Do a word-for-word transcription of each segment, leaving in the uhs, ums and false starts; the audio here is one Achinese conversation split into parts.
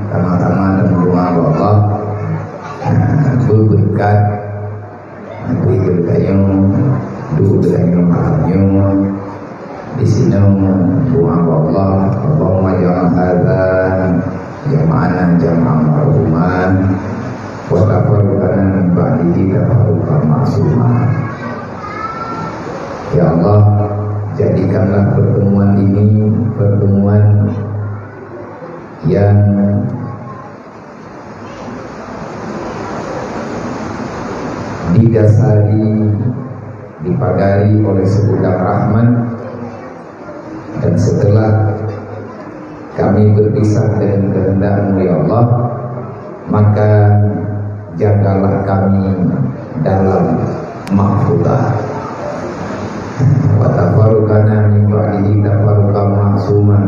Sama-sama teumeudua bak Allah, ah, beubeureukat, bri geutanyoe, duek geutanyoe malam nyoe. Di sinoe doa bak Allah, Allahumma ja'al hadza jam'ana jam'an marhuman, wa tafarruqana min ba'dihi tafarruqan ma'suma. Ya Allah, jadikanlah pertemuan ini pertemuan yang didasari, dipagari oleh segudang rahmat, dan setelah kami berpisah dengan kehendak-Mu, ya Allah, maka jagalah kami dalam mahfuzah. Wa tafarruqana min ba'dihi tafarruqan ma'suma.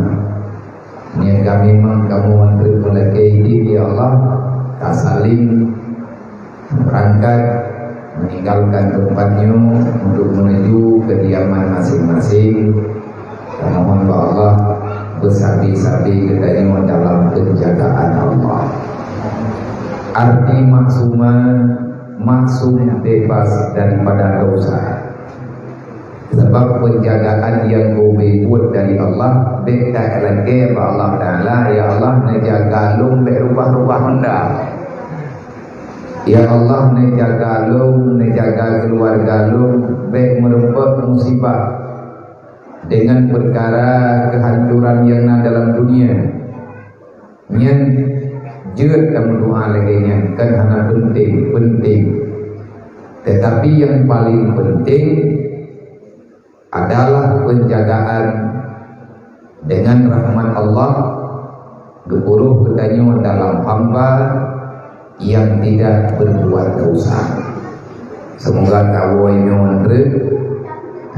Nyan ka memang kamoe antre meulakée idin, ya Allah, ka saling berangkat meninggalkan tempat nyoe untuk menuju kediaman masing-masing. Kamoe mohon bak Allah, beusabe-sabe geutanyoe dalam penjagaan Allah. Arti maksuma, maksum bebas daripada dosa. Sabab penjagaan nyang geubi buet dari Allah, bék talakée bak Allah Taala, "Ya Allah, neujaga lôn bék rubah-rubah honda. Ya Allah, neujaga lôn, neujaga keuluwarga lôn bék meurumpok musibah deungon peukara keuhancoran nyang na dalam dunia." Nyan jeuet tameudoa lagée nyan, kan hana penting, penting. Tetapi nyang paling penting adalah penjagaan dengan rahmat Allah, geupuruh geutanyoe dalam hamba yang tidak berbuat dosa. Semoga tawoe nyoe treuk,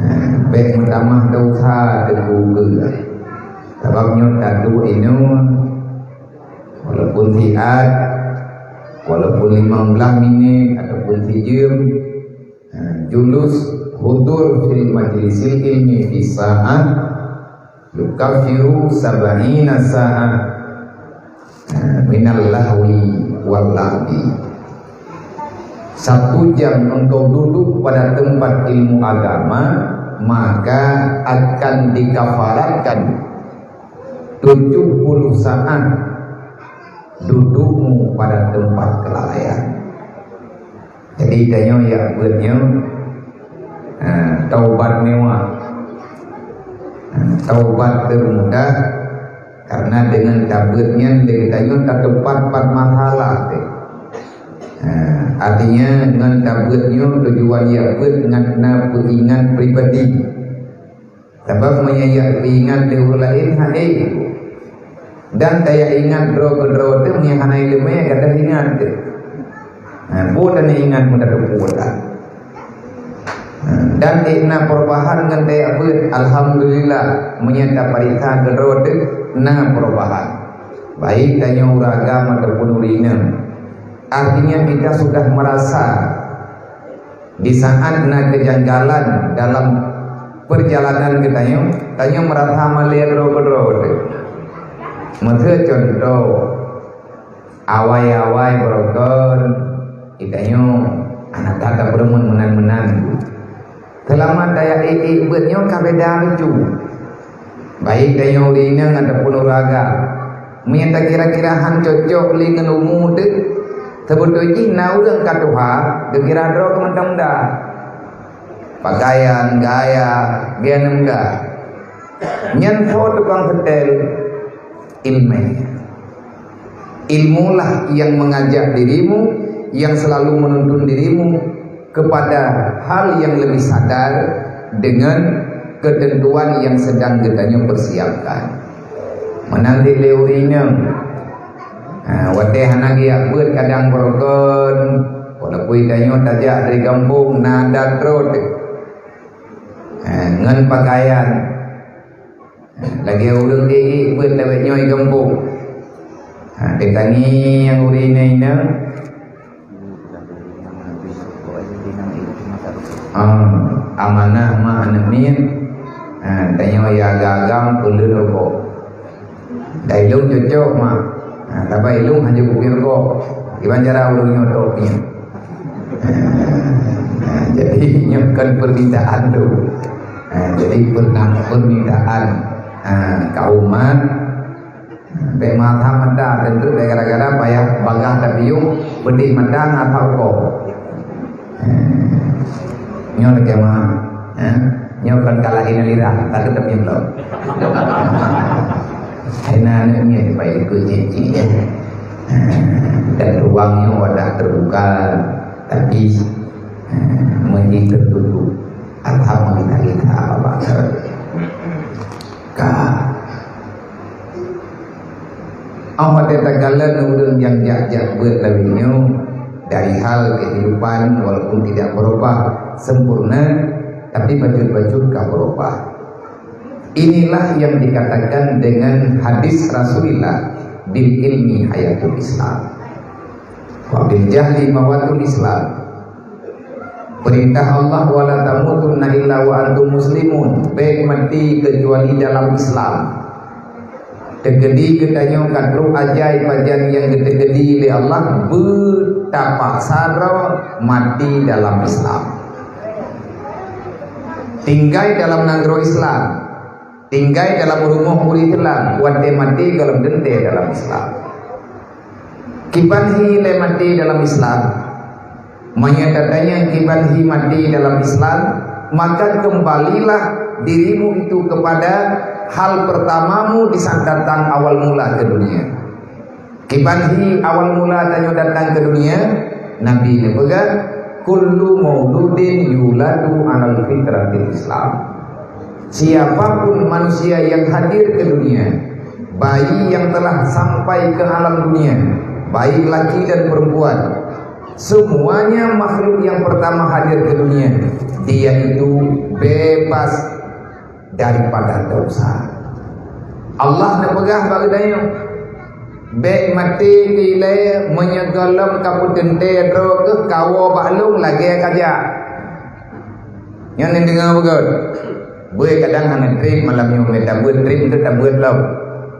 ha, bék meutamah dosa teuku keu. Sabab nyoe taduek inoe, walaupun siat, walaupun limong blaih minit ataupun sijeuem, ha, julus hudur fil majlisil ilmi fi sa'ah yukaffiru sab'ina sa'ah, ha, minal lahwi wal la'bi. Satu jam engkau duduk pada tempat ilmu agama, maka akan dikafaratkan tujuh puluh saat dudukmu pada tempat kelalaian. Jadi, tanyoe jak beuet nyoe, ha, taubat mewah. Ha, taubat teuh mudah, karena deungon tabeuet nyan lé geutanyoe tateupat pat masalah teuh. Ha, artinya, ngon tabeuet nyoe tujuan jak beuet ngat na peuingat pribadi. Sabab meunyoe jak peuingat lé ureuëng laén, hai. Dan tajak ingat droe keudroe teuh meunyoe hana iéleumé, gadoh ingat teuh. Ha, peue tan ingat meunan teupeue tan. Ha, dan ék na perubahan ngon tajak beuet, alhamdulillah, meunyoe tapareksa keudroe teuh na perubahan. Baik tanyoe ureuëng agam ataupun ureuëng inong. Artinya kita sudah merasa di saat na kejanggalan dalam perjalanan geutanyoe, tanyoe meurasa malée droe keudroe teuh. Miseu contoh, awai-awai beurokon, geutanyoe hana that tapeurumun meunan-meunan. Seulamat tajak ék-ék beuet nyoe ka beda lucu. Baik tanyoe ureuëng inong ataupun ureuëng agam, meunyoe takira-kira han cocok lé ngon umu teuh, seubeutôi jih na ureuëng ka tuha geukira droe keu mantong muda. Pakaian, gaya, gaya muda. Nyan soe tukang seutèl? Iéleumé. Ilmulah yang mengajak dirimu, yang selalu menuntun dirimu kepada hal yang lebih sadar dengan ketentuan yang sedang geutanyoe persiapkan. Meunan cit lé ureuëng inong, ha, watée hana geujak beuet kadang beurokon, walaupun tanyoe tajak dari gampông na adat droe teuh. Ha, ngon pakaian. Lagée ureuëng ék-ék beuet lawét nyoe i gampông. Ha, teutangieng ureuëng inong-inong. Ah, amanah mak aneuk miet. Ha, tanyoe ya agam-agam peuleueh rukok. Dai lôn cocok mak. Nah, tapi ilung hanya kuping rokok. Iban cara ureueng nyoe tok nyan. Nah, jadi nyoe kan permintaan tu. Nah, jadi pernah permintaan, nah, kaum umat. Bèk mata-mata tentu bèk gara-gara payah bagah tapiôh pedih mata ngon rokok. Nyoe lagèe mah, eh? Nyoe kon kalah inalira, takut tapi belum. Hai na aneuk nyoe baik ikut cik-cik, eh. Dan ruang nyoe wadah terbuka, tapi, eh, meuhi tertutup. Alhamdulillah kita apa ka. Awak teuka lôn ureueng nyang jak-jak beuet lagèe nyoe dari hal kehidupan walaupun tidak berubah sempurna, tapi bacut-bacut ka berubah. Inilah yang dikatakan dengan hadis Rasulullah, "Bil ilmi hayatul Islam, wa bil jahli mawatul Islam." Perintah Allah, "Wala tamutunna illa wa antum muslimun." Bèk maté kecuali dalam Islam. Teukeudi geutanyoe ka trok ajai pajan nyang geuteukeudi lé Allah, beutapaksa droe maté dalam Islam. Tinggai dalam nanggroe Islam, tinggai dalam rumoh ureueng Islam, watèe maté gohlom teuntèe dalam Islam. Kiban hi lé maté dalam Islam? Meunyoe tatanyong kiban hi maté dalam Islam, maka kembalilah dirimu itu kepada hal pertamamu di saat datang awal mula ke dunia. Kiban hi awal mula tanyoe datang ke dunia, Nabi neupeugah, "Kullu mauludin yuladu alal fitratil Islam." Siapapun manusia yang hadir ke dunia, bayi yang telah sampai ke alam dunia, baik laki dan perempuan, semuanya makhluk yang pertama hadir ke dunia, dia itu bebas daripada dosa. Allah neupeugah bak geutanyoe, "Bèk maté ilèe meunyoe gohlom ka peuteuntèe droe keuh kawoe bak lôn lagèe kajak." Nyan neudeungoe beugöt. Beuet kadang hana trép malam nyoe, meutabeuet trép keu tabeuet lom.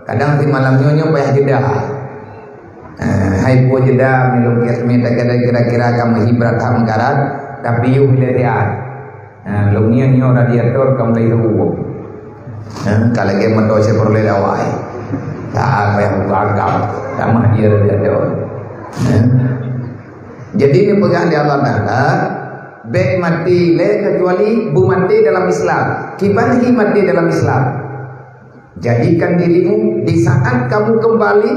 Kadang si malam nyoe nyoe payah jeda. Ah, hai po jeda, milom kiasmi takada kira-kira ka meuhibrat that meukarat, tapi yôh lé riat. Ah, lom nyoe nyoe radiator ka mulai ruweueng. Ah, ka lagèe moto Chevrolet awai. Tak payah buka agam, tamah dia radiator. Ah. Jadi neupeugah lé Allah Taala, bèk maté lé kecuali beumaté dalam Islam. Kiban hi maté dalam Islam? Jadikan dirimu di saat kamu kembali,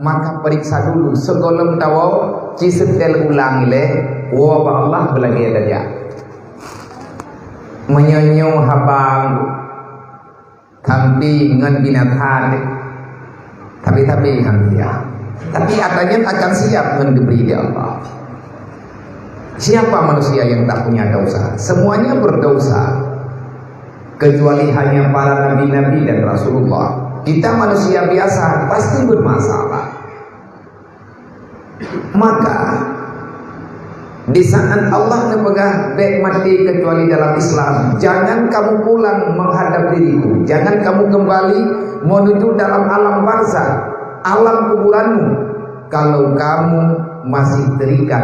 maka periksa dulu sigohlom tawoe, ci seutôt ulang ilèe, woe bak Allah beulagèe tajak. Meunyoe nyoe haba Kambing ngon binatang, tapi-tapi ngon dia. Tapi ata nyan akan siap ngon geubri lé Allah. Siapa manusia yang tak punya dosa? Semuanya berdosa. Kecuali hanya para nabi-nabi dan Rasulullah. Kita manusia biasa, pasti bermasalah. Maka, di saat Allah neupeugah bèk maté kecuali dalam Islam, jangan kamu pulang menghadap diriku, jangan kamu kembali menuju dalam alam barzakh, alam kuburanmu, kalau kamu masih terikat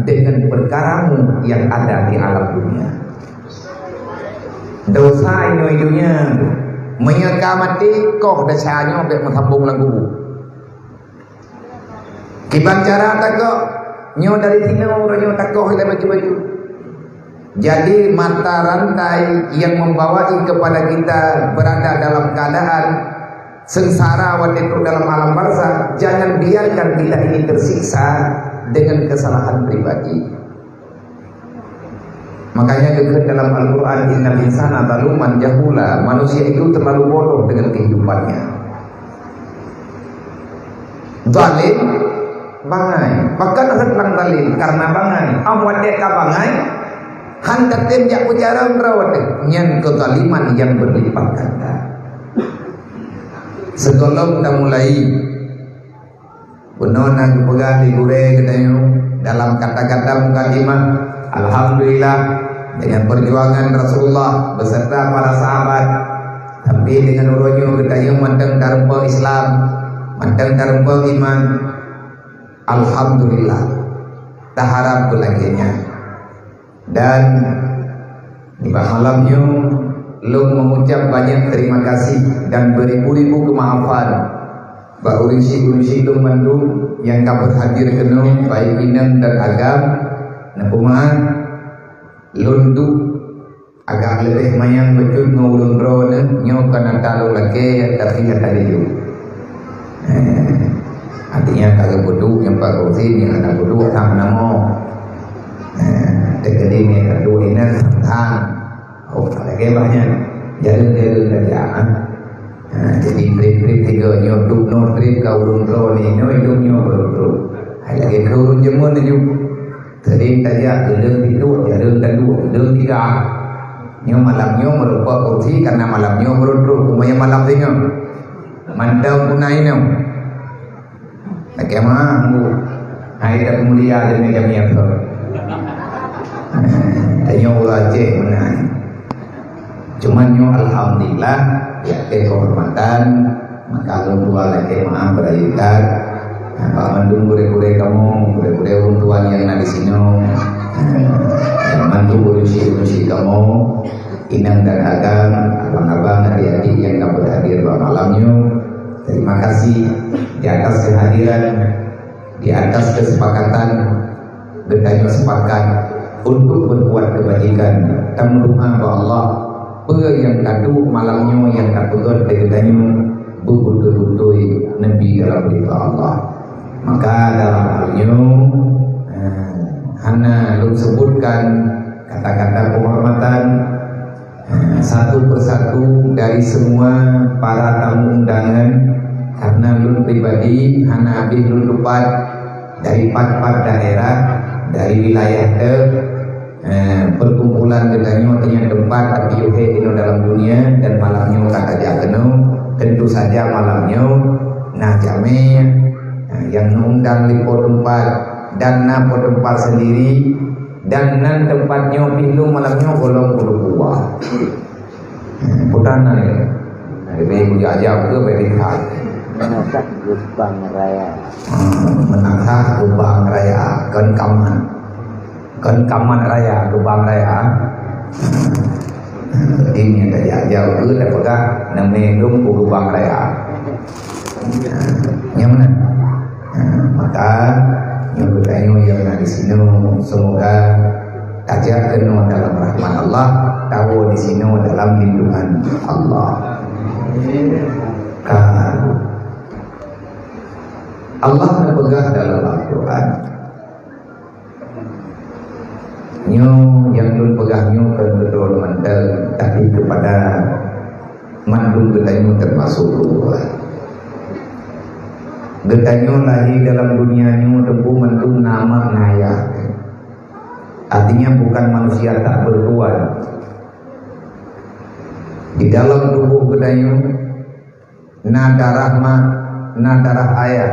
dengan perkaramu yang ada di alam dunia. Dosa inoe i donya, meunyoe ka maté, koh desya nyoe bèk meusambong lam kubu. Kiban cara takoh, nyoe dari sinoe uroe nyoe takoh ilèe baju-baju. Jadi mata rantai yang membawai kepada kita berada dalam keadaan sengsara watèe trok dalam alam barzakh, jangan biarkan kita ini tersiksa dengan kesalahan pribadi. Makanya dekat dalam Al-Quran, "Innal insana zaluman jahula." Manusia itu terlalu bodoh dengan kehidupannya. Zalim, bangai. Bahkan rot lam zalim karena bangai. Am watèe ka bangai, han tatem jak peucarông droe watèe. Nyan kezaliman yang berlipat ganda. Sigohlom tamulai, bunoe na geupeugah lé gurèe geutanyoe dalam kata-kata mukadimah, alhamdulillah, dengan perjuangan Rasulullah beserta para sahabat, sampai dengan uroe nyoe geutanyoe mantong tareumpok Islam, Mantong tareumpok iman, alhamdulillah. Taharab beulagée nyan. Dan di malam nyoe, lôn mengucap banyak terima kasih dan beribu-ribu kemaafan bak ureuëng syik-ureuëng syik lôn mandum nyang ka berhadir keunoe, baik inong dan agam. Neupeumaaf, lôn duek agak leubeh manyang bacut ngon ulôn droeneuh, nyoe kon ata lôn lakée, tapi ata jijok. Eh, artinya ka geupeuduek nyang pat kursi, nyang hana peuduek, hana meunamoe. Eh, teukeudi nyang ka duek inan, hang. Oh, lagée bah nyan. Jalan-jalan saja, ha. Ha, jadi trip-trip tiga nyoe, duek nyoe trip ka ulôn droe ni, nyoe idong nyoe baru trok. Hai lagée keu ureuëng jameun laju. Sering tajak, ulôn tiduek, ulôn taduek, ulôn tiga. Nyoe malam nyoe meureumpok kursi, karena malam nyoe meureutrok, keumudian malam singoh. Mantong punai nyoe. Lakée meuah, Bu. Hai dak mulia dan meja miap tu. Tanyoe ureuëng Aceh meunan. Cuman nyoe alhamdulillah, ya, keu kehormatan, maka lôn tuan lakée meuah beurayukan. Nah, bak mandum gurée-gurée kamoe, gurée-gurée ureuëng tuan nyang na di sinoe, dan mandum ureuëng syik-ureuëng syik kamoe, inong dan agam, abang-abang, adik-adik nyang ka berhadir bak malam nyoe, terima kasih di atas kehadiran, di atas kesepakatan geutanyoe sepakat untuk berbuat kebajikan. Tameudoa bak Allah, peue nyang ka duek malam nyoe nyang ka peugét lé geutanyoe beubeutôi-beutôi neubi dalam ridha Allah. Maka dalam hal nyoe, eh, hana lôn sebutkan kata-kata penghormatan satu persatu dari semua para tamu undangan, karena lôn pribadi hana habéh lôn tupat dari pat-pat daerah, dari wilayah teuh, eh, perkumpulan geutanyoe teunyang teumpat tapi yohe inoe dalam dunia dan malam nyoe ka tajak keunoe. Tentu saja malam nyoe na jamé, eh, nyang neuundang lé po teumpat dan na po teumpat sendiri. Dan nan teumpat nyoe pih lôn malam nyoe gohlom peuduek buah. Bukan na ya. Jadi bagi bujang aja ke bagi lihat. Menatap gerbang raya. Hmm, menatap gerbang raya, kon kaman. Kon kaman raya, gerbang raya. Ini yang tadi aja ke dah pegang, namanya dong gerbang raya. Nyang meunan. Ha, maka nyoe geutanyoe nyang na di sinoe, semoga tajak keunoe dalam rahmat Allah, tawoe di sinoe dalam lindungan Allah. Ka Allah neupeugah dalam Al-Quran, nyoe nyang lôn peugah nyoe kon keu droe mantong, tapi kepada mandum geutanyoe termasuk ulôn. Geutanyoe lahé dalam dunia nyoe teungku mandum na mak na yah. Artinya bukan manusia tak bertuan. Di dalam tubuh geutanyoe na darah mak, na darah ayah.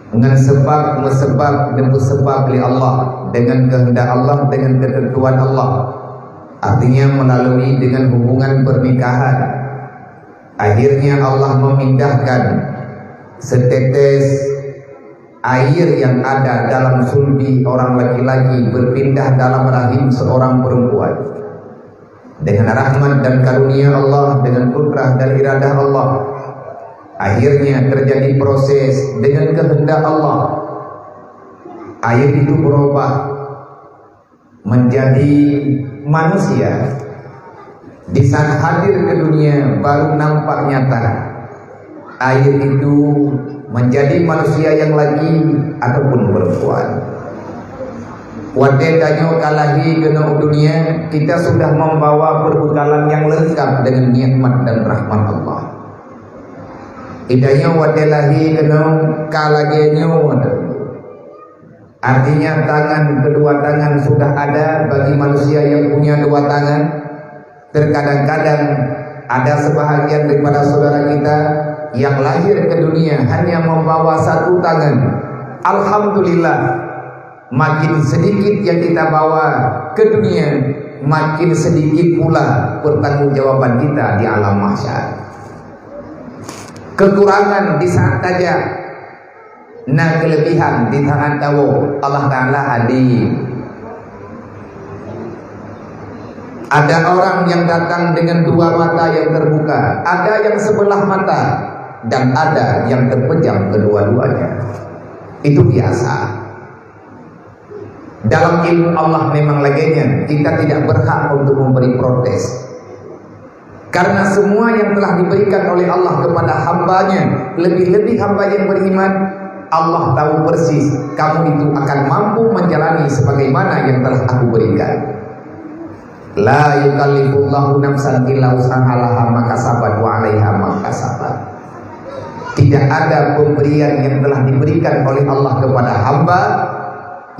Ngon sebab meusebab, neupeuseubab lé Allah, dengan kehendak Allah, dengan ketentuan Allah. Artinya melalui dengan hubungan pernikahan. Akhirnya Allah memindahkan setetes air yang ada dalam sulbi orang laki-laki berpindah dalam rahim seorang perempuan. Dengan rahmat dan karunia Allah, dengan kudrah dan iradah Allah, akhirnya terjadi proses dengan kehendak Allah. Air itu berubah menjadi manusia. Di saat hadir ke dunia, baru nampak nyata. Air itu menjadi manusia yang laki ataupun perempuan. Watée tanyoe ka lahé keunoe dunia, kita sudah membawa perbekalan yang lengkap dengan nikmat dan rahmat Allah. Tanyoe watée lahé keunoe ka lagée nyoe. Artinya, tangan, kedua tangan sudah ada bagi manusia yang punya dua tangan. Terkadang-kadang ada sebahagian daripada saudara kita yang lahir ke dunia hanya membawa satu tangan. Alhamdulillah, makin sedikit yang kita bawa ke dunia, makin sedikit pula pertanggungjawaban kita di alam mahsyar. Kekurangan di saat tajak, na kelebihan di saat tawoe. Allah Ta'ala adil. Ada orang yang datang dengan dua mata yang terbuka, ada yang sebelah mata, dan ada yang terpejam kedua-duanya. Itu biasa. Dalam ilmu Allah memang lagèe nyan, kita tidak berhak untuk memberi protes. Karena semua yang telah diberikan oleh Allah kepada hamba-Nya, lebih-lebih hamba yang beriman, Allah tahu persis kamu itu akan mampu menjalani sebagaimana yang telah Aku berikan. La yukallifullahu nafsan illa wus'aha, laha ma kasabat wa 'alaiha ma kasabat. Tidak ada pemberian yang telah diberikan oleh Allah kepada hamba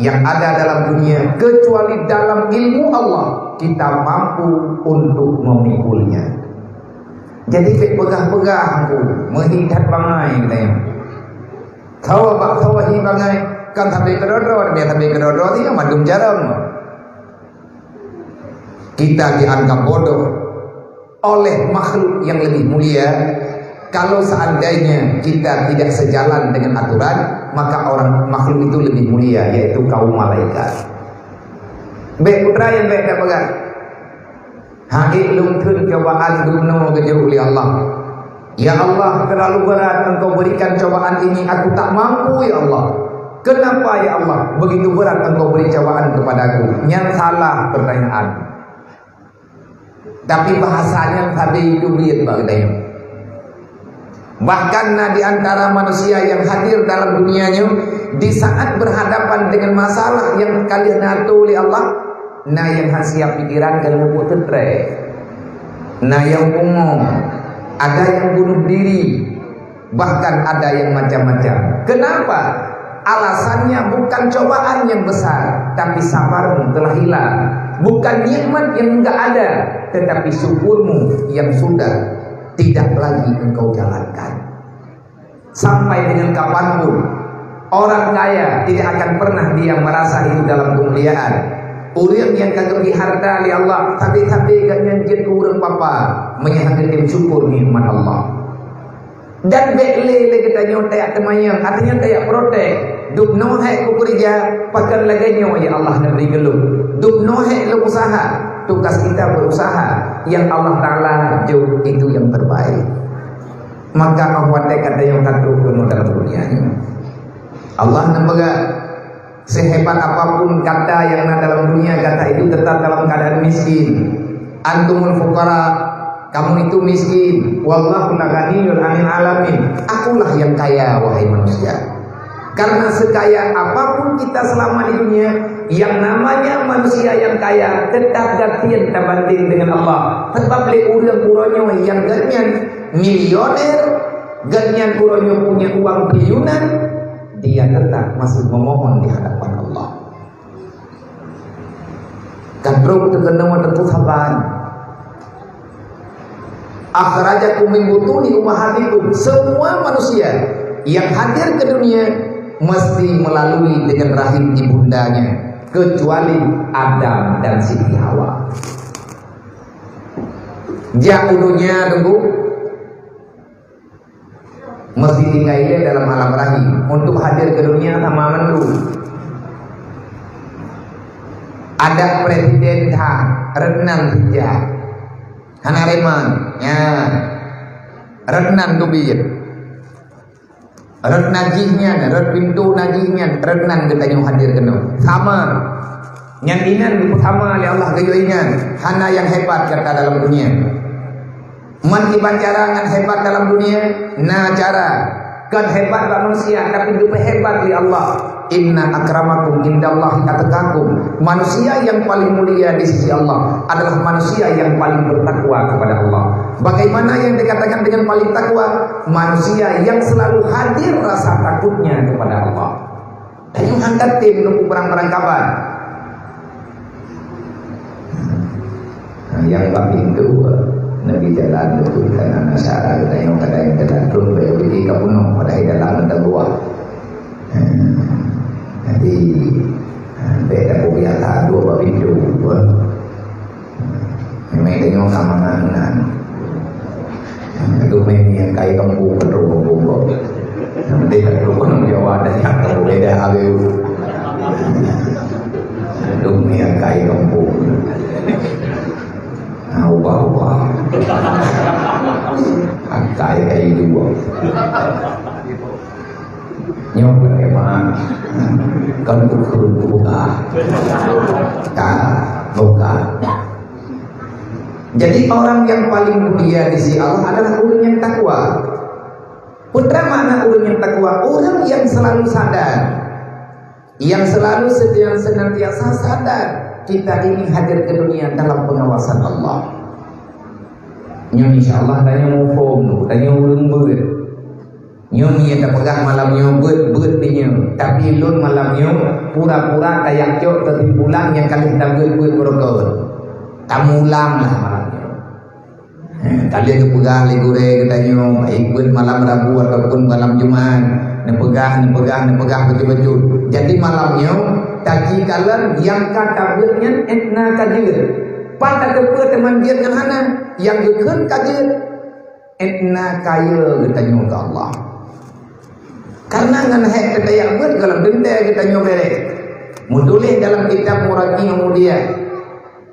yang ada dalam dunia kecuali dalam ilmu Allah kita mampu untuk memikulnya. Jadi, bèk peugah-peugah aku meuhidap bangai, katanya. Thawa bak thawa hi bangai, kan sampai keudroe-droe, dia sampai keudroe-droe, dia mandum jarang. Kita dianggap bodoh oleh makhluk yang lebih mulia. Kalau seandainya kita tidak sejalan dengan aturan, maka orang makhluk itu lebih mulia, yaitu kaum malaikat. Bèk putra nyang bèk tapeugah, "Hai lôn kheun cobaan dum noe geujok lé Allah. Ya Allah, terlalu berat Engkau berikan cobaan ini, aku tak mampu, ya Allah. Kenapa, ya Allah, begitu berat Engkau beri cobaan kepadaku?" Nyan salah pertanyaan. Tapi bahasanya sabe itu liet bak geutanyoe. Bahkan na di antara manusia yang hadir dalam dunia nyoe, di saat berhadapan dengan masalah yang ka lheueh na atur lé Allah, na nyang hana siap pikiran dan leumoh teutrek. Na nyang pungo, ada yang bunuh diri, bahkan ada yang macam-macam. Kenapa? Alasannya bukan cobaan yang besar, tapi sabarmu telah hilang. Bukan nikmat yang enggak ada, tetapi syukurmu yang sudah tidak lagi engkau jalankan. Sampai dengan kapanpun, orang kaya tidak akan pernah dia merasa itu dalam kemuliaan. Ureueng nyang ka geubri harta lé Allah, tapi-tapi gobnyan jeuet keu ureueng papa, meunyo hana geutem syukur nikmat Allah. Dan bèk lé lé geutanyoe tajak teumanyong, artinya tajak protes. Dum noe hèk kukeureuja, pakon lagèe nyoe ya Allah neubri keu lôn. Dum noe hèk lôn usaha, tugas kita berusaha. Yang Allah Ta'ala jok itu yang terbaik. Maka 'oh watèe geutanyoe ka trok keunoe dalam dunia nyoe, Allah neupeugah, sehebat apapun gata nyang na dalam dunia, gata itu tetap dalam keadaan miskin. Antumul fuqara, kamu itu miskin. Wallahu ghaniyyun 'anil 'alamin. Akulah yang kaya, wahai manusia. Karena sekaya apapun kita selama di dunia, yang namanya manusia yang kaya tetap gasien tabanding dengan Allah. Sebab lé ureueng uroe nyoe nyang gobnyan milioner, gobnyan uroe nyoe punya uang triliunan, dia tetap masih memohon di hadapan Allah. Ka trok teukeunoe teupeu saban. Akhrajakum min butuni ummahatikum. Semua manusia yang hadir ke dunia mesti melalui dengan rahim ibundanya, kecuali Adam dan Siti Hawa. Jak u donya teungku, mesti tinggai ilèe dalam alam rahim. Untuk hadir ke dunia sama mandum. Ada presiden that, rot nan sijak. Hana reman. Ya. Rot nan teubiet. Rot najih nyan, rot pintoe najih nyan, rot nan geutanyoe hadir keunoe. Sama. Nyan inan geupeusama lé Allah geuyue inan. Hana nyang hebat gata dalam dunia. Man kiban cara ngon hebat dalam dunia, na cara. Kon hebat bak manusia, tapi geupeuhebat lé Allah. Inna akramakum indallahi atqakum. Manusia yang paling mulia di sisi Allah adalah manusia yang paling bertakwa kepada Allah. Bagaimana yang dikatakan dengan paling takwa? Manusia yang selalu hadir rasa takutnya kepada Allah. Tanyoe han tatem nunggu barang-barang kaban. Nah, nyang bak pintoe, neubi jalan beutôi, kana na syarat, tanyoe kadang jalan trok, bèk bri ka bunoe, padahai dalam meuteumeuah. Jadi, bèk tapeugah that dua bak pintoe. Memang tanyoe ka mangat meunan. Aduh, meh nyang kai kampung, aduh, aduh, aduh. Nanti tak perlu orang Jawa dan yang tahu beda, aduh. Aduh, meh nyang kai kampung. Ah, ubah-ubah. Akai kai dua. Nyoe bagaimana? Kan ukur buka. Tak, buka. Jadi, orang yang paling mulia di sisi Allah adalah orang yang takwa. Peue makna orang yang takwa? Orang yang selalu sadar, yang selalu setiap senantiasa sadar kita ini hadir ke dunia dalam pengawasan Allah. Nyoe insya Allah tanyoe muphom, tanyoe ureueng beuet. Nyoe meunyoe tapeugah malam nyoe beuet-beuet di nyoe, tapi lôn malam nyoe pura-pura tajak cok keusimpulan nyang ka lheueh tabeuet-beuet beureukat. Tamulang lah malam nyoe. Eh, ka lheueh geupeugah lé gurée geutanyoe, baik beuet malam Rabu ataupun malam Jumat, neupeugah, neupeugah, neupeugah beutôi-beutôi. Jadi malam nyoe, taci kalon nyang ka tabeuet nyan étna ka jeuet. Pat tateupeue teuma jeuet ngon hana, nyang geukheun ka jeuet. Étna kayée geutanyoe keu Allah. Karena ngon hék teutajak beuet gohlom teuntée geutanyoe béré. Meutuléh dalam kitab Muraqi Mulia.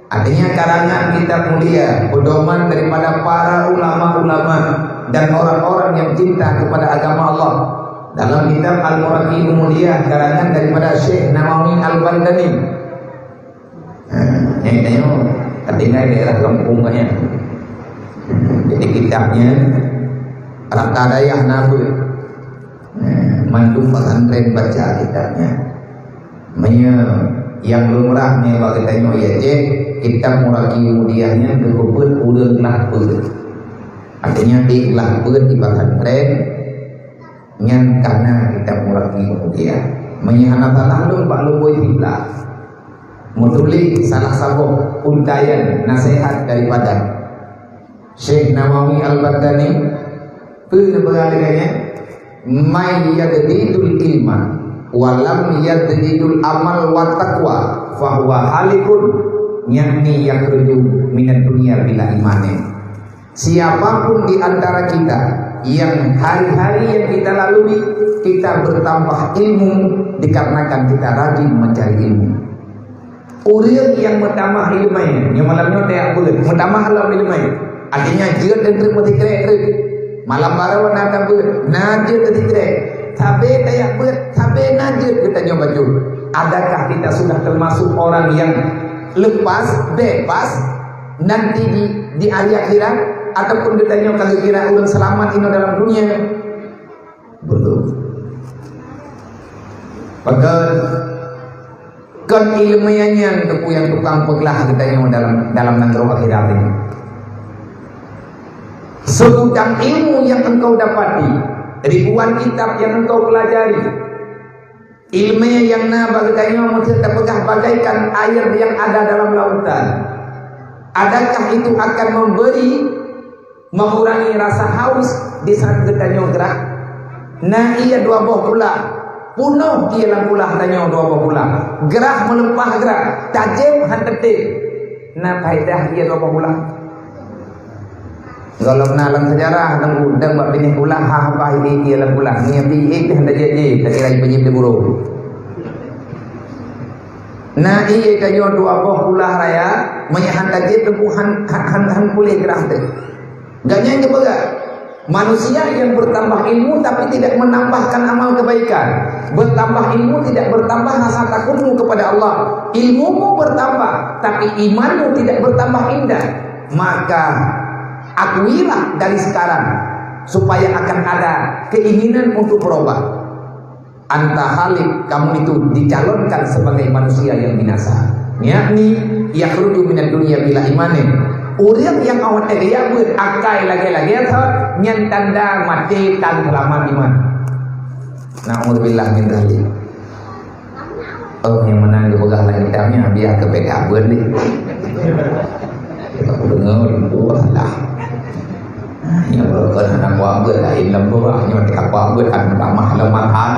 Artinya karangan kitab mulia, pedoman daripada para ulama-ulama dan orang-orang yang cinta kepada agama Allah. Dalam kitab Al-Muraqi Mulia, karangan daripada Syekh Nawawi Al-Bantani. Ha, nyan tanyoe ka tinggai daerah gampông ka nyan. Jadi kitab nyan rata dayah na beuet. Ha, mandum pesantren baca kitab nyan. Meunyoe nyang lumrah nyoe bak geutanyoe i Aceh, kitab Muraqi Mulia nyan geupeubuet ureueng glah beuet. Artinya, di glah beuet di pesantren, nyan ka na kitab Muraqi Mulia. Meunyoe hana salah lôn bak lubui siblah. Meutuléh salah saboh untaian naseuhat daripada Syekh Nawawi Al-Bantani, peue neupeugah lagée nyan, "Man yajtahidul ilma wa lam yajtahidul amal wa taqwa, fahuwa halikun, yakni yakhruju minad dunya bila imanin." Siapapun di antara kita yang hari-hari yang kita lalui, kita bertambah ilmu dikarenakan kita rajin mencari ilmu. Ureueng nyang meutamah ileumé, nyang malam nyoe tajak beuet, meutamah lom ileumé. Artinya, jeuet dan treuk meusikrek treuk. Malam baroe na tabeuet, na jeuet meusikrek. Sabe tajak beuet, sabe na jeuet geutanyoe bacut. Adakah kita sudah termasuk orang yang lepas, bebas, nanti di, di hari akhirat, ataupun geutanyoe ka geukira ureueng seulamat inoe dalam dunia? Beutôi. Pakon kon ileumé nyan teupeu nyang tukang peuglah geutanyoe dalam, dalam nanggroe akhirat nyoe. Segudang ilmu yang engkau dapati, ribuan kitab yang engkau pelajari, ileumé nyang na bak geutanyoe meuseuti tapeugah bagaikan air yang ada dalam lautan. Adakah itu akan memberi, mengurangi rasa haus di saat geutanyoe grah? Na ié dua boh kulah, punoh ié lam kulah tanyoe dua boh kulah. Grah meuleupah grah, tajem han teuntée. Na faedah ié dua boh kulah? Gohlom na lam seujarah, lam udang bak binéh ulah, ha, bah ini dia lam ulah. Ni api eh dah dah jadi, tak kira ibu nyit burung. Na ié kayong dua boh ulah raya, meunyoe han tajét teungku han, han, han, han puléh geurah teuh. Gobnyan geupeugah, manusia yang bertambah ilmu tapi tidak menambahkan amal kebaikan, bertambah ilmu tidak bertambah rasa takutmu kepada Allah. Ilmumu bertambah, tapi imanmu tidak bertambah indah. Maka akuilah dari sekarang supaya akan ada keinginan untuk berubah. Anta halik, kamu itu dicalonkan sebagai manusia yang binasa. Yakni yakhruju minad dunya bila imanin. Ureueng nyang awai teuh geujak beuet akai lagée-lagée thot, nyan tanda maté tan seulamat iman. Na'udzubillah min dzalik. Oh, nyang meunan geupeugah lam kitab nyan, biar keu beda beuet deh. Aku deungoe, oh, alah. Nyang beureukat hana kuat beuet laén lam gurah, nyoe teuka kuat beuet hana tamah lam mata.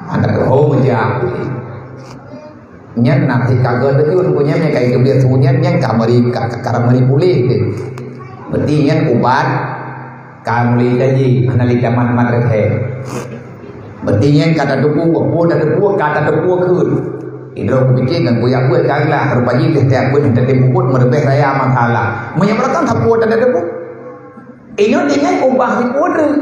Hana keuhom jak. Nyan na sit ka geudeungon, ku nyan nyang kai keubiet su nyan, nyan ka meuri, ka, ka, ka meuri puléh teuh. Berarti nyan ubat Ka mulai kaji, hana lé tamat-mat reuthe. Berarti nyan ka tateupeue, peue tateupeue, ka tateupeue kheun. Idroe kupike ngon kuyak buet ka glah, rupa jih tiep-tiep buet nyang tateupeue puput meureubeh raya masalah. Meunyoe beurakang sapeue tateupeue. Ingat-ingat ubah sipeue treuk.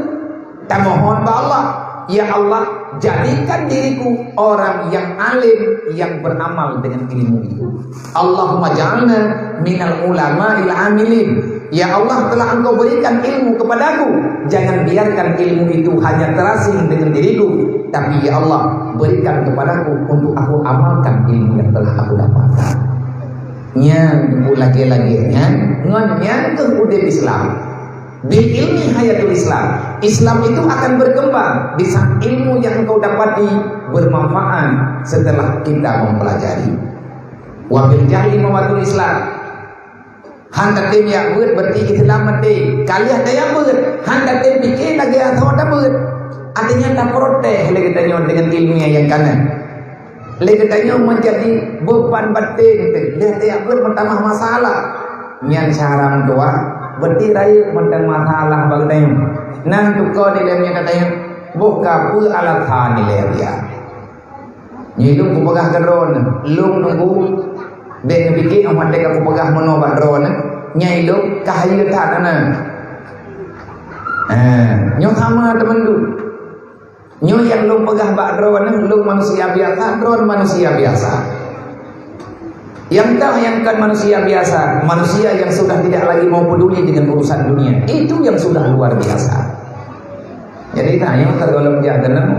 Tamohon bak Allah, "Ya Allah, jadikan diriku orang yang alim, yang beramal dengan ilmu itu." Allahumma ja'alna minal ulama'il amilin. Ya Allah, telah Engkau berikan ilmu kepadaku. Jangan biarkan ilmu itu hanya terasing dengan diriku. Tapi, ya Allah, berikan kepadaku untuk aku amalkan ilmu yang telah aku dapatkan. Nyan ulagée-lagée nyan, ngon nyan keuh udeb Islam. Bil ilmi hayatul Islam. Islam itu akan berkembang di saat ilmu yang engkau dapati bermanfaat setelah kita mempelajari. Wa bil jahli mamatul Islam. Han tatem jak beuet, berarti Islam maté. Ka lheueh tajak beuet, han tatem pike lagée asoe tabeuet. Artinya taprotes lé geutanyoe dengan ilmiah nyang kana. Lé geutanyoe menjadi beban batin teuh. Lheueh tajak beuet meutamah masalah. Nyan cara meutuah, berarti rayeuk mantong masalah bak geutanyoe. Nan tuko nilai meunyoe ka tanyoe, boh ka peue alasan nilai dia. Nyoe lôn kupeugah keu droeneuh, lôn nunggu bék neupike óh watée ka kupeugah meunoe bak droeneuh, nyan ilôn ka hayeue that na. Ha, nyoe sama teumandum. Nyoe nyang lôn peugah bak droeneuh, lôn manusia biasa, droeneuh manusia biasa. Nyang teuh nyang kon manusia biasa, manusia yang sudah tidak lagi mau peduli dengan urusan dunia. Itu yang sudah luar biasa. Jadi, tanyoe ka gohlom jak keunoe,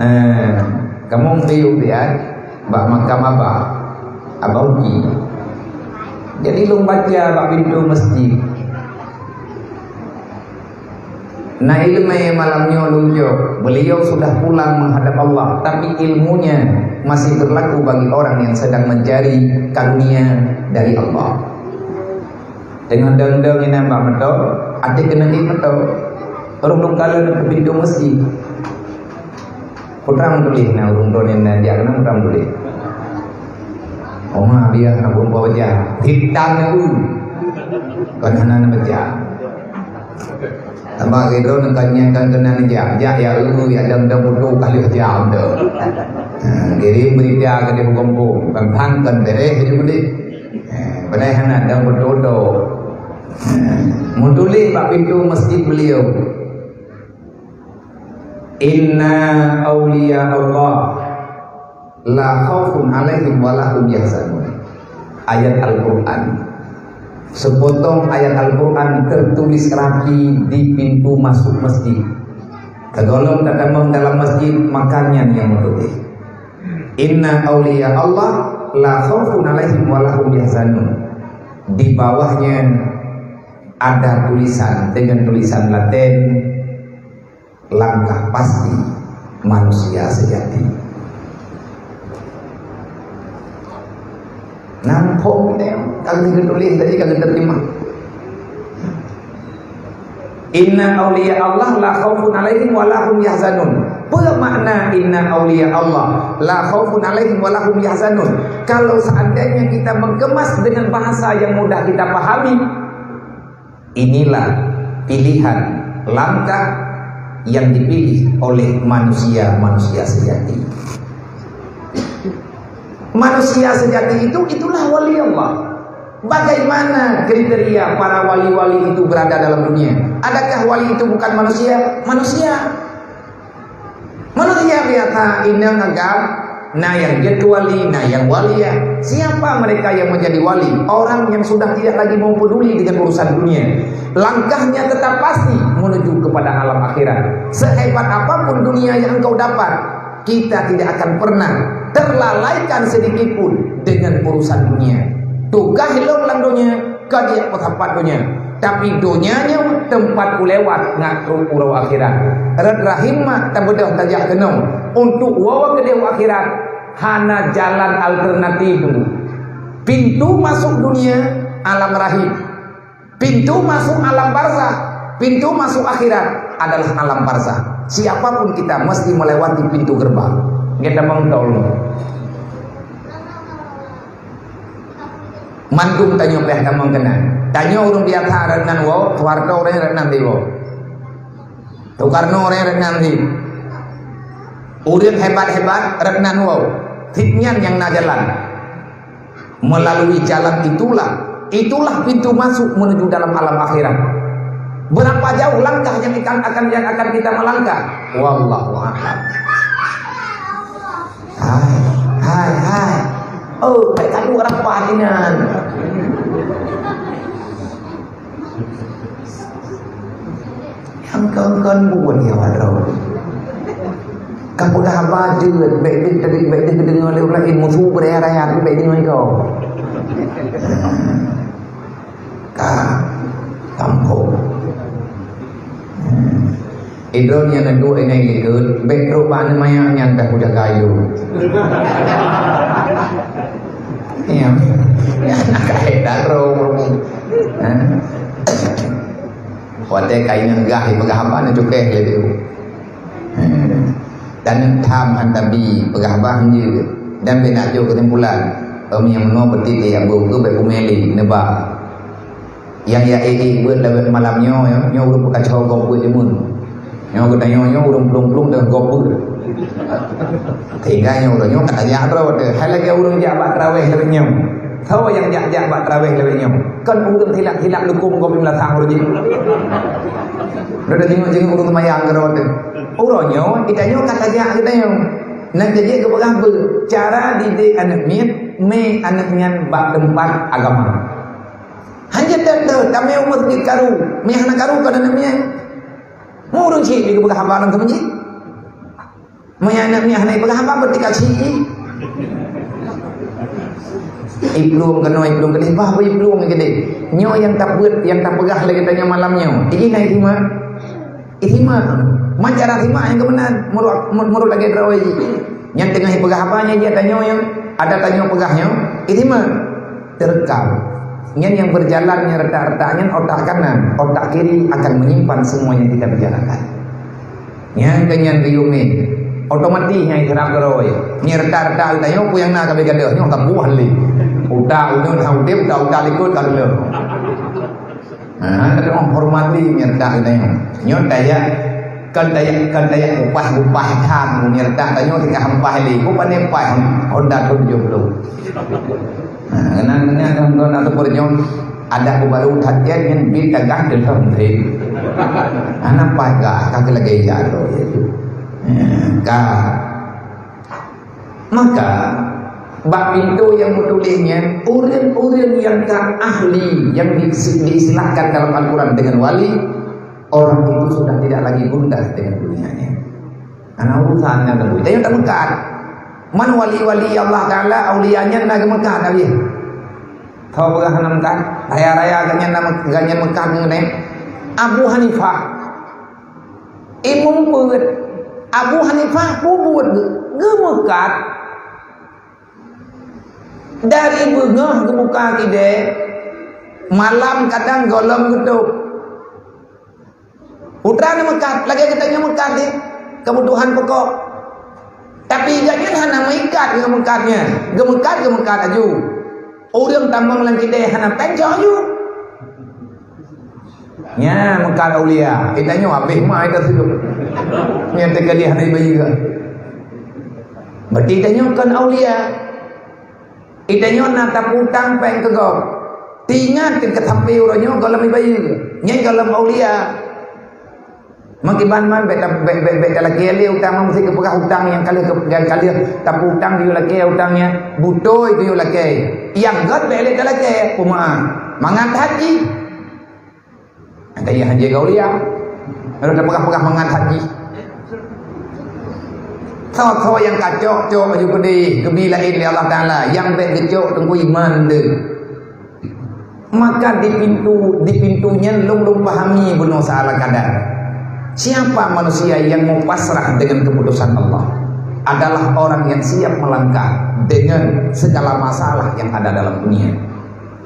eh, kamoe piôh piat bak makam Abah, Abah Uki. Jadi, lôn baca bak pintoe masjid. Na ileumé malam nyoe lôn jok, beliau sudah pulang menghadap Allah, tapi ilmunya masih berlaku bagi orang yang sedang mencari karunia dari Allah. Teungoh dong-dong inan bak moto, até keuneuk ék moto. Ureueng lôn kalon keu pintoe masjid. Putra meutuléh na ureueng droeneuh na jak keunoe putra meutuléh. Oma biah na ureueng bawa jah. Hitam na u. Kon hana na baca. Abah Ridho nengkanyang kan keunan jak. Jak ya u, ya dong-dong putu ka lheueh jam tu. Ha, kirim berita ke di kampung. Tentang kan beres je boleh. Eh, padahai hana dong beutôi-toi. Eh, meutuléh bak pintoe masjid beliau, "Inna awliya Allah la khaufun alaihim wa la hum yahzanun." Ayat Al-Quran. Sepotong ayat Al-Quran tertulis rapi di pintu masuk masjid. Kegohlom tatamong dalam masjid, makanya yang meutuléh. "Inna awliya Allah la khaufun alaihim wa la hum yahzanun." Di bawahnya ada tulisan dengan tulisan Latin, "Langkah pasti manusia sejati." Nampak kita yang kami tulis tadi, kami terima. "Inna awliya Allah la khaufun alaihim wa la hum yahzanun." Apa makna "Inna awliya Allah la khaufun alaihim wa la hum yahzanun"? Kalau seandainya kita mengemas dengan bahasa yang mudah kita pahami, inilah pilihan langkah yang dipilih oleh manusia-manusia sejati. Manusia sejati itu, itulah wali Allah. Bagaimana kriteria para wali-wali itu berada dalam dunia? Adakah wali itu bukan manusia? Manusia. Manusia biasa, inong agam, na nyang jeuet wali, na nyang waliah. Siapa mereka yang menjadi wali? Orang yang sudah tidak lagi mau peduli dengan urusan dunia. Langkahnya tetap pasti menuju kepada alam akhirat. Sehebat apapun dunia yang engkau dapat, kita tidak akan pernah terlalaikan sedikit pun dengan urusan dunia. Tugaih lôn lam donya, ka jeuet peusapat donya. Tapi donya nyoe teumpat ulewat ngat trok uroe akhirat. Rot rahim mak tabeudôh tajak keunoe. Untuk woe keudeh u akhirat, hana jalan alternatif. Pintu masuk dunia alam rahim. Pintu masuk alam barzah, pintu masuk akhirat adalah alam barzah. Siapapun kita mesti melewati pintu gerbang. Kita mengtol. Mandum tanyoe pih tamong keunan. Tanyoe ureueng biasa rot nan woe, Suharto ureueng rot nan di woe. Soekarno rot nan di. Ureuëng hebat-hebat rot nan woe. Cit nyan nyang na jalan. Melalui jalan itulah, itulah pintu masuk menuju dalam alam akhirat. Berapa jauh langkah yang akan, akan yang akan kita melangkah? Wallahu a'lam. Hai, hai, hai. Oh, tak tahu apa hatinya. Nyang kon-kon buet ya, waduh. Ka peugah haba jeuet, bèk deuh, bèk deuh, bèk deuh geudeungoe lé ureueng laén, musu beuraya-raya, bèk deungoe iko. Ka, kampung. Idroe nyang na duek inai likot, bèk trok bak aneuk manyak nyan dah kujaga yue. Iya. Ka hé dah trok. Ha? Watèe ka inong gah ipeugah haba na cukéh lé tu. Dan tham han tabi peugah haba hanjeuet. Dan bèk nak jok keusimpulan. Om nyang meunoe beutit ya bu ke bèk kumeli neuba. Nyang ya ék-ék beuet lawét malam nyoe, nyoe ureueng peukaco gob beuet jeumeu. Nyoe geutanyoe nyoe ureueng plueng-plueng dan gob beuet. Sehingga nyoe ureueng nyoe ka tajak droe teuh. Hai lagèe ureueng jak bak tarawih lawét nyoe. Soe nyang jak-jak bak tarawih lawét nyoe? Kon ureueng silap-silap lukôm gob di meulasang ureueng jih. Udah jinguk-jinguk ureueng seumayang keudroe teuh. Uroe nyoe, geutanyoe ka tajak geutanyoe. Nyan keuh jeuet geupeugah beuet cara didik aneuk miet, mé aneuk nyan bak teumpat agama. Hanjeuet that-that tamé u masjid karu, meuhana karu kon aneuk miet. Meu ureueng chik di geupeugah haba lam keumeujih. Meuhana, meuhana peugah haba beutika chik. Iplueng keunoe, iplueng keudeh, bah beu iplueng keudeh. Nyoe nyang tapeuet, nyang tapeugah lagèe tanyoe malam nyoe. Iji na istimewa. Istimewa, man cara simak nyang keumeunang, meunurot, meunurot lagèe droe jih. Nyang teungoh ipeugah haba nyan jih tanyoe nyang, ada tanyoe peugah nyoe, istimewa. Teurekam. Nyan nyang berjalan nyan retak-retak nyan otak kanan, otak kiri akan menyimpan semua yang kita bicarakan. Nyan keuh nyan riume. Otomatis nyan iseurap droe. Nyan retak-retak tanyoe peue nyang na ka beugadôh nyoe ka buah lé. Utak uneun ha udeb, utak-utak likot ka leuloh. Ha, ka teurimong hormati meunyeureutak geutanyoe. Nyoe tajak, kon tajak, kon tajak upah-upah tham meunyeureutak tanyoe tinggai hampah lé. Ku pandai upah Honda Accord tujoh ploh. Ha, keunan, keunan, keunan, keunan, atau peureunyong adak ku baru that nyan, nyan bit tagah teuh lom. Hana paih gah, ka keu lagèe ija droe. Ha, ka. Maka, bak pintoe nyang meutuléh nyan, ureueng-ureueng nyang ka ahli, nyang di-, diistilahkan dalam Al-Quran dengan wali, orang itu sudah tidak lagi gundah dengan dunianya. Hana urusan nyan lagèe. Tanyoe tameukat. Man wali-wali Allah Taala, aulia nyan na geumeukat habéh. Soe peugah hana meukat? Raya-raya gobnyan na meukat ngon Abu Hanifah. Imum beuet, Abu Hanifah peubuet geu-, geumeukat. Dari beungoh geubuka kidée, malam kadang gohlom geutôb. Putra neumeukat, lagée geutanyoe meukat di keubutuhan pokok. Tapi gobnyan hana meuikat ngon meukatnya. Geumeukat, geumeukat aju. Ureuëng tamong lam kidée hana tancok aju. Nyan meukat aulia. Geutanyoe habéh ma ita sigoe. Nyan teuka lé hana bayeue. Berarti tanyoe kon aulia. Geutanyoe na tapeu utang péng keu gob. Teuingat keu sampoe uroe nyoe gohlom bayeue. Nyan gohlom aulia. Meukiban man bék ta-, bék, bék, bék talakée lé utang, meusti geupeugah utang nyang ka lheueh, nyang ka lheueh tapeu utang geuyue lakée utang nyan, beutôi geuyue lakée. Nyang gét bék lé talakée, peue meu'ah. Mangat haji. Ada nyang hanjeuet geulia. Lalu tapeugah-peugah mangat haji. Soe-soe nyang kacok-cok aju keudeh, geubi laén lé Allah Taala, nyang bék geucok teungku iman deuh. Maka di pintu, di pintu nyan lôn, lôn pahami bunoe saala kadar. Siapa manusia yang mau pasrah dengan keputusan Allah? Adalah orang yang siap melangkah dengan segala masalah yang ada dalam dunia.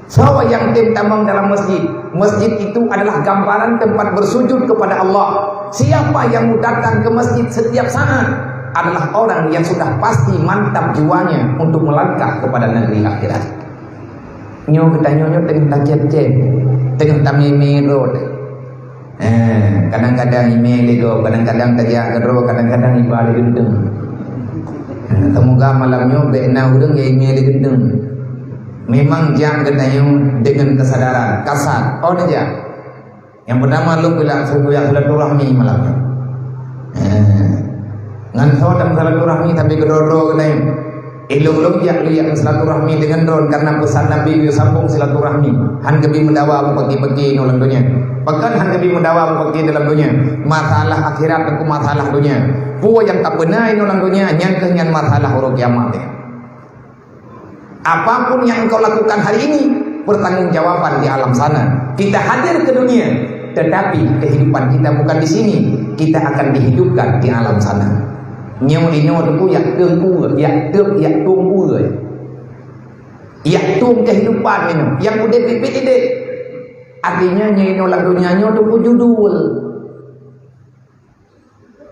Soe nyang tem tamong dalam masjid? Masjid itu adalah gambaran tempat bersujud kepada Allah. Siapa yang mau datang ke masjid setiap saat adalah orang yang sudah pasti mantap jiwanya untuk melangkah kepada negeri akhirat. Nyoe geutanyoe nyoe teungoh tacieb-cieb, teungoh tamé-mé rot. Eh, kadang-kadang imé lé gob, kadang-kadang tajak keudroe, kadang-kadang iba lé geunteng. Eh, semoga malam nyoe bék na ureuëng nyang imé lé geunteng. Memang jak geutanyoe dengan kesadaran, kasat. Oh, neujak. Nyang peutama lôn peulah silaturahmi malam nyoe. Eh, ngon soe tam silaturahmi tapi keudroe-droe geutanyoe. Ilôn-lôn jak lôn jak silaturahmi deungon droen karena peusan Nabi geuyue sambong silaturahmi. Han geubi meudawa mupaki-paki inoe lam donya. Pakon han geubi meudawa mupaki dalam donya? Masalah akhirat teungku masalah donya. Peue nyang tapeuna inoe lam donya nyan keuh nyan masalah uroe kiamat. Apapun yang engkau lakukan hari ini, pertanggungjawaban di alam sana. Kita hadir ke dunia, tetapi kehidupan kita bukan di sini. Kita akan dihidupkan di alam sana. Nyoe inoe teungku yak teungku, yak teuk, yak tungku. Yak tueng kehidupan inoe, nyang udeb biet-biet ideh. Artinya nyoe inoe lam donya nyoe teungku judul.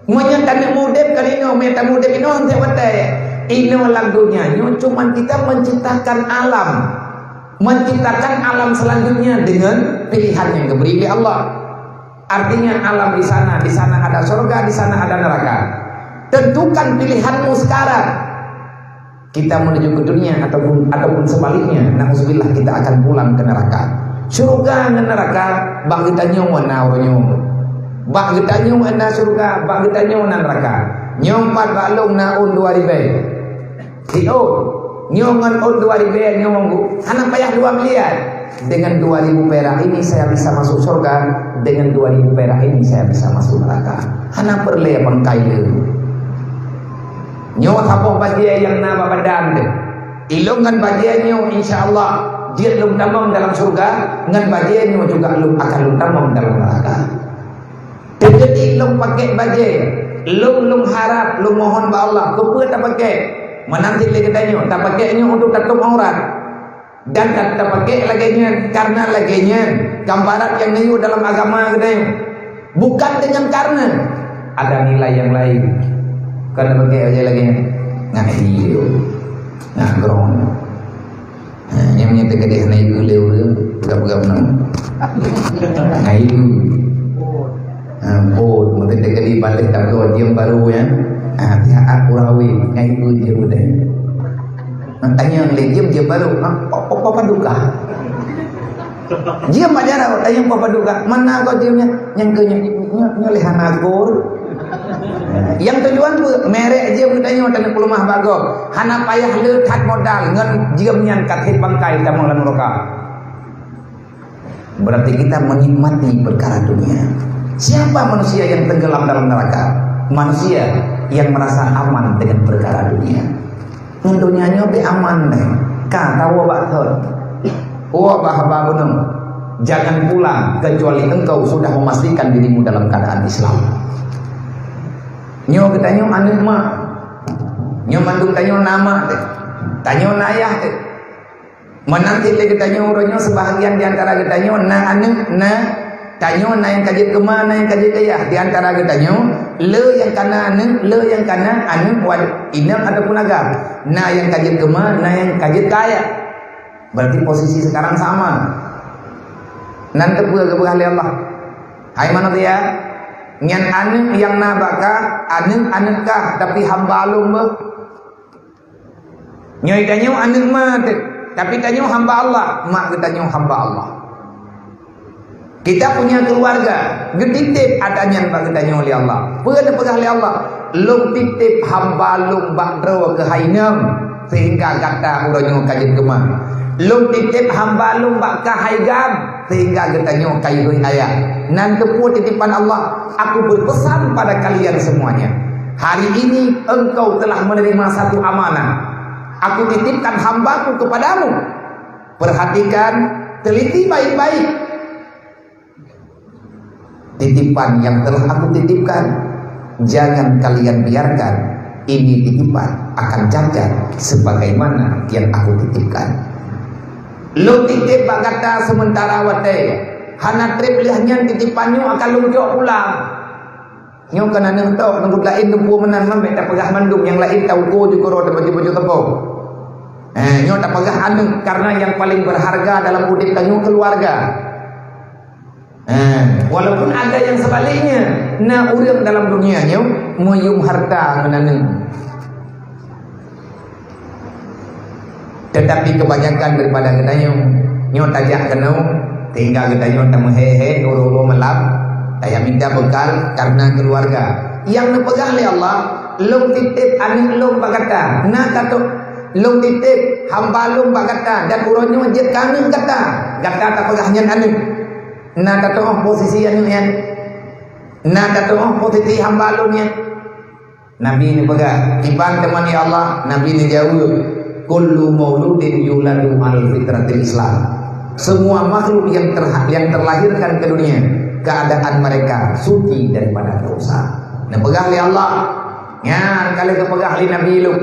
Meunyoe taneuk mudeb kali nyoe, mé tamudeb inoe hana watée. Inoe lam donya nyoe cuman kita menciptakan alam, menciptakan alam selanjutnya dengan pilihan yang diberi oleh Allah. Artinya alam di sana, di sana ada surga, di sana ada neraka. Tentukan pilihanmu sekarang. Kita menuju ke dunia ataupun ataupun sebaliknya, nauzubillah kita akan pulang ke neraka. Syurga ngon neraka bak geutanyoe na uroe nyoe. Bak geutanyoe na syurga, bak geutanyoe na neraka. Nyoe pat bak lôn na ôn dua ribée. Di ôn nyoe ngon ôn dua ribée nyoe monggu hana payah dua miliar. Dengan dua ribu perak ini saya bisa masuk surga, dengan dua ribu perak ini saya bisa masuk neraka. Hana peureulée bangkai lé. Nyoe saboh bajée nyang na bak badan teuh. Ilôn ngon bajée nyoe insya Allah jeuet lôn tamong dalam syurga, ngon bajée nyoe juga lôn akan lôn tamong dalam neraka. Teujadi lôn pakék bajée, lôn lôn harab, lôn mohon bak Allah, keupeue tapakék? Meunan cit lé geutanyoe, tapakék nyoe untuk tatôb aurat. Dan ka tapakék lagée nyan, karena lagée nyan, gambaran nyang neuyue dalam agama geutanyoe. Bukan dengan karena ada nilai yang lain. Kon tapakék lagée nyan. Nah, iyo. Nah, grong. Ha, nyang meunyoe teukeudeh hana ibu lé ureueng, peugah-peugah meunan. Hana ibu. Ha, pot, mungkin teukeudeh baleh tak jiem baru ya. Ha, pihak aku rawi, hana ibu jiem udah. Tanya lé jiem, jiem baru. Ha, apa, apa, apa duka? Jiem aja dah, tanya apa, apa duka? Mana kau jiemnya? Yang ke, yang, yang, yang leh hana akur. Nyang tujuan peue? Merek jiem geutanyoe taneuk peuleumah bak gob. Hana payah le that modal ngon jiem nyan ka that bangkai tamong lam neraka. Berarti kita menikmati perkara dunia. Siapa manusia yang tenggelam dalam neraka? Manusia yang merasa aman dengan perkara dunia. Ngon donya nyoe beu aman neh. Ka tawoe bak thon. Woe bak haba gunong. Jangan pulang kecuali engkau sudah memastikan dirimu dalam keadaan Islam. Nyoe geutanyoe aneuk mak. Nyoe mandum tanyoe na mak teuh. Tanyoe na ayah teuh. Meunan cit lé geutanyoe uroe nyoe, sebahagian di antara geutanyoe na aneuk, na tanyoe na nyang ka jeuet keu ma, na nyang ka jeuet keu yah. Di antara geutanyoe, le nyang ka na aneuk, le nyang ka na aneuk, wad-, inong ataupun agam. Na nyang ka jeuet keu ma, na nyang ka jeuet keu ayah. Berarti posisi sekarang sama. Nan teupeue geupeugah lé Allah, "Hai manusia, nyan aneuk nyang na bak kah, aneuk-aneuk kah, tapi hamba Lôn beuh." Nyoe tanyoe aneuk ma teuh, tapi tanyoe hamba Allah, mak geutanyoe hamba Allah. Kita punya keluarga, geutitép ata nyan bak geutanyoe lé Allah. Peue neupeugah lé Allah? "Lôn titép hamba Lôn bak droe keuh hai inong, sehingga gata uroe nyoe ka jeuet keu ma. Lôn titép hamba Lôn bak kah hai agam, sehingga geutanyoe ka jeuet keu ayah." Nan teupeue titipan Allah, "Aku berpesan pada kalian semuanya. Hari ini engkau telah menerima satu amanah. Aku titipkan hamba-Ku kepadamu. Perhatikan, teliti baik-baik. Titipan yang telah Aku titipkan, jangan kalian biarkan. Ini titipan akan cacat sebagaimana yang Aku titipkan." Lôn titép bak gata sementara watée, hana treb lheueh nyan titipan nyoe akan Lôn jok pulang. Nyoe kon aneuk tok, neubeuet laén teupeu meunan, man bèk tapeugah mandum, nyang laén tauko jukuro teupeu-teupeu teupeu. Eh, nyoe tapeugah aneuk, karena yang paling berharga dalam udép tanyoe keluarga. Eh, walaupun ada yang sebaliknya, na ureuëng dalam dunia nyoe meuyuem harta ngon aneuëk. Tetapi kebanyakan daripada geutanyoe, nyoe tajak keunoe, sehingga geutanyoe tameuhé-hé uroe-uroe malam, tajak minta bekal karena keluarga. Nyang neupeugah lé Allah, "Lôn titép aneuëk lôn bak gata." Na tato, "Lôn titép hamba lôn bak gata, dan uroe nyoe jeuet keu aneuëk gata." Gata tapeugah nyan aneuëk. Na tatu'oh posisi aneuëk nyan. Na tatu'oh posisi hamba lôn nyan. Nabi neupeugah, "Kiban teuma, ya Allah?" Nabi neujaweueb, "Kullu mauludin yuladu al fitratil Islam." Semua makhluk yang terha-, yang terlahirkan ke dunia, keadaan mereka suci daripada dosa. Neupeugah lé Allah, nyan ka lheueh geupeugah lé Nabi Lut.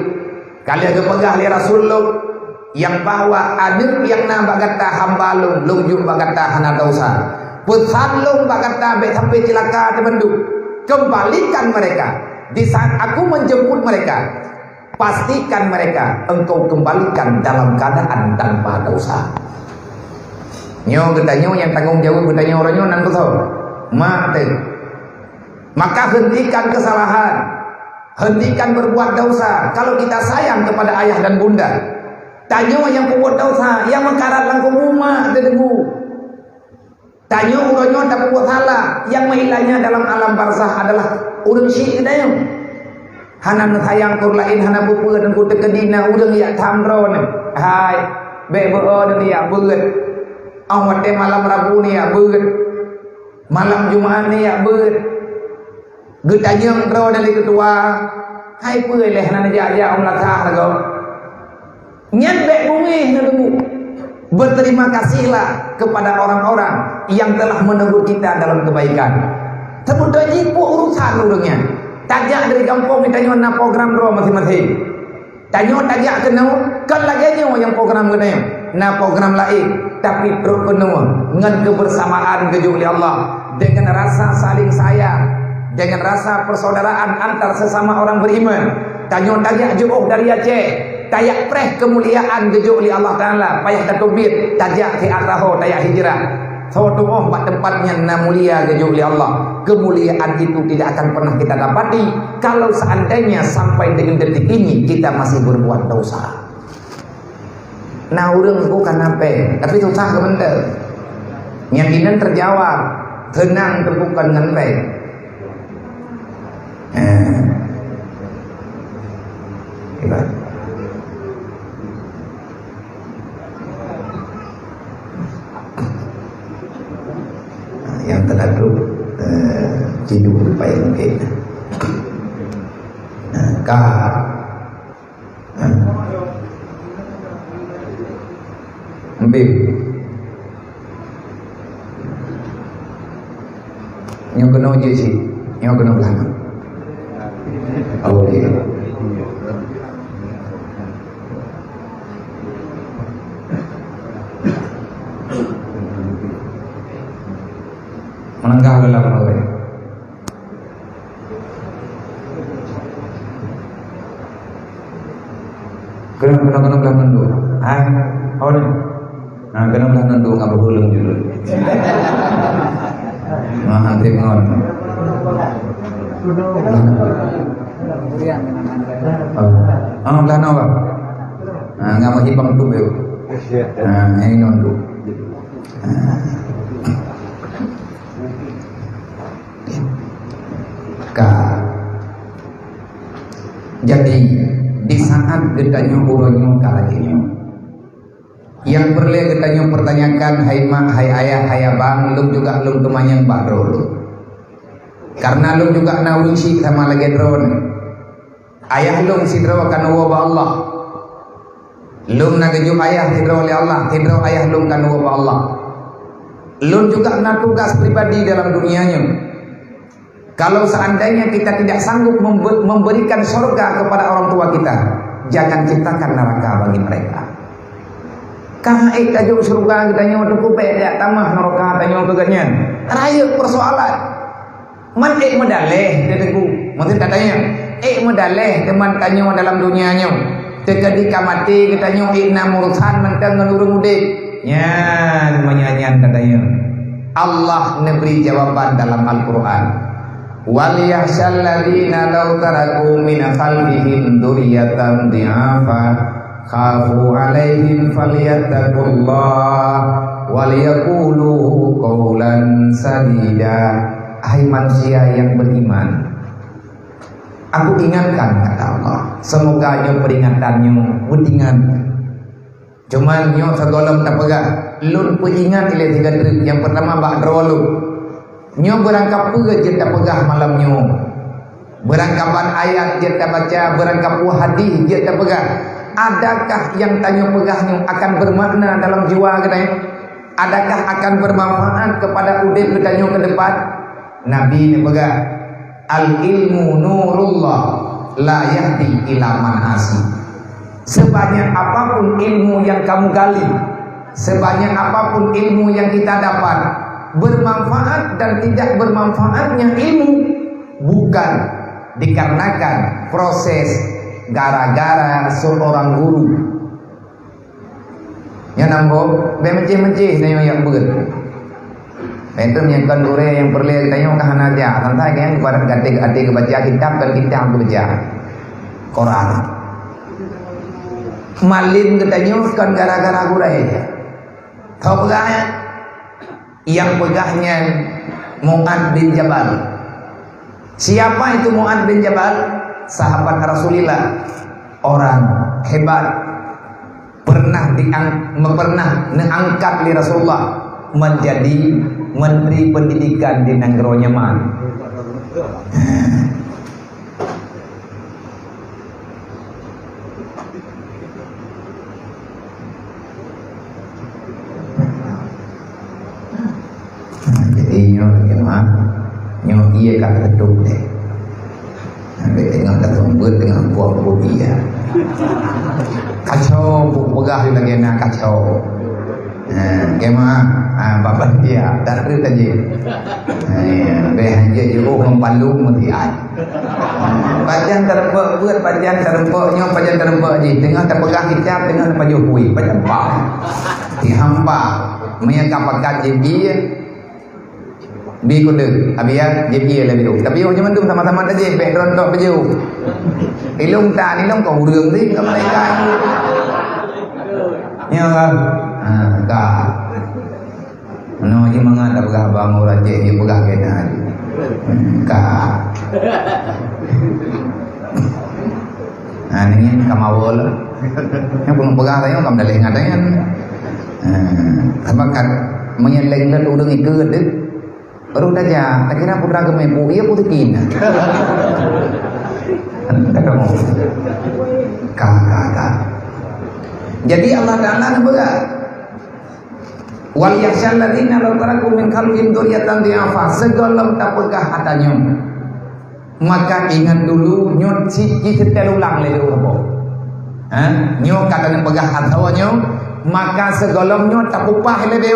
Ka lheueh geupeugah lé Rasul lôn, nyang bahwa aneuëk nyang na bak gata hamba lôn, lôn jok bak gata hana desya. Peusan lôn bak gata bék sampai ceulaka teubandum. Kembalikan mereka. Di saat aku menjemput mereka, pastikan mereka engkau kembalikan dalam keadaan tanpa dosa. Nyoe geutanyoe nyang tanggong jaweueb geutanyoe uroe nyoe nan beutôi. Mak teuh. Maka hentikan kesalahan, hentikan berbuat dosa. Kalau kita sayang kepada ayah dan bunda, tanyoe nyang peubuet dosa, nyang meukarat lam kubu mak teudeungoe. Tanyoe uroe nyoe tapeubuet salah, nyang meuilanya dalam alam barzakh adalah ureuëng syiek tanyoe. Hana neusayang keu ureuëng laén, hana peue-peue, teungku teukeudi na ureuëng jak tham droeneuh. Hai, bék beu-o neuh jak beuet. Óh watée malam Rabu neuh jak beuet. Malam Jumat neuh jak beuet. Geutanyong droe dari ketua, "Hai peue leh hana neujak-jak u meulasah lagoe?" Nyan bék beungéh neudeungoe. Berterima kasihlah kepada orang-orang yang telah menegur kita dalam kebaikan. Sebeutôi jih peue urusan ureuëng nyan. Tajak dari gampông geutanyoe na program droe maséng-maséng. Tanyoe tajak keunoe, kon lagée nyoe nyang program geutanyoe. Na program laén, tapi trok keunoe ngon kebersamaan geujok lé Allah, dengan rasa saling sayang, dengan rasa persaudaraan antar sesama orang beriman. Tanyoe tajak jiôh dari Aceh, tajak preh keumuliaan geujok lé Allah Taala, payah tateubiet, tajak siat saho, tajak hijrah. Soe tu'oh bak teumpat nyan na mulia geujok lé Allah. Kemuliaan itu tidak akan pernah kita dapati kalau seandainya sampai dengan detik ini kita masih berbuat dosa. Na ureuëng bukan nape, tapi susah keu mantong. Nyang inan terjawab, seunang teuh bukan ngon péng. Eh. Hebat. Nah, nyang teulatôh, eh, tidu payah mungkin. Nah, ka. Nah. Embim. Nyoe keunoe jih cit. Nyoe keunoe blah. Oh, iya. Meunangkah leulam awai. Keunoe, keunoe, keunoe blah ngon duek. Hai, awai. Nah, keunoe blah ngon duek ngon beuhuleueng judul. Nah, antre ngon. Oh, blah ngon, Bang. Nah, ngon meuhibang tu, yuk. Nah, ini ngon duek. Ka. Jadi, di saat geutanyoe uroe nyoe ka lagée nyoe, nyang peureulée geutanyoe peutanyakan, hai mak, hai ayah, hai abang, lôn juga lôn teumanyong bak droe lôn. Karena lôn juga na ureuëng syiek sama lagée droeneuh. Ayah lôn sidroe ka neuwoe bak Allah. Lôn na geujok ayah sidroe lé Allah, sidroe ayah lôn ka neuwoe bak Allah. Lôn juga na tugas pribadi dalam dunia nyoe. Kalau seandainya kita tidak sanggup membe-, memberikan sorga kepada orang tua kita, jangan ciptakan neraka bagi mereka. Ka ék tajok syeuruga geutanyoe, teungku, bék jak tamah neuraka tanyoe keu gobnyan. Rayeuk peusoalan. Man ék meudaleh, teudeungoe. Mungken tatanyong, ék meudaleh teuma tanyoe dalam dunia nyoe. Teukeudi ka maté geutanyoe ék na urusan mantong ngon ureuëng udeb. Nyan, meunyoe nyan tatanyong. Allah neubri jawaban dalam Al-Qur'an, "Wal yakhsyal ladzina law taraku min khalfihim dzurriyyatan dhi'afa khafu 'alaihim falyattaqullah wal yaqulu qaulan sadida." Hai manusia yang beriman, Aku ingatkan, kata Allah, semoga nyoe peringatan nyoe beutingat. Cuman nyoe sigohlom tapeugah, lôn peuingat ilée sigoe treuk. Nyang peurtama bak droe lôn. Nyoe beurangkapeue jeuet tapeugah malam nyoe? Beurangkaban ayat jeuet tabaca, beurangkapeue hadis jeuet tapeugah? Adakah nyang tanyoe peugah nyoe akan bermakna dalam jiwa geutanyoe? Adakah akan bermanfaat kepada udeb geutanyoe ke depan? Nabi neupeugah, "Al-ilmu nurullah la yahdi ila man asi." Sebanyak apapun ilmu yang kamu gali, sebanyak apapun ilmu yang kita dapat, bermanfaat dan tidak bermanfaatnya ilmu bukan dikarenakan proses gara-gara seorang guru. Nyan ambo, bèk meucéh-meucéh tanyoe nyang beuet. Bèk tu meunyoe kon gurèe nyang peureulèe tanyoe ka hana jak, santai kan, ibarat gata até geubaca kitab, kon kitab geubaca. Quran. Malin geutanyoe kon gara-gara gurèe. Tho peugah nyan. Nyang peugah nyan Mu'adz bin Jabal. Siapa itu Mu'adz bin Jabal? Sahabat Rasulillah, orang hebat, pernah diang-, pernah neuangkat lé Rasulullah menjadi menteri pendidikan di nanggroe Yaman. Jadi nyoe lagèe mah, nyoe ie ka teutup deh. Sampai tengah datang buat tengah buang kopi ya. Kacau, bu peugah lagèe na kacau. Ha, kema, ha, babah dia, tak ada tadi. Ha, ya, beh hanya jauh mempalung mesti ai. Pajan tareumpok buet, pajan tareumpok nyoe, pajan tareumpok jih. Teungoh tapeugah kitab, teungoh tapajoh kui, pajan pah. Dihampa, meunyoe ka pakat jih ie, bi kudeueng, abi ya, jih ie lagi tu. Tapi oh, jaman tu sama-sama tajih, bek rontok baju. Ilung tan, ilung kau ureueng sih, kau malaikat. Ya kan? Ha, ka. Meunoe jih mangat tapeugah haba ngon ureueng Aceh, jih peugah keunan. Ka. Ha, nyan ka mawöl. Nyang peugah tanyoe ka meudaleh ngon tanyoe. Ha, sabab ka meunyoe leng lôn ureueng ikeue deuh. Baru saja, takira putra keumeue pu, iya pu teukin. Ka, ka, ka. Jadi Allah Taala neupeugah, "Wal yakhsyal ladzina law taraku min khalfihim dzurriyyatan dhi'afa." Sigohlom tapeugah ata nyoe, maka ingat dulu nyoe cit jiseutôt ulang lé ureueng. Ha? Nyoe ka tapeugah ata nyoe, maka sigohlom nyoe tapeupaih lé.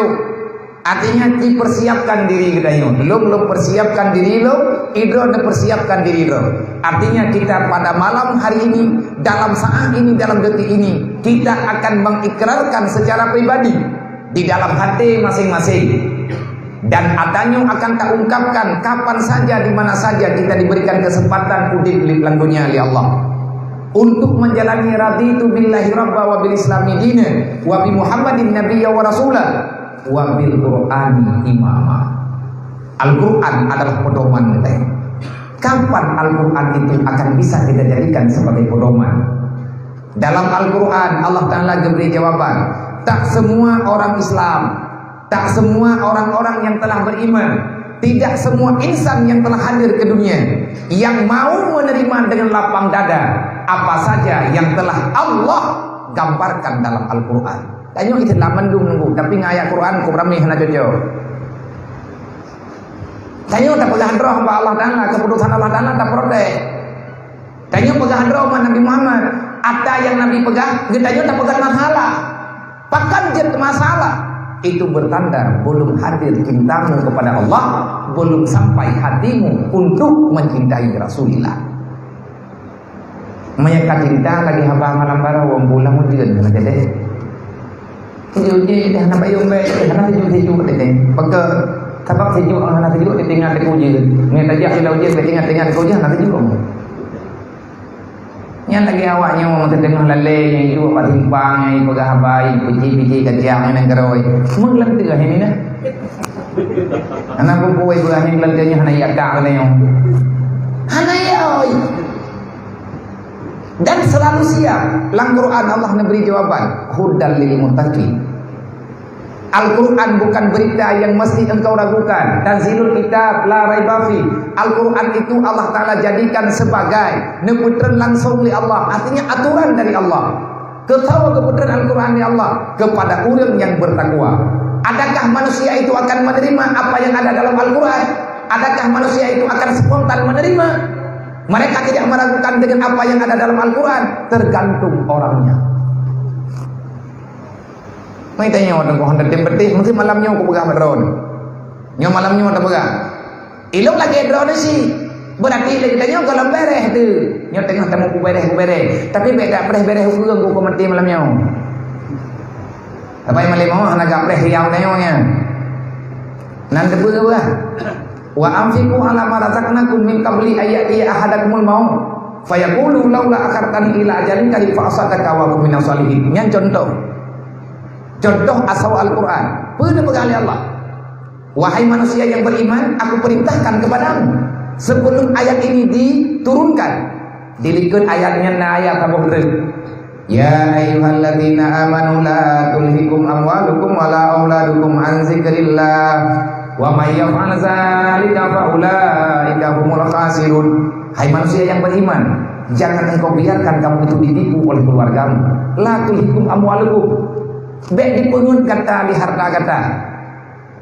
Artinya, dipersiapkan diri geutanyoe. Lôn, lôn persiapkan diri lôn, idroe neupersiapkan diri droe. Artinya, kita pada malam hari ini, dalam saat ini, dalam detik ini, kita akan mengikrarkan secara pribadi di dalam hati masing-masing. Dan ata nyoe akan taungkapkan kapan saja, di mana saja kita diberikan kesempatan udeb lam dunia oleh Allah. Untuk menjalani raditu billahi rabba wa bil islami dina wa bi Muhammadin nabiyya wa rasula wa bil Qur'ani imama. Al-Quran adalah pedoman kita. Kapan Al-Quran itu akan bisa kita jadikan sebagai pedoman? Dalam Al-Quran, Allah Taala geubri jawaban. Tak semua orang Islam, tak semua orang-orang yang telah beriman, tidak semua insan yang telah hadir ke dunia yang mau menerima dengan lapang dada apa saja yang telah Allah gambarkan dalam Al-Quran. Tanyoe Islam mandum nunggu, tapi ngon ayat Quran kok ramé hana cocok. Tanyoe tapeugah droe bak Allah Taala, keputusan Allah Taala taprotes. Tanyoe peugah droe bak Nabi Muhammad, ata nyang Nabi peugah, geutanyoe tapeugah masalah. Pakon jeuet masalah? Itu bertanda belum hadir cintamu kepada Allah, belum sampai hatimu untuk mencintai Rasulullah. Meunyoe ka cinta lagèe haba malam baroe, wong pulang ujeuen hana jadi. Ujeuen dah hana payong bae, hana sejuk-sejuk tadi. Peke Sabab seujok hana seujok, teuingat teuka ujeuen. Meunyo tajak di laôt ujeuen, teuingat-ingat teuka ujeuen, hana seujok. Nyan lagèe awak nyoe meuteungoh lalé nyang iduek bak simpang, nyang ipeugah haba, nyang peuci-peuci kacang nyang keurôi. Meugleunteu hai minah. Hana peue-peue ipeugah nyang gleunteu nyoe hana iata lé nyoe. Hana ioi. Dan selalu siap. Lam Quran Allah neubri jawaban, hudal lil muttaqin. Al-Quran bukan berita yang mesti engkau ragukan. Tanzilul kitab la raiba fi. Al-Quran itu Allah Ta'ala jadikan sebagai neupeutreun langsung lé Allah, artinya aturan dari Allah. Keu soe geupeutreun Al-Quran lé Allah? Kepada ureuëng yang bertakwa. Adakah manusia itu akan menerima apa yang ada dalam Al-Quran? Adakah manusia itu akan spontan menerima? Mereka tidak meragukan dengan apa yang ada dalam Al-Quran. Tergantung orangnya. Mai tanyoe teungku, hana tem beuteh, mungkin malam nyoe kupeugah bak droeneuh. Nyoe malam nyoe tapeugah. Ilong lagèe droeneuh sih. Berarti lé geutanyoe gohlom bereh tu. Nyoe teungoh tamu kubereh-kubereh. Tapi bèk dak bereh-bereh ureueng ku maté malam nyoe. Tapi malam nyoe hana gak bereh riau tanyoe nyan. Nan teupeue bah. Wa anfiqu ala ma razaqnakum min qabli an ya'tiya ahadakumul maut fayaqulu laula akhartani ila ajalin qarib fa asaddaqa wa akun minas salihin. Nyan contoh. Contoh asoe Al-Quran. Peue neupeugah lé Allah? Wahai manusia yang beriman, aku perintahkan kepadamu sebelum ayat ini diturunkan. Di likot ayat nyan na ayat saboh treuk. Ya ayyuhalladzina amanu la tulhikum amwalukum wala auladukum an zikrillah wa may yaf'al dzalika fa ulaika humul khasirun. Hai manusia yang beriman, jangan engkau biarkan kamu itu ditipu oleh keluargamu. La tulhikum amwalukum. Bèk dipeungeut gata di harta gata.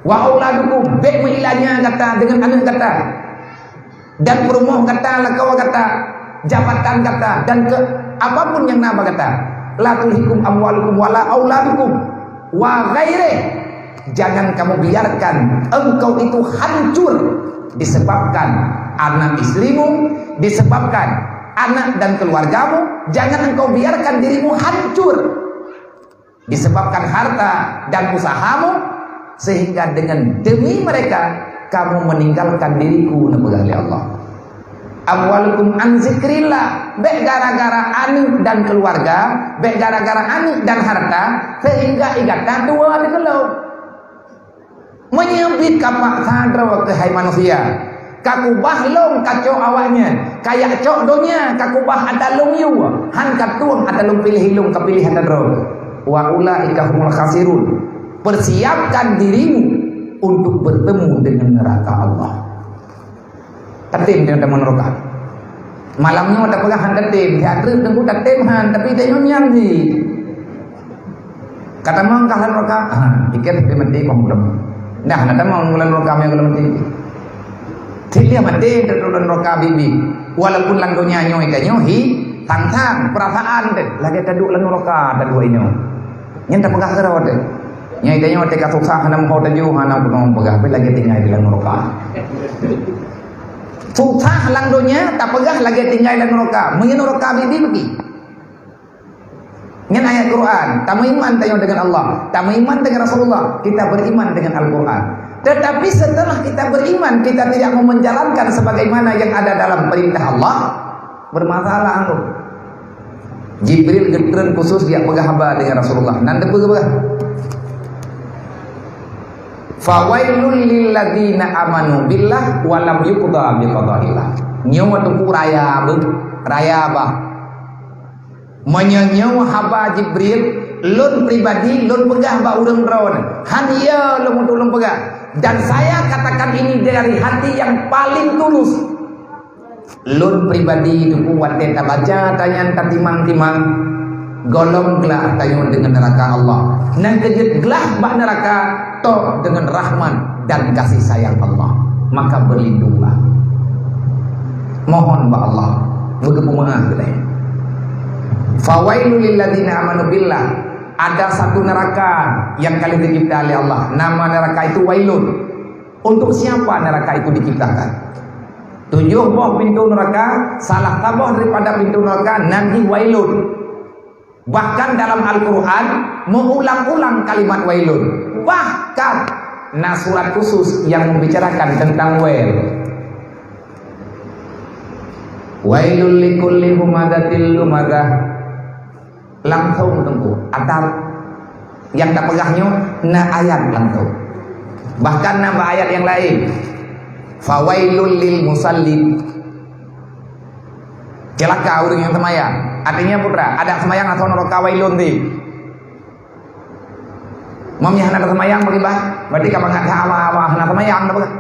Wa auladukum, bèk meuilanya gata deungon aneuk gata. Dan peurumoh gata, lakoe gata, jabatan gata, dan ke apapun nyang na bak gata. La tulhikum amwalukum wala auladukum wa ghairih. Jangan kamu biarkan engkau itu hancur disebabkan anak istrimu, disebabkan anak dan keluargamu. Jangan engkau biarkan dirimu hancur disebabkan harta dan usahamu, sehingga dengan demi mereka kamu meninggalkan diriku, neupeugah lé Allah. Amwalukum an zikrillah, bèk gara-gara aneuk dan keluarga, bèk gara-gara aneuk dan harta, sehingga gata tuwoe dikeulong. Meunyoe bit ka paksa droe keuhai manusia, ka kubah lôn kacok awaknyan, ka jak cok donya, ka kubah ata lôn yue, han ka tueng ata lôn piléh ilôn, ka piléh ata droe. Wa ulaika humul khasirun. Persiapkan dirimu untuk bertemu dengan neraka Allah. Tatem teuh tamong neuraka. Malam nyoe tapeugah han tatem, siat treuk teungku tatem han, tapi tanyoe nyan jih. Ka tamong kah lam neuraka? Ha, pikir tapi mati kong belum. Dah, na tamong lam neuraka meunan belum mati. Tiep maté teuh lam neuraka bibi. Walaupun lam donya nyoe tanyoe hi, sang-sang perasaan teuh lagèe taduek lam neuraka taduek inoe. Nyan tapeugah keudroe teuh. Nyan tanyoe teuka susah hana meuho taju, hana peunong peugah, tapi lagèe tinggai di lam neuraka. Susah lam donya, tapeugah lagèe tinggai lam neuraka. Meunyoe neuraka bibi bagi. Nyan ayat Quran, tameuiman tanyoe dengan Allah, tameuiman dengan Rasulullah, kita beriman dengan Al-Quran. Tetapi setelah kita beriman, kita tidak mau menjalankan sebagaimana yang ada dalam perintah Allah, bermasalah tu. Jibril geutreun khusus jak peugah haba dengan Rasulullah. Nan teupeue geupeugah? Fawailul lilladzina amanu billah wa lam yuqda biqadaillah. Nyoe teungku raya beuh, raya bah. Meunyoe nyoe haba Jibril, lôn pribadi lôn peugah bak ureueng droeneuh. Han ya lôn untuk lôn peugah. Dan saya katakan ini dari hati yang paling tulus. Lôn pribadi teungku watèe tabaca tanyan tatimang-timang, gohlom glah tanyoe deungon neuraka Allah. Nyang keujeuet glah bak neuraka toh deungon rahmat dan kasih sayang Allah. Maka berlindunglah. Mohon bak Allah, beugeupeumaáh geutanyoe. Fawailul lilladzina amanu billah. Ada satu neraka yang ka lheueh dicipta lé Allah. Nama neraka itu Wailun. Untuk siapa neraka itu diciptakan? Tujoh boh pintoe neuraka, salah saboh daripada pintoe neuraka nan jih Wailun. Bahkan dalam Al-Quran meuulang-ulang kalimat Wailun. Bahkan Na surat khusus yang membicarakan tentang wail. Wailul likulli humazatil lumazah. Langsung teungku, atap nyang tapeugah nyoe na ayat langsung. Bahkan na bak ayat nyang laén, "Fawailul lil musallin." Celaka ureuëng nyang seumayang. Artinya, putra, ada seumayang atau neraka wailun ti. Meunyoe hana taseumayang, bagaimana? Berarti ka mangat that awak-awak hana seumayang, dah peugah.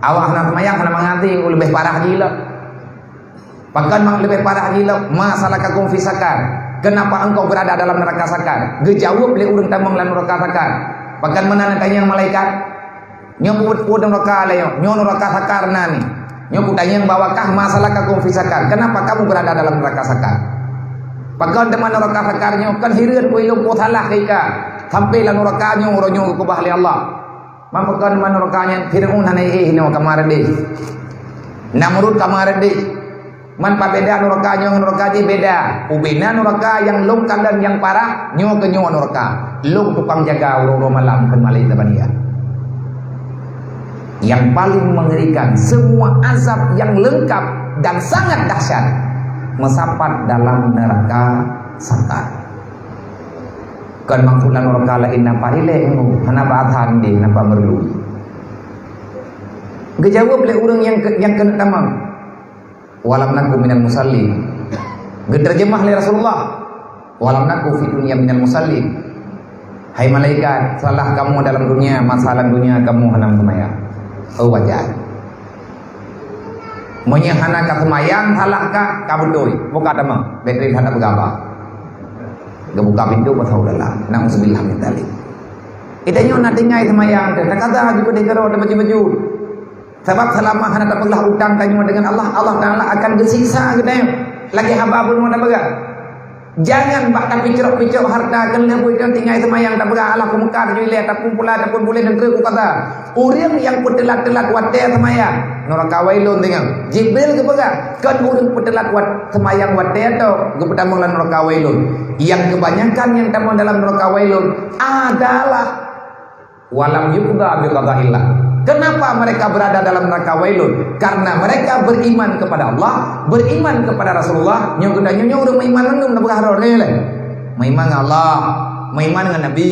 Awak hana seumayang, hana mangat ti, leubeh parah jih lom. Pakon mang leubeh parah jih lom, "Ma salakakum fi saqar?" Kenapa engkau berada dalam neraka Saqar? Geujaweueb lé ureuëng tamong lam neraka Saqar. Pakon meunan tanyong malaikat? Nyoe peuet-peuet nuraka lé nyoe, nyoe nuraka Saqar na ni. Nyoe kutanyong bak awak kah, "Ma salakakum fi saqar?" Kenapa kamu berada dalam neraka Saqar? Pakon teuma nuraka Saqar nyoe, kon hireuen peue ilôn peue salah keu ika sampai lam nuraka nyoe uroe nyoe geukeubah lé Allah. Man pakon teuma nuraka nyan Fir'aun hana éh nyoe ka ma reudeh. Namrud ka ma reudeh. Man pabeda nuraka nyoe ngon nuraka jih beda. Ubena nuraka nyang lôn kalon nyang parah, nyoe keu nyoe nuraka. Lôn tukang jaga uroe-uroe malam keu malaikat Zabaniah. Yang paling mengerikan, semua azab yang lengkap dan sangat dahsyat meusapat dalam neraka Saqar. Kon maksud lam nuraka laén napa rilek nyoe, hana basan deh, napa meurlu. Geujaweueb lé ureuëng nyang ke-, nyang keuneuk tamong. "Walam naku minal musallin." Geuteurjeumah lé Rasulullah, "Walam naku fid dunya minal musallin." Hai malaikat, salah kamu dalam dunia, masa lam dunia kamu hana seumayang. Oh, wajar. Meunyoe hana ka seumayang, salah ka, ka beutôi. Buka teuma, bèk rhot hana beugaba. Geubuka pintoe, beusahu dalam. Nauzubillah min dzalik. Ita nyoe na tinggai seumayang teuh, takada jipeudeungoe baju-baju. Sabab seulama hana tapeuglah utang tanyoe deungon Allah, Allah Taala akan geusiksa geutanyoe. Lagèe haba bunoe tapeugah. Jangan bak tapicok-picok harta keuneuk buet nyoe tinggai seumayang tapeugah Allah keu Mekah ju ilèe tapeumpula tapeumpulèe neugri ku kata. Ureueng nyang peuteulat-teulat watèe seumayang, nuraka wailun deungon. Jibril geupeugah, kon ureueng peuteulat wat-, seumayang watèe toh geupeutamong lam nuraka wailun. Yang kebanyakan yang tamong dalam nuraka wailun adalah Walam yuqda bi qadaillah. Kenapa mereka berada dalam neraka wailun? Karena mereka beriman kepada Allah, beriman kepada Rasulullah. Nyoe geutanyoe nyoe ureueng meuiman mandum na peugah droe lé. Meuiman ngon Allah, meuiman ngon Nabi,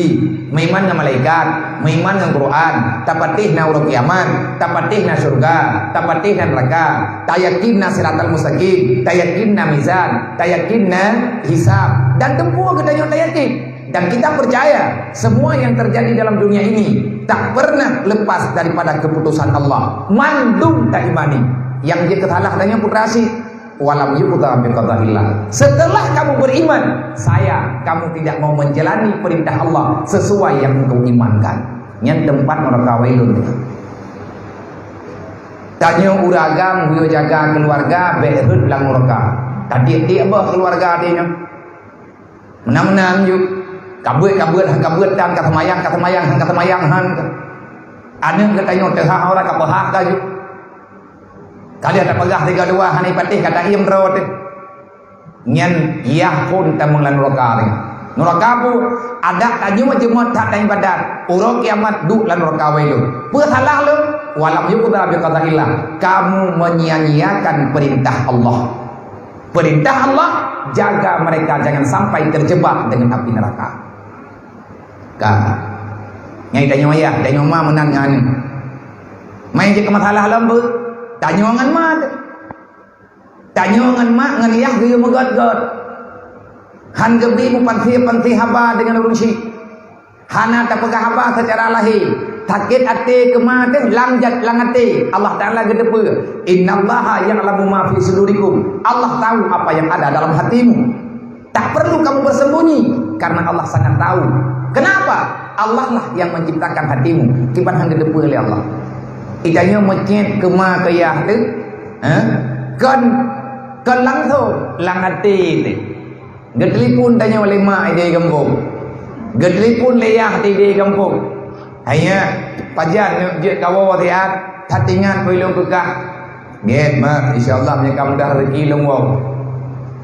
meuiman ngon malaikat, meuiman ngon Quran, tapatéh na uroe kiamat, tapatéh na syurga, tapatéh na neraka, tayakin na siratal mustaqim, tayakin na mizan, tayakin na hisab. Dan teumpo geutanyoe tayakin. Dan kita percaya, semua yang terjadi dalam dunia ini tak pernah lepas daripada keputusan Allah. Mandum taimani. Nyang jeuet keu salah tanyoe putra si, "Walam yuqda bi qadaillah." Setelah kamu beriman, sayang, kamu tidak mau menjalani perintah Allah sesuai yang engkau imankan. Nyan teumpat nuraka wailun. Tanyoe ureueng agam, beu jaga keluarga, bèk rhot lam nuraka. Tadiek-diek boh keluarga tanyoe. Meunan-meunan ju. Kabeuet-kabeuet, han kabeuet tan, ka seumayang, ka seumayang, han ka seumayang, han. Aneuk geutanyoe teuhah ora ka peuhah ka ju. Ka lheueh tapeugah tiga dua, hana ipatéh ka taiem droe teuh. Nyan yah phon tamong lam nuraka nyan. Nuraka bu, adak tanyoe jeumot that dan ibadat. Uroe kiamat duek lam nuraka wailun. Peue salah lôn? Walam yuqda bi qadaillah. Kamu menyia-nyiakan perintah Allah. Perintah Allah, jaga mereka jangan sampai terjebak dengan api neraka. Ka. Nyang tanyoe yah, tanyoe ma meunan ngon. Mai jeuet keu masalah lom beuh. Tanyoe ngon ma teuh. Tanyoe ngon ma ngon yah geuyue meugöt-göt. Han geubi meupansie-pansie haba deungon ureueng syik. Hana tapeugah haba seucara lahé. Sakét até keu ma teuh lam jat-, lam até. Allah Taala geuteupeue, "Innallaha ya'lamu ma fi sudurikum." Allah tahu apa yang ada dalam hatimu. Tak perlu kamu bersembunyi, karena Allah sangat tahu. Kenapa? Allah lah yang menciptakan hatimu. Kiban han geuteupeue lé Allah. Itanyoe meucit keu ma keu yah teuh, eh? Kon, kon langsung lam até teuh. Geutelepon tanyoe lé mak idéh gampông. Geutelepon lé yah idéh gampông. Hanya, pajan neuk jeuet kawoe siat, that ingat peue lôn peugah. Gét, mak, insya Allah meunyoe ka mudah rezeki lôn woe.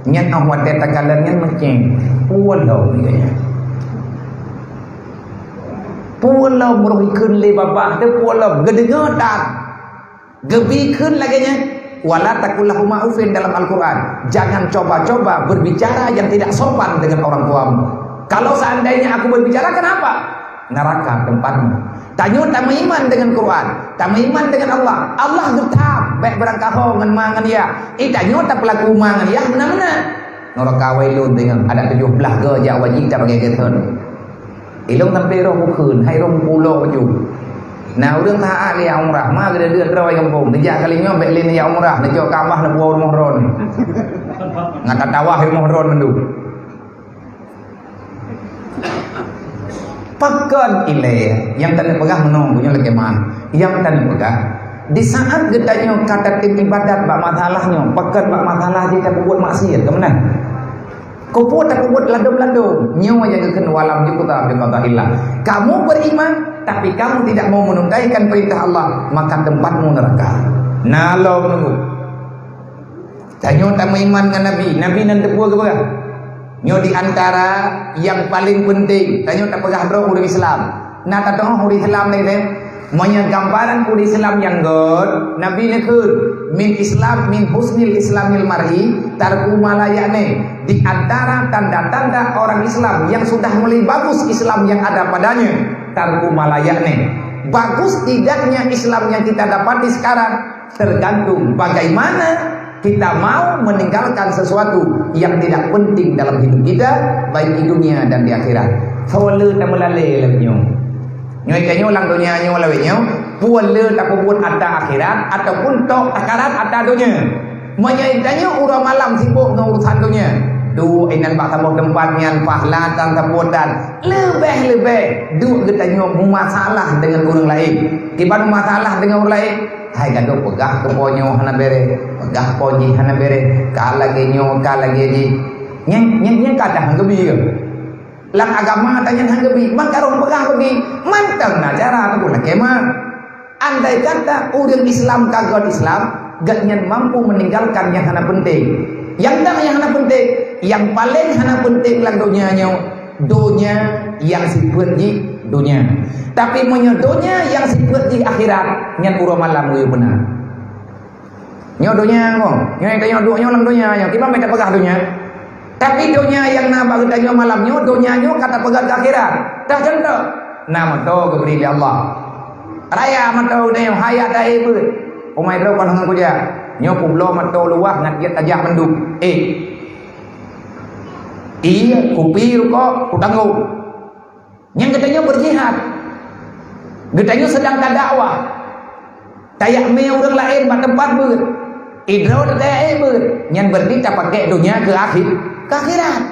Nyan 'oh watèe takalon nyan meucéng. Ulôn lôn nyan. Peue lom roh ikheun lé babah teuh, peue lom geudeungoe tan. Geubri kheun lagèe nyan, "Wala taqul lahuma uffin" dalam Al-Quran. Jangan coba-coba berbicara yang tidak sopan dengan orang tuamu. Kalau seandainya aku berbicara, kenapa? Neraka tempatmu. Tanyoe tameuiman dengan Quran, tameuiman dengan Allah. Allah geutam, bèk beurangkaho ngon ma ngon yah. Eh, tanyoe tapeulaku ma ngon yah meunan-meunan. Nuraka wailun deungon adat tujoh blaih go jak wajib tabagèe geuthon. Ilong sampai roh bukheun, hai roh pulo baju. Nah, ureueng taát lé jak umrah, ma geudeuh droe gampông. Dijak kali nyoe bèk lé jak umrah, neujok Ka'bah neupuwoe rumoh droe. Ngat tatawah rumoh droe mandum. Pakon ilèe nyang taneuk peugah meunoe, bunoe lakèe man. Nyang taneuk peugah, di saat geutanyoe ka tatem ibadat bak masalah nyoe, pakon bak masalah jih tapeubuet maksiat, ka meunan? Keupeue tapeubuet ladôm-ladôm? Nyoe nyang geukheun walam yuqda bi qada'illah. Kamu beriman, tapi kamu tidak mau menunaikan perintah Allah, maka tempatmu neraka. Na lom nunggu. Tanyoe tameuiman ngon Nabi. Nabi nan teupeue geupeugah? Nyoe di antara nyang paleng peunteng. Tanyoe tapeugah droe ureueng Islam. Na tateu'oh ureueng Islam nyan, meunyoe gambaran ureueng Islam nyang göt, Nabi neukheun, "Min Islam, min husnil Islamil mar'i tarku ma la ya'ni." Di antara tanda-tanda orang Islam yang sudah mulai bagus Islam yang ada padanya, tarku ma la ya'ni. Bagus tidaknya Islam yang kita dapati sekarang tergantung bagaimana kita mau meninggalkan sesuatu yang tidak penting dalam hidup kita, baik di dunia dan di akhirat. Soe le tameulalé lagèe nyoe. Nyoe tanyoe lam donya nyoe lawét nyoe, peue le tapeubuet ata akhirat ataupun tok takarat ata donya. Meunyoe tanyoe uroe malam sibok ngon urusan donya, duek inan bak saboh teumpat nyan, pahala tan sapeue tan, leubeh-leubeh duek geutanyoe meumasalah deungon ureueng laén. Kiban meumasalah deungon ureueng laén, hai gadôh peugah keu po nyoe hana bèrèh, peugah po jih hana bèrèh, ka lagèe nyoe, ka lagèe jih. Nyan, nyan, nyan kadang geubri. Lam agama tanyan han geubi, maka roh peugah bagi, mantong na cara teupeu lakèe ma. Andai kata ureueng Islam ka göt Islam, gobnyan mampu meninggalkan nyang hana penting. Nyang dang nyang hana penting, nyang paleng hana penting lam donya nyoe, donya nyang sifeuet jih donya. Tapi meunyoe donya nyang sifeuet jih akhirat, nyan uroe malam geuyue beuna. Nyoe donya nyoe, nyoe tanyoe duek nyoe lam donya nyoe, kiban bèk tapeugah donya. Tapi donya nyang na bak geutanyoe malam nyoe, donya nyoe ka tapeugah keu akhirat. Dah contoh, na moto geubri lé Allah. Raya moto geutanyoe, hana tajak beuet. Umai droe kon ngon kujak. Nyoe kubloe moto luwah ngat jeuet tajak mandum. Eh. Ié, kupi, rukok, kutanggong. Nyang geutanyoe beujihad. Geutanyoe seudang tadakwah. Tajak mé ureueng laén bak teumpat beuet. Idroe tajak beuet. Nyan beurati tapakèk donya keu akhé-, keu akhirat.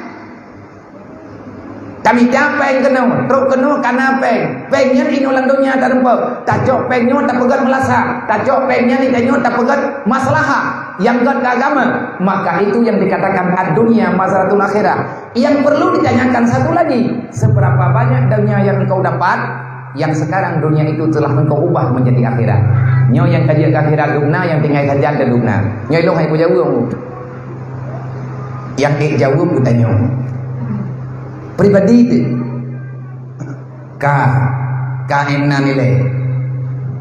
Tamita péng keunoe, trok keunoe kana péng. Péng nyan inoe lam donya tareumpok. Tacok péng nyoe tapeugöt meulasa. Tacok péng nyan tanyoe tapeugöt maslahah nyang göt keu agama. Maka itu yang dikatakan ad-dunya mazratul akhirah. Yang perlu ditanyakan satu lagi, seberapa banyak dunia yang engkau dapat yang sekarang dunia itu telah engkau ubah menjadi akhirat? Nyoe nyang ka jeuet keu akhirat dum na, nyang tinggai sajan dum na. Nyoe ilong hai kujaweueb. Nyang ék jaweueb geutanyoe. Pribadi teuh. Ka, ka ék na nilai.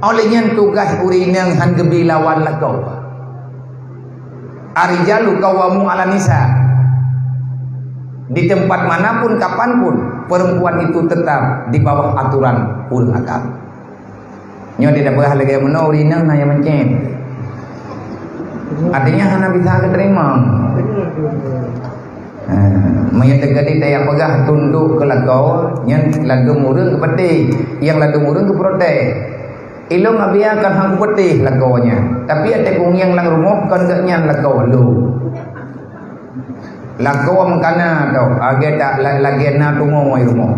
Oleh nyan tugaih ureueng inong han geubi lawan lakoe. Ar-rijalu qawwamu 'alan nisa. Di tempat manapun, kapanpun, perempuan itu tetap di bawah aturan ureueng agam. Nyoe di dapeuh lagèe meunoe ureueng inong na nyang meucén. Artinya hana bisa geuterima. Ha, meunyoe teukeudi tajak peugah tundok keu lakoe, nyan ladôm ureueng geupeuteh, nyang ladôm ureueng geuprotes. Ilong Abia kan han kupeuteh lakoe nyan, tapi até kungieng lam rumoh kon geuh nyan lakoe lôn. Lakoe meukana tôh, lagèe ta-, la-, lagèe na tungoe rumoh.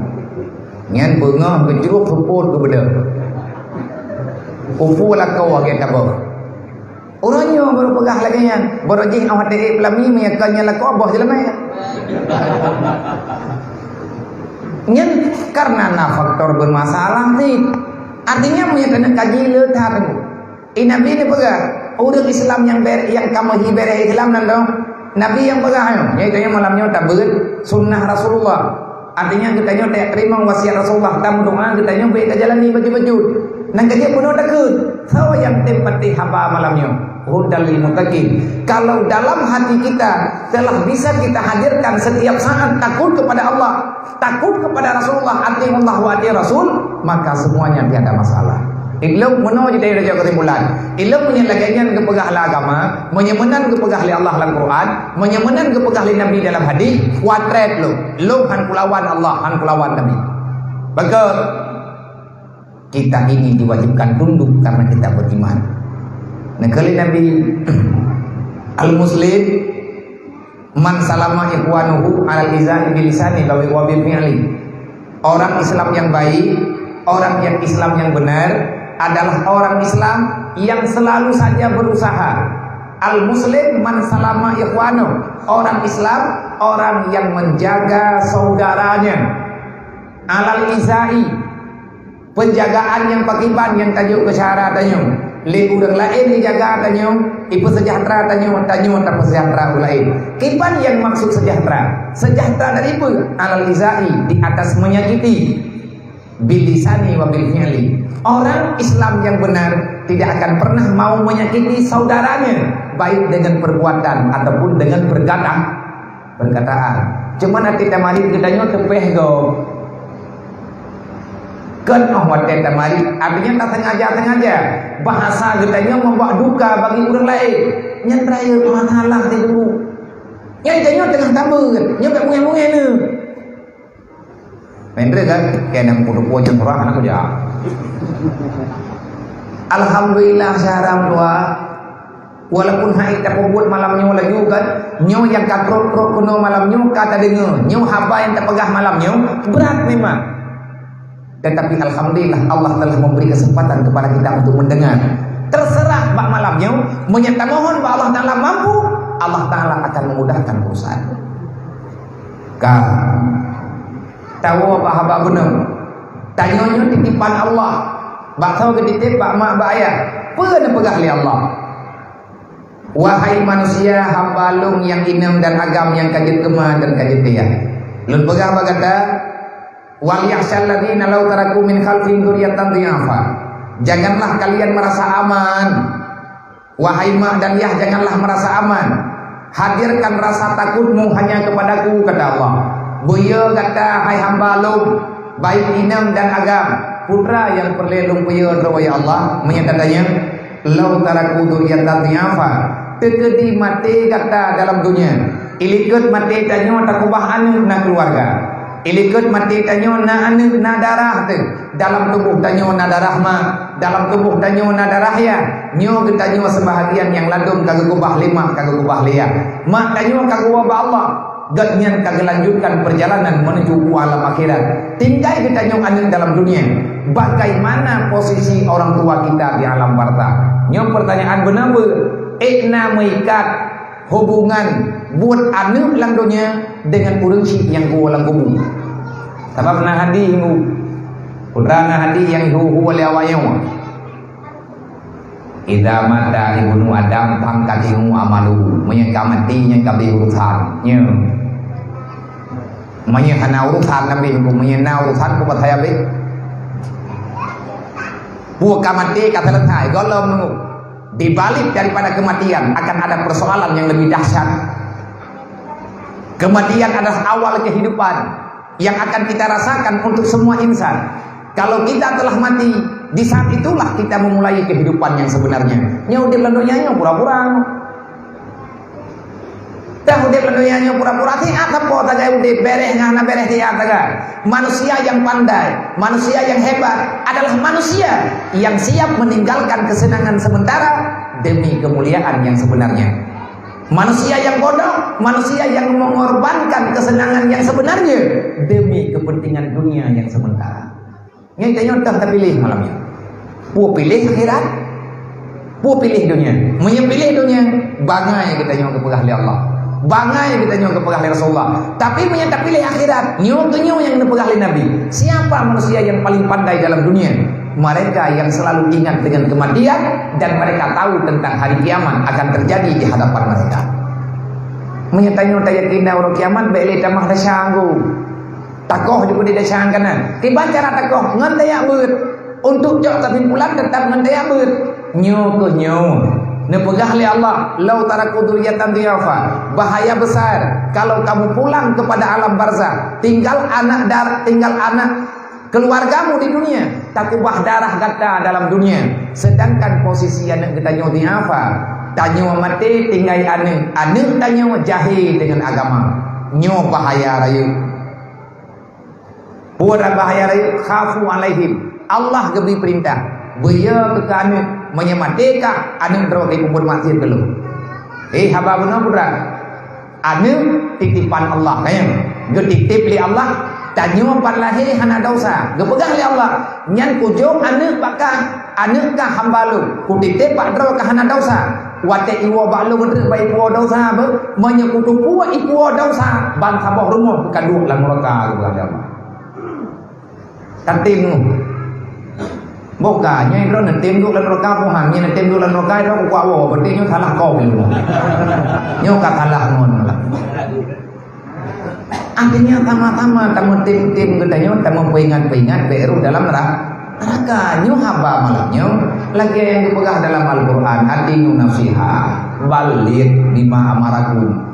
Nyan beungoh geucrok seupôt geubeudôh. Kupeue lakoe lagèe tabôh. Uroe nyoe baru peugah lagèe nyan, baru jih awak teuk peulami meunyoe kon nyan lakoe boh jeulamèe. Nyan karena na faktor bermasalah cit. Artinya meunyoe keuneuk kaji le that. I Nabi neupeugah, ureueng Islam nyang ber-, nyang ka meuhi bèrèh Islam nan dong. Nabi nyang peugah nyoe, nyoe tanyoe malam nyoe tabeuet sunnah Rasulullah. Artinya, geutanyoe tajak teurimong wasiat Rasulullah, tameudoa, geutanyoe bèk tajalani bacut-bacut. Nyang ka jeuet bunoe takheun, soe nyang tem patéh haba malam nyoe? Hudal lil muttaqin. Kalau dalam hati kita telah bisa kita hadirkan setiap saat takut kepada Allah, takut kepada Rasulullah, atiullah wa atiur Rasul, maka semuanya tiada masalah. Ilôn meunoe jiteurimong kesimpulan. Ilôn meunyoe lagèe nyan geupeugah lé agama, meunyoe meunan geupeugah lé Allah lam Quran, meunyoe meunan geupeugah lé Nabi dalam hadis, watrèt lôn. Lôn han kulawan Allah, han kulawan Nabi. Betul. Kita ini diwajibkan tunduk karena kita beriman. Nah, kali Nabi, al-Muslim man salama ikhwanuhu alal izai bilisani wa bil fi'li. Orang Islam yang baik, orang yang Islam yang benar adalah orang Islam yang selalu saja berusaha. Al-Muslim man salama ikhwanuhu. Orang Islam, orang yang menjaga saudaranya. Alal izai, penjagaan nyang pakriban nyang tajok keu syedara tanyoe. Lé ureueng laén jijaga tanyoe, ipeusejahtera tanyoe, tanyoe tapeusejahtera ureueng laén. Kiban nyang maksud sejahtera? Sejahtera dari peue? Alal izai, di atas menyakiti. Bilisani wa bil fi'li. Orang Islam yang benar tidak akan pernah mau menyakiti saudaranya, baik dengan perbuatan ataupun dengan perkata-, perkataan. Cuman até tamarit geutanyoe teupeh gob. Kon óh watèe tamarit, artinya tasengaja-sengaja. Bahasa geutanyoe membawa duka bagi ureueng laén. Nyan rayeuk masalah di dulu. Nyan geutanyoe teungoh tabeuet, nyoe bèk mungèh-mungèh neuh. Mendri kan, kena mengkudu kuah jeng surah anak kuja. Alhamdulillah, syedara dua. Walaupun hai tapeubuet malam nyoe laju kan, nyoe nyang ka trok-trok keunoe malam nyoe ka tadeungoe, nyoe haba nyang tapeugah malam nyoe brat memang. Tetapi alhamdulillah, Allah telah memberi kesempatan kepada kita untuk mendengar. Terserah bak malam nyoe, meunyoe tamohon bak Allah Taala mampu, Allah Taala akan memudahkan urusan. Ka tawoe bak haba bunoe. Tanyoe nyoe titipan Allah. Bak soe geutitip, bak mak, bak ayah. Peue neupeugah lé Allah? Wahai manusia, hamba Lôn nyang inong dan agam nyang ka jeuet keuma dan ka jeuet piah. Lôn peugah bak gata, "Wal yakhsyal ladzina law taraku min khalfihim dzurriyyatan dhi'afa." Janganlah kalian merasa aman. Wahai mak dan yah, janganlah merasa aman. Hadirkan rasa takutmu hanya kepada-Ku, kata Allah. Beuyo gata, hai hamba Lôn, baik inong dan agam. Peue nyang peureulèe Lôn beuyo droe, ya Allah? Meunyoe tatanyong, "Law taraku dzurriyyatan dhi'afa." Teukeudi maté gata dalam dunia. Ilikot maté tanyoe takeubah aneuk na keuluwarga. Ilikot maté tanyoe na aneuk, na darah teuh. Dalam tuboh tanyoe na darah mak, dalam tuboh tanyoe na darah yah. Nyoe geutanyoe seubahagian nyang ladôm ka geukeubah lé mak, ka geukeubah lé yah. Mak tanyoe ka geuwoe bak Allah. Gobnyan ka geulanjutkan peurjalanan menuju u alam akhirat. Tinggai geutanyoe aneuk dalam dunia. Bagaimana posisi orang tua kita di alam barzakh? Nyoe peurtanyaan beuna beuh. Ék na meuikat hubungan buet aneuk lam dunia dengan ureueng chik nyang geuwoe lam kubu. Sabab na hadih nyoe, peue na hadih nyang hu-hu lé awak nyoe. "Idza mata ibnu Adam fangqata'a amaluhu." Meunyoe ka maté, nyan ka abéh urusan. Nyoe. Meunyoe hana urusan, abéh, meunyoe na urusan, peue bak hai abéh? Peue ka maté, ka seuleusai, gohlom nunggu. Di balik daripada kematian akan ada persoalan yang lebih dahsyat. Kematian adalah awal kehidupan yang akan kita rasakan untuk semua insan. Kalau kita telah mati, di saat itulah kita memulai kehidupan yang sebenarnya. Nyoe udép lam donya nyoe pura-pura. Dah udép lam donya nyoe pura-pura, siat sapo sagai udép, bereh ngon hana bereh siat sagai. Manusia yang pandai, manusia yang hebat adalah manusia yang siap meninggalkan kesenangan sementara demi kemuliaan yang sebenarnya. Manusia yang bodoh, manusia yang mengorbankan kesenangan yang sebenarnya demi kepentingan dunia yang sementara. Nyan tanyoe dah tapiléh malam nyoe. Peue piléh akhirat? Peue piléh dunia? Meunyoe piléh dunia, bangai geutanyoe geupeugah lé Allah. Bangai geutanyoe geupeugah lé Rasulullah. Tapi meunyoe tapiléh akhirat, nyoe keuh nyoe nyang neupeugah lé Nabi. Siapa manusia yang paling pandai dalam dunia? Mereka yang selalu ingat dengan kematian dan mereka tahu tentang hari kiamat akan terjadi di hadapan mereka. Meunyoe tanyoe tayakin uroe kiamat, bèk lé tamah rasa anggô. Takoh jeuet keu di desya kana. Kiban cara takoh? Ngon tajak beuet. Untuk cok keusimpulan, teutap ngon tajak beuet. Nyoe keuh nyoe. Neupeugah lé Allah, "Lau taraku dzurriyyatan dhi'afa." Bahaya besar kalau kamu pulang kepada alam barzakh, tinggal anak dar-, tinggal anak keluargamu di dunia, takubah darah gata dalam dunia. Sedangkan posisi aneuk geutanyoe dhi'afa, tanyoe maté tinggai aneuk, aneuk tanyoe jahé deungon agama. Nyoe bahaya rayeuk. Peue bahaya rayeuk? Khafu alaihim. Allah geubri peurintah, "Beuyo keu aneuk, meunyoe maté kah, aneuk droe keu peubuet maksiet keu lôn." Eh, haba bunoe putra. Aneuk titipan Allah, kan? Geutitip lé Allah, tanyoe pat lahé hana desya. Geupeugah lé Allah, "Nyan kujok aneuk bak kah, aneuk kah hamba lôn, kutitip bak droe kah hana desya. Watée iwoe bak lôn treuk bak ipuwoe desya beuh, meunyoe kuteupue ipuwoe desya, ban saboh rumoh ka duek lam neuraka," geupeugah lé Allah. Tatem nyoe. Boh ka, nyoe droe neutem duek lam neuraka, boh han, nyoe neutem duek lam neuraka, droe kukuak woe, berarti nyoe salah kaum nyoe. Nyoe ka salah ngon lah. Artinya sama-sama tameutem-tem geutanyoe, tameupeuingat-peuingat bèk rôh dalam nera-, neuraka. Nyoe haba malam nyoe, lagèe nyang geupeugah dalam Al-Qur'an, "Adinu nasiha, baligh bima amarakum."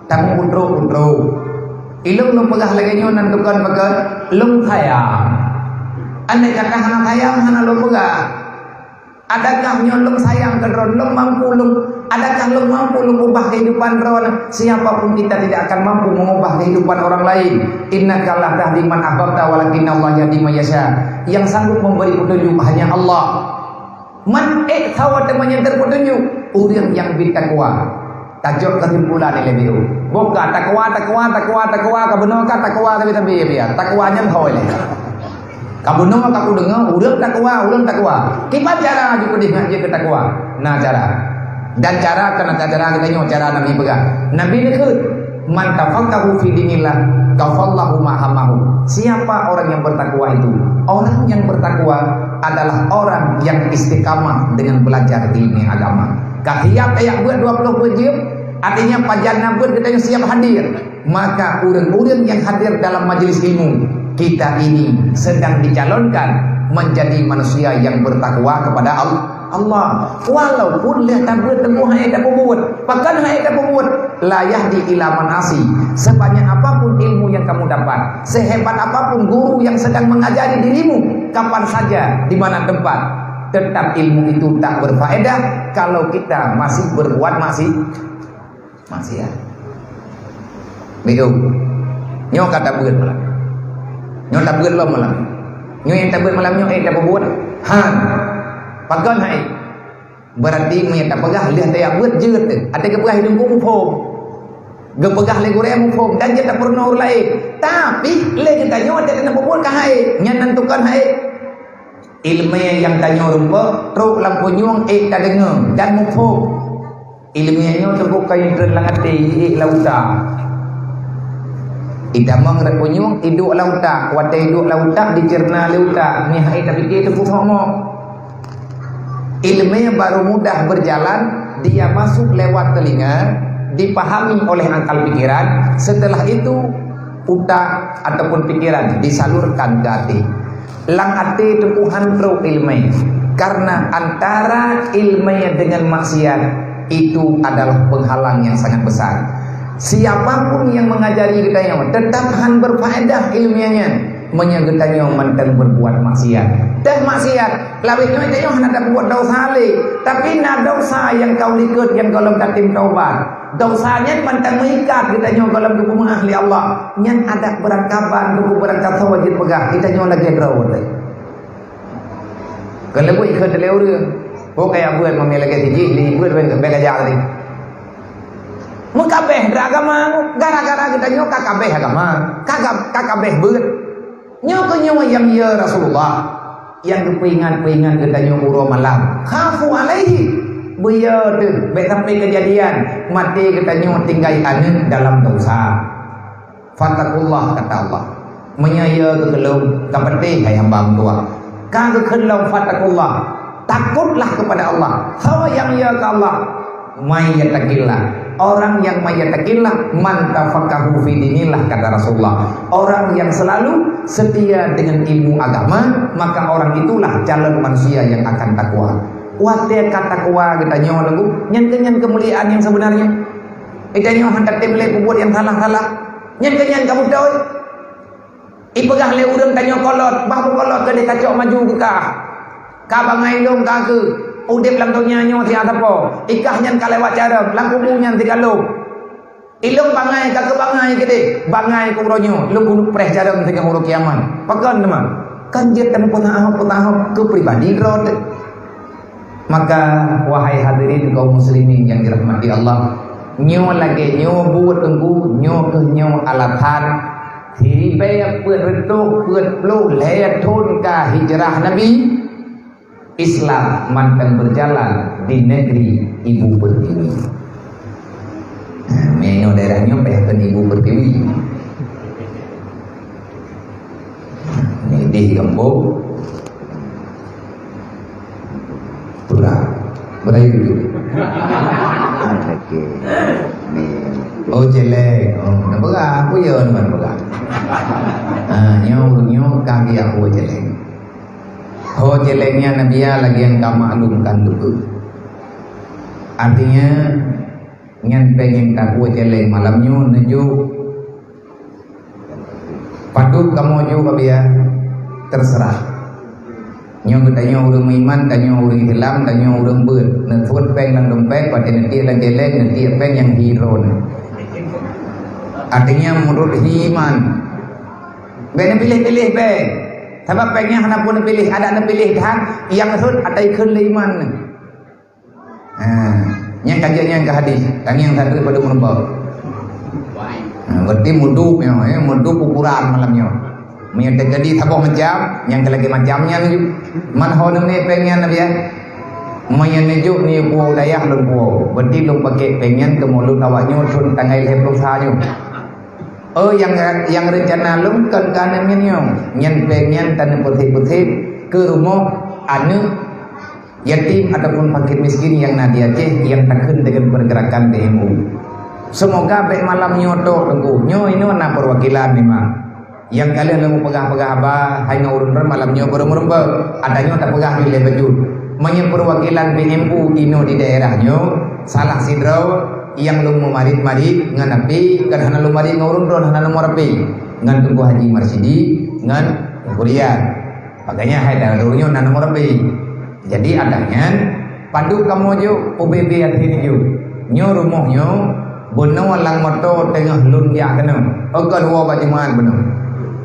Tamu putroe-putroe. Ilôn lôn peugah lagèe nyoe nan tukon pakon, lôn sayang. Andai kata hana sayang, hana lôn peugah. Adakah nyoe lôn sayang keu droe, lôn mampu lôn, adakah lôn mampu lôn ubah kehidupan droe? Siapa pun kita tidak akan mampu mengubah kehidupan orang lain. Innaka la tahdi man ahbabta walakinnallaha yahdi man yasha. Yang sanggup memberi petunjuk hanya Allah. Man ék sawa teuma nyang teupeutunjuk, ureueng nyang bit takwa. Tajok keusimpulan ilée biôh. Boh ka takwa, takwa, takwa, takwa, ka bunoe ka takwa sabe-sabe, biar takwa nyan hôi lé. Ka bunoe ka kudeungoe ureueng takwa, ureueng takwa. Kiban cara jih keu takwa? Na cara. Dan cara keunan cara geutanyoe, cara Nabi peugah. Nabi neukheun, "Man tafaqahu fi dinillah, kafallahu ma hamahu." Siapa orang yang bertakwa itu? Orang yang bertakwa adalah orang yang istiqamah dengan belajar ilmu agama. Ka siap tajak beuet dua ploh beuet jeuem, artinya pajan na beuet geutanyoe siap hadir. Maka ureueng-ureueng nyang hadir dalam majelis ilmu kita ini sedang dicalonkan menjadi manusia yang bertakwa kepada Allah. Allah. Walaupun lheueh tabeuet teungoh hai tapeubuet, pakon hai tapeubuet, la yahdi ila man asi. Sebanyak apapun ilmu yang kamu dapat, sehebat apapun guru yang sedang mengajari dirimu, kapan saja, di mana tempat, tetap ilmu itu tak berfaedah kalau kita masih berbuat maksi-, maksiat. Begitu. Nyoe ka tabeuet malam. Nyoe tabeuet lom malam. Nyoe nyang tabeuet malam nyoe, eh, tapeubuet. Han. Pakon hai. Berarti meunyoe tapeugah lheueh tajak beuet jeuet teuh. Até geupeugah hideung ku muphom. Geupeugah lé gurée muphom dan jeuet tapeurunoe ureueng laén. Tapi lé geutanyoe até tapeubuet ka hai. Nyan nan tukon hai. Ileumé nyang tanyoe rumpok trok lam punyueng ék tadeungoe dan muphom. Ileumé nyoe teungku ka itrön lam até, iék lam utak. Itamong rot punyueng, iduek lam utak. Watée iduek lam utak, dicerna lé utak. Meuhai tapike teungku sok mok. Ileumé baru mudah berjalan, dia masuk lewat telinga, dipahami oleh akal pikiran. Setelah itu, utak ataupun pikiran disalurkan ke até. Lam até teungku han trok ileumé. Karena antara ileumé dengan maksiat itu adalah penghalang yang sangat besar. Siapapun yang mengajari geutanyoe, tetap han berfaedah ileumé nyan meunyoe geutanyoe mantong berbuat maksiat. Teuh maksiat, lawét nyoe tanyoe hana tapeubuet desya lé, tapi na desya nyang ka u likot nyang gohlom tatem taubat. Desya nyan mantong meuikat geutanyoe gohlom geupeumeu'ah lé Allah. Nyan adak beurangkaban, buku beurangkasoe jeuet peugah, geutanyoe lagée droe teuh. Keu leubuih keu teuh lé ureueng. Ho kaya beuet mamé lagée sijih, lé beuet bèk, bèk gajah tadi. Meukabeh dra agama, gara-gara geutanyoe ka kabeh agama, ka, ka, ka kabeh beuet. Nyoe keuh nyoe nyang ya Rasulullah, nyang geupeuingat-peuingat geutanyoe uroe malam. Khafu alaihi, beuyo teuh, bèk sampai keujadian maté geutanyoe tinggai aneuk dalam desya. Fattakullah, kata Allah. Meunyoe ya keu lôn, ka peutéh hai hamba meutuah. Ka geukheun lom fattakullah, takutlah kepada Allah. Soe nyang ya keu Allah? May yattaqillah. Orang yang mayatakilah man tafaqahu fi dinillah, kata Rasulullah. Orang yang selalu setia dengan ilmu agama, maka orang itulah calon manusia yang akan takwa. Watée ka takwa geutanyoe lagu, nyan keuh nyan keumuliaan yang sebenarnya. Geutanyoe hana tatem lé peubuet yang salah-salah. Nyan keuh nyan ka beutôi. Ipeugah lé ureuëng tanyoe kolot, bah beukolot keudeh kacok maju keu kah. Ka bangai lôn ka keu udeb lam donya nyoe siat sapo, ikah nyan ka lewat carông, lam kubu nyan sikalon. Ilôn bangai ka keu bangai keudeh, bangai keu uroe nyoe, lôn keuneuk preh carông singoh uroe kiamat. Pakon teuma? Kan jeuet teumeupeutahôk-peutahôk keu pribadi droe teuh. Maka, wahai hadirin kaum muslimin yang dirahmati Allah, nyoe lagée nyoe buet teungku, nyoe keuh nyoe alasan siribée peuet reutôh peuet ploh lhée thon ka hijrah Nabi, Islam mantong berjalan di negeri ibu pertiwi. Nah, meunoe daerah nyoe payah kheun ibu pertiwi. Ni di gampông. Pura. Melayu tu. Okey. Ni. Oh, Cheleng. Oh, nak peugah? Apa ya nak peugah? Ha, nyoe, nyoe kami aku Cheleng. Ho Cheleng nyan Nabi ya lagi yang ka maklumkan tu. Artinya, nyan péng nyang tabuet Cheleng malam nyoe neujuk. Padub kamoe jok, Abiya, terserah. Nyoe geutanyoe ureuëng meuiman, tanyoe ureuëng Islam, tanyoe ureuëng beuet. Neusuet péng lam dompet, watée neutiek lam céléng, neutiek péng nyang hi droe. Artinya, meunurot hi iman. Bék neupiléh-piléh péng. Sabab péng nyan hana peue neupiléh, adak neupiléh that, nyang rhot ata ikheun lé iman. Ha, nyang ka jeuet nyan keu hadis, tangieng sateue padub meurumpok. Ha, berarti mudub nyoe, eh, mudub ukuran malam nyoe. Meunyoe teujadi saboh macam, nyang keu lagée macam nyan laju. Man ho neumé péng nyan, Abiya? Meunyoe neujok neuyue puwoe u dayah lôn puwoe, berarti lôn paké péng nyan keu mulod awak nyoe thon tanggai lhée ploh sa nyoe. Oh, nyang, nyang reuncana lôn kon keu aneuk nyan nyoe. Nyan péng nyan taneuk peusék-peusék keu rumoh aneuk yatim ataupun fakir miskin nyang na di Aceh nyang takheun deungon pergerakan B M U. Seumoga bék malam nyoe tok teungku. Nyoe inoe na peuwakilan memang. Nyang ka lheueh lôn peugah-peugah haba hai ngon ureuëng droe malam nyoe baru meurumpok. Ata nyoe tapeugah jih lé bacut. Meunyoe peuwakilan B M U inoe di daerah nyoe, salah sidroe nyang lôn meumarit-marit ngon api, kan hana lôn marit ngon ureuëng droe, hana lôn meurapi. Ngon Teungku Haji Marsidi, ngon Teungku Rian. Makanya hai dah ureuëng nyoe na nomor B. Jadi, adak nyan, padub kamoe jok, ubé-bé até neujok. Nyoe rumoh nyoe, bunoe lam moto teungoh lôn jak keunoe. Ogon woe bak Jumat bunoe.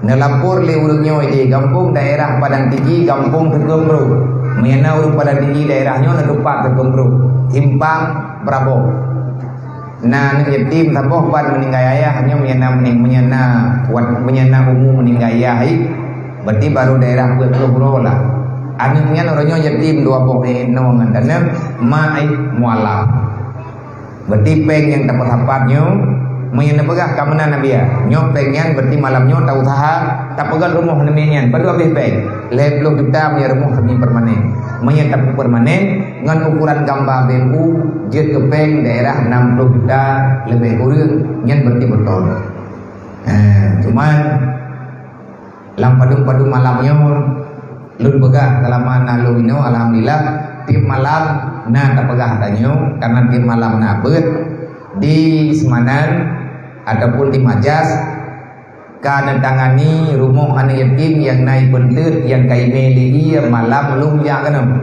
Neulapor lé ureuëng nyoe di gampông daerah Padang Tiji, gampông Teukeumbro. Meunyoe na ureuëng Padang Tiji daerah nyoe, neutupat Teukeumbro. Simpang Brabo. Na aneuk yatim saboh ban meuninggai ayah, nyoe meunyoe na meuning-, meunyoe na wat, meunyoe na umu meuninggai ayah, ai, berarti baru daerah peuet ploh uroe lah. Aneuk nyan uroe nyoe yatim dua boh, eh, inoe ngon taneuk, ma ai mualaf. Berarti péng nyang tapeusapat nyoe, meunyoe neupeugah ka meunan Abiya, nyoe péng nyan berarti malam nyoe tausaha tapeugöt rumoh neumé nyan, padub habéh péng. Lhée ploh juta meunyoe rumoh semi permanen. Meunyoe tapeupermanen, ngon ukuran gamba B M U jeuet keu péng daerah nam ploh juta leubeh kureueng, nyan berarti beutôi. Ha, cuman lam padub-padub malam nyoe lôn peugah seulama na lôn inoe, alhamdulillah, tieb malam na tapeugah tanyoe, karena tieb malam na beuet di Semanan ataupun di Majas. Ka neutangani rumoh aneuk yatim nyang na ipeunteut nyang ka imé lé ie malam lôn jak keunoe.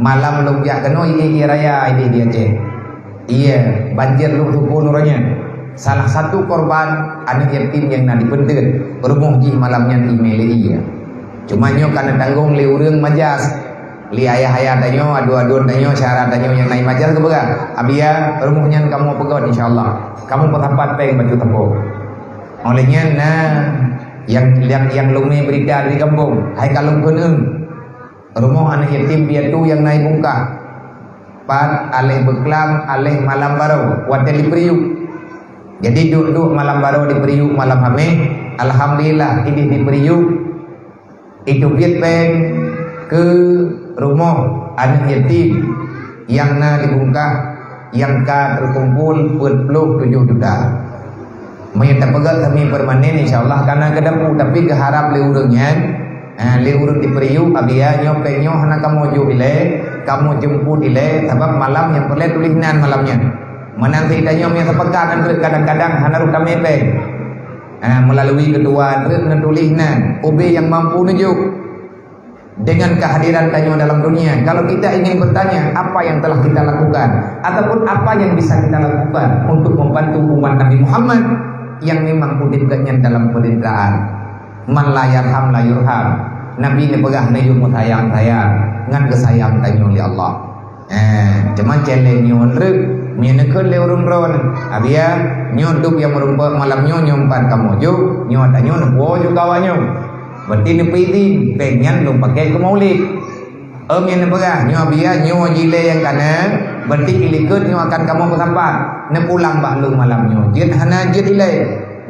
Malam lôn jak keunoe ie, ie raya idéh di Aceh. Ie banjir lôn seupôt uroe nyan. Salah satu korban aneuk yatim nyang na dipeunteut, rumoh jih malam nyan imé lé ie. Cuma nyoe ka neutanggong lé ureuëng Majas. Lé ayah-ayah tanyoe, aduen-aduen tanyoe, syedara tanyoe nyang na i Majas geupeugah, "Abiya, rumoh nyan kamoe peugöt, insya Allah. Kamoe peusapat péng bacut sapo." Óh lheueh nyan na nyang, nyang, nyang lôn mé beurita di gampông, hai ka lôn keuneuk. Rumoh aneuk yatim piatu nyang na i Bungkah. Pat aléh beuklam, aléh malam barô, watée di Priuk. Jadi duek-duek malam barô di Priuk malam Hameh, alhamdulillah idéh di Priuk. Iteubiet péng keu rumoh aneuk yatim nyang na di Bungkah, nyang ka teukumpul peuet ploh tujoh juta. Meunyoe tapeugah semi permanen, insya Allah ka na keudapu, tapi geuharab lé ureuëng nyan, eh, lé ureuëng di Priuk, Abia, nyoe péng nyoe hana kamoe jok ilée, kamoe jemput ilée, sabab malam nyang peureulée tuléh nan malam nyan. Meunan sit tanyoe meunyoe sapeue ka nan treuk, kadang-kadang hana rôh tamé péng. Eh, meulalu ketua treuk neutuléh nan, ubé nyang mampu neujok. Dengan kehadiran tanyoe dalam dunia, kalau kita ingin bertanya apa yang telah kita lakukan ataupun apa yang bisa kita lakukan untuk membantu umat Nabi Muhammad yang memang udeb geuhnyan dalam penderitaan, man la yarham la yurham. Nabi neupeugah, "Neuyue meusayang-sayang, ngan geusayang tanyoe lé Allah." Eh, teuma challenge nyoe reuh, meunyoe neukheun lé ureuëng droen, "Abia, nyoe dub nyang meurumpok malam nyoe, nyoe empat kamoe jok, nyoe tanyoe neupuwoe jok keu awak nyoe." Berarti neupeuidin, péng nyan lôn pakai keu maulid. Ôm nyang neupeugah, nyoe Abia, nyoe jilée nyang kanan, berarti ilikot nyoe akan kamoe peusapat. Neupulang bak lôn malam nyoe, jeuet hana jeuet ilée.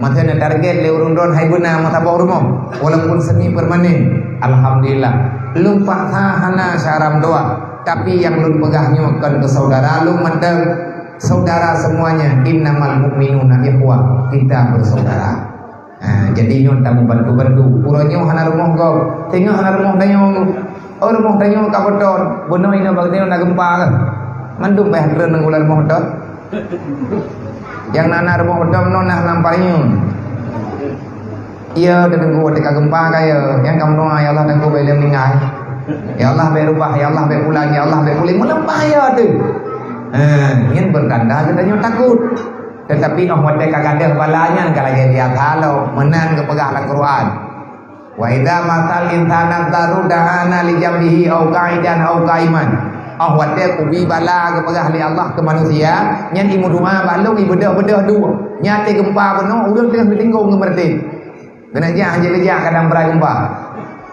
Masa neutarget lé ureuëng droen hai beuna meusaboh rumoh, walaupun semi permanen. Alhamdulillah, lôn paksa hana syaram doa, tapi nyang lôn peugah nyoe kon keu saudara lôn mantong. Saudara semuanya, innamal mu'minuna ikhwah, kita bersaudara. Ha, jadi nyoe tamu bantu-bantu. Uroe nyoe hana rumoh gob, teungoh hana rumoh tanyoe. Oh, rumoh tanyoe ka beutôi. Bunoe inoe bak tanyoe na gempa kah? Mandum beh treun ngon rumoh beutôi. Nyang na, na rumoh beutôi nyoe na lam pareuen. Iya, Teungku, teuka gempa ka ya. Nyang kamoe doa, "Ya Allah, Teungku, bèk lé meuninggai. Ya Allah, bèk rubah. Ya Allah, bèk pulang. Ya Allah, bèk puléh." Meuleumpah ya tu. Ha, nyan beutanda geutanyoe takot. Tetapi 'oh watèe ka gadôh bala nyan ka lagèe biasa lom, meunan geupeugah lam Quran, "Wa idza massal insana dzarru da'ana li jambihi au qa'idan au qa'iman." 'Oh watèe kubi bala geupeugah lé Allah keu manusia, nyan imeudoa bak lôn ibeudôh-beudôh dua. Nyan watèe geumpa bunoe, ulôn teungoh geutinggong geumeurdeh. Keuneuk jak, hana geujak kadang beurai geumpa.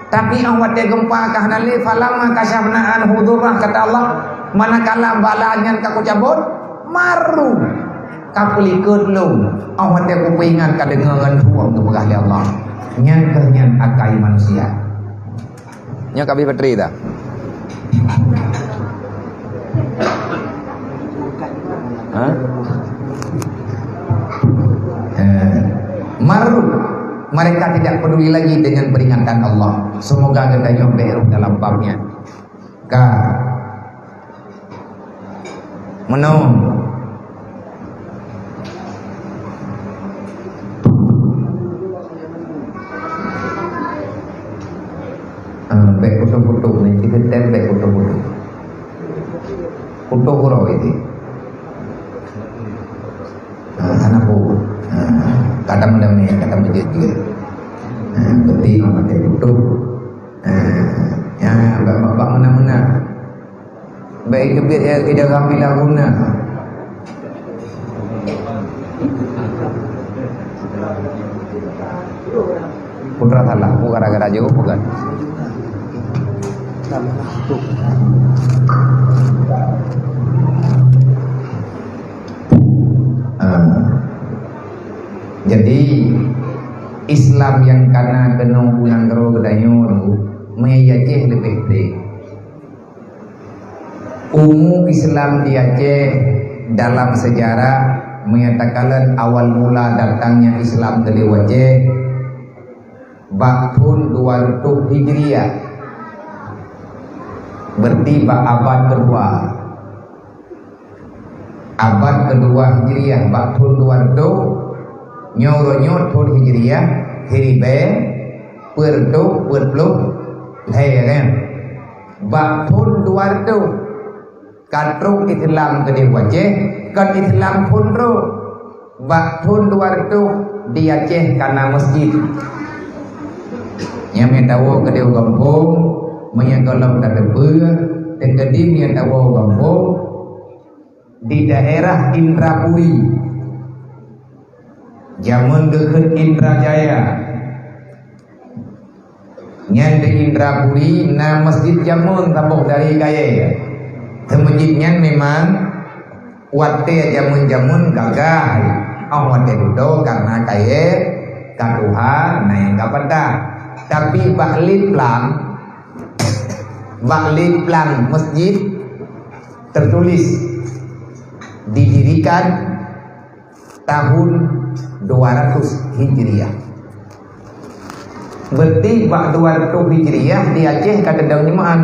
Tapi 'oh watèe geumpa ka hana lé, "Falamma kasyafna anhu dzurrah," kata Allah, "manakala bala nyan ka kucabot, marru, ka peulikot lôn." 'Oh watèe kupeuingat ka deungö ngon thueng geupeugah lé Allah. Nyan keuh nyan akai manusia. Nyoe ka abéh batri dah. Ha? Eh, marru, mereka tidak peduli lagi dengan peringatan Allah. Semoga geutanyoe bèk rôh dalam bab nyan. Ka. Meunoe. Ah, bèk putôh-putôh ni, kita tem bèk putôh-putôh. Putôh uroe itu. Ah, hana bu. Ah, kadang-kadang ni, kadang menjadi. Ah, berarti orang pakai putôh. Ah, ya, bak, bak, bak mana-mana. Bèk teubiet ya, idgham bila ghunna. Putra salah, bukan gara-gara jauh, bukan. Ah. Jadi, Islam nyang kana keunoe u nanggroe geutanyoe, meuyakéh leubeh treb. Umu Islam di Aceh dalam sejarah menyatakan awal mula datangnya Islam ke Aceh bak thon dua reutôh Hijriah, berarti bak abad kedua. Abad kedua Hijriah, bak thon dua reutôh, nyoe uroe nyoe thon Hijriah, siribèe peuet reutôh peuet ploh lhèe, ya kan? Bak thon dua reutôh, ka trok Islam keudéh u Aceh, kon Islam phon trok. Bak thon dua reutôh di Aceh ka na meuseujid. Nyang meukawen keudéh u gampông, meunyoe gohlom ka teupeue, teukeudi meunyoe kawen u gampông, di daerah Indrapuri. Jameun geukheun Indrajaya. Nyan di Indrapuri na meuseujid jameun saboh dari kayèe. Meuseujid nyan memang watèe jameun-jameun gagah. 'Oh watèe dudoe karena kayèe ka tuha na nyang ka patah. Tapi bak lé plang, bak lé plang meuseujid teutuléh didirikan tahun dua ratus Hijriah. Berarti bak dua ratus Hijriah di Aceh ka teudong nyoe meu'an.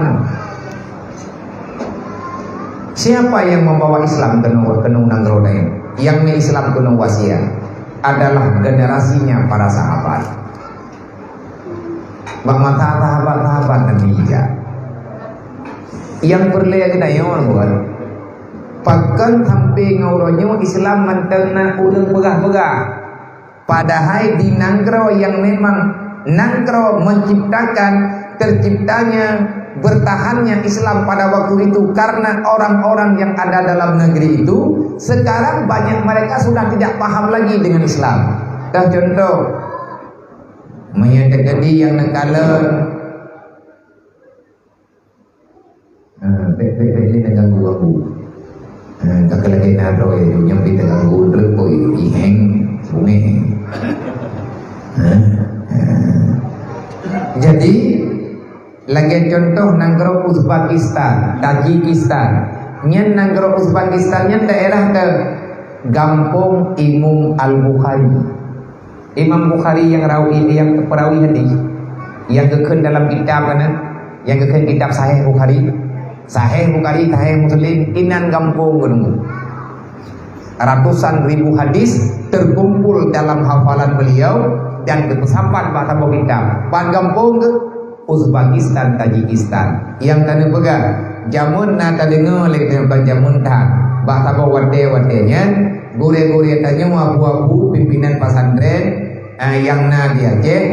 Siapa yang membawa Islam keunoe, keunoe nanggroe nyoe? Nyang meu Islam keunoe u Asia adalah generasinya para sahabat. Bak masa sahabat-sahabat Nabi jak. Nyang peureulée geutanyoe bukan, pakon sampai ngon uroe nyoe Islam mantong na ureuëng peugah-peugah. Padahai di nanggroe nyang memang nanggroe menciptakan, terciptanya, bertahannya Islam pada waktu itu karena orang-orang yang ada dalam negeri itu, sekarang banyak mereka sudah tidak paham lagi dengan Islam. Dah contoh, meunyoe teukeudi nyang neukalon, ah, bèk, bèk, bèk lé neuganggu-ganggu. Ah, ka keuh lagèe na droe nyoe, nyoe pih teuganggu, treuk poi, iheng, bungéh. Ah, ah. Jadi, lagèe contoh nanggroe Uzbekistan, Tajikistan. Nyan nanggroe Uzbekistan nyan daerah teuh Gampông Imum Al-Bukhari. Imam Bukhari nyang rawi, nyang peurawi hadis, nyang geukheun dalam kitab kana, nyang geukheun kitab Sahih Bukhari, Sahih Bukhari, Sahih Muslim, inan gampông geuneuk. Ratusan ribu hadis terkumpul dalam hafalan beliau dan geupeusapat bak saboh kitab. Ban gampông geuh Uzbekistan, Tajikistan. Nyang ka neupeugah, jameun na tadeungoe lé teuh ban jameun that. Bak saboh watèe-watèe nyan, gurèe-gurèe tanyoe, abu-abu, pimpinan pesantren, eh, nyang na di Aceh,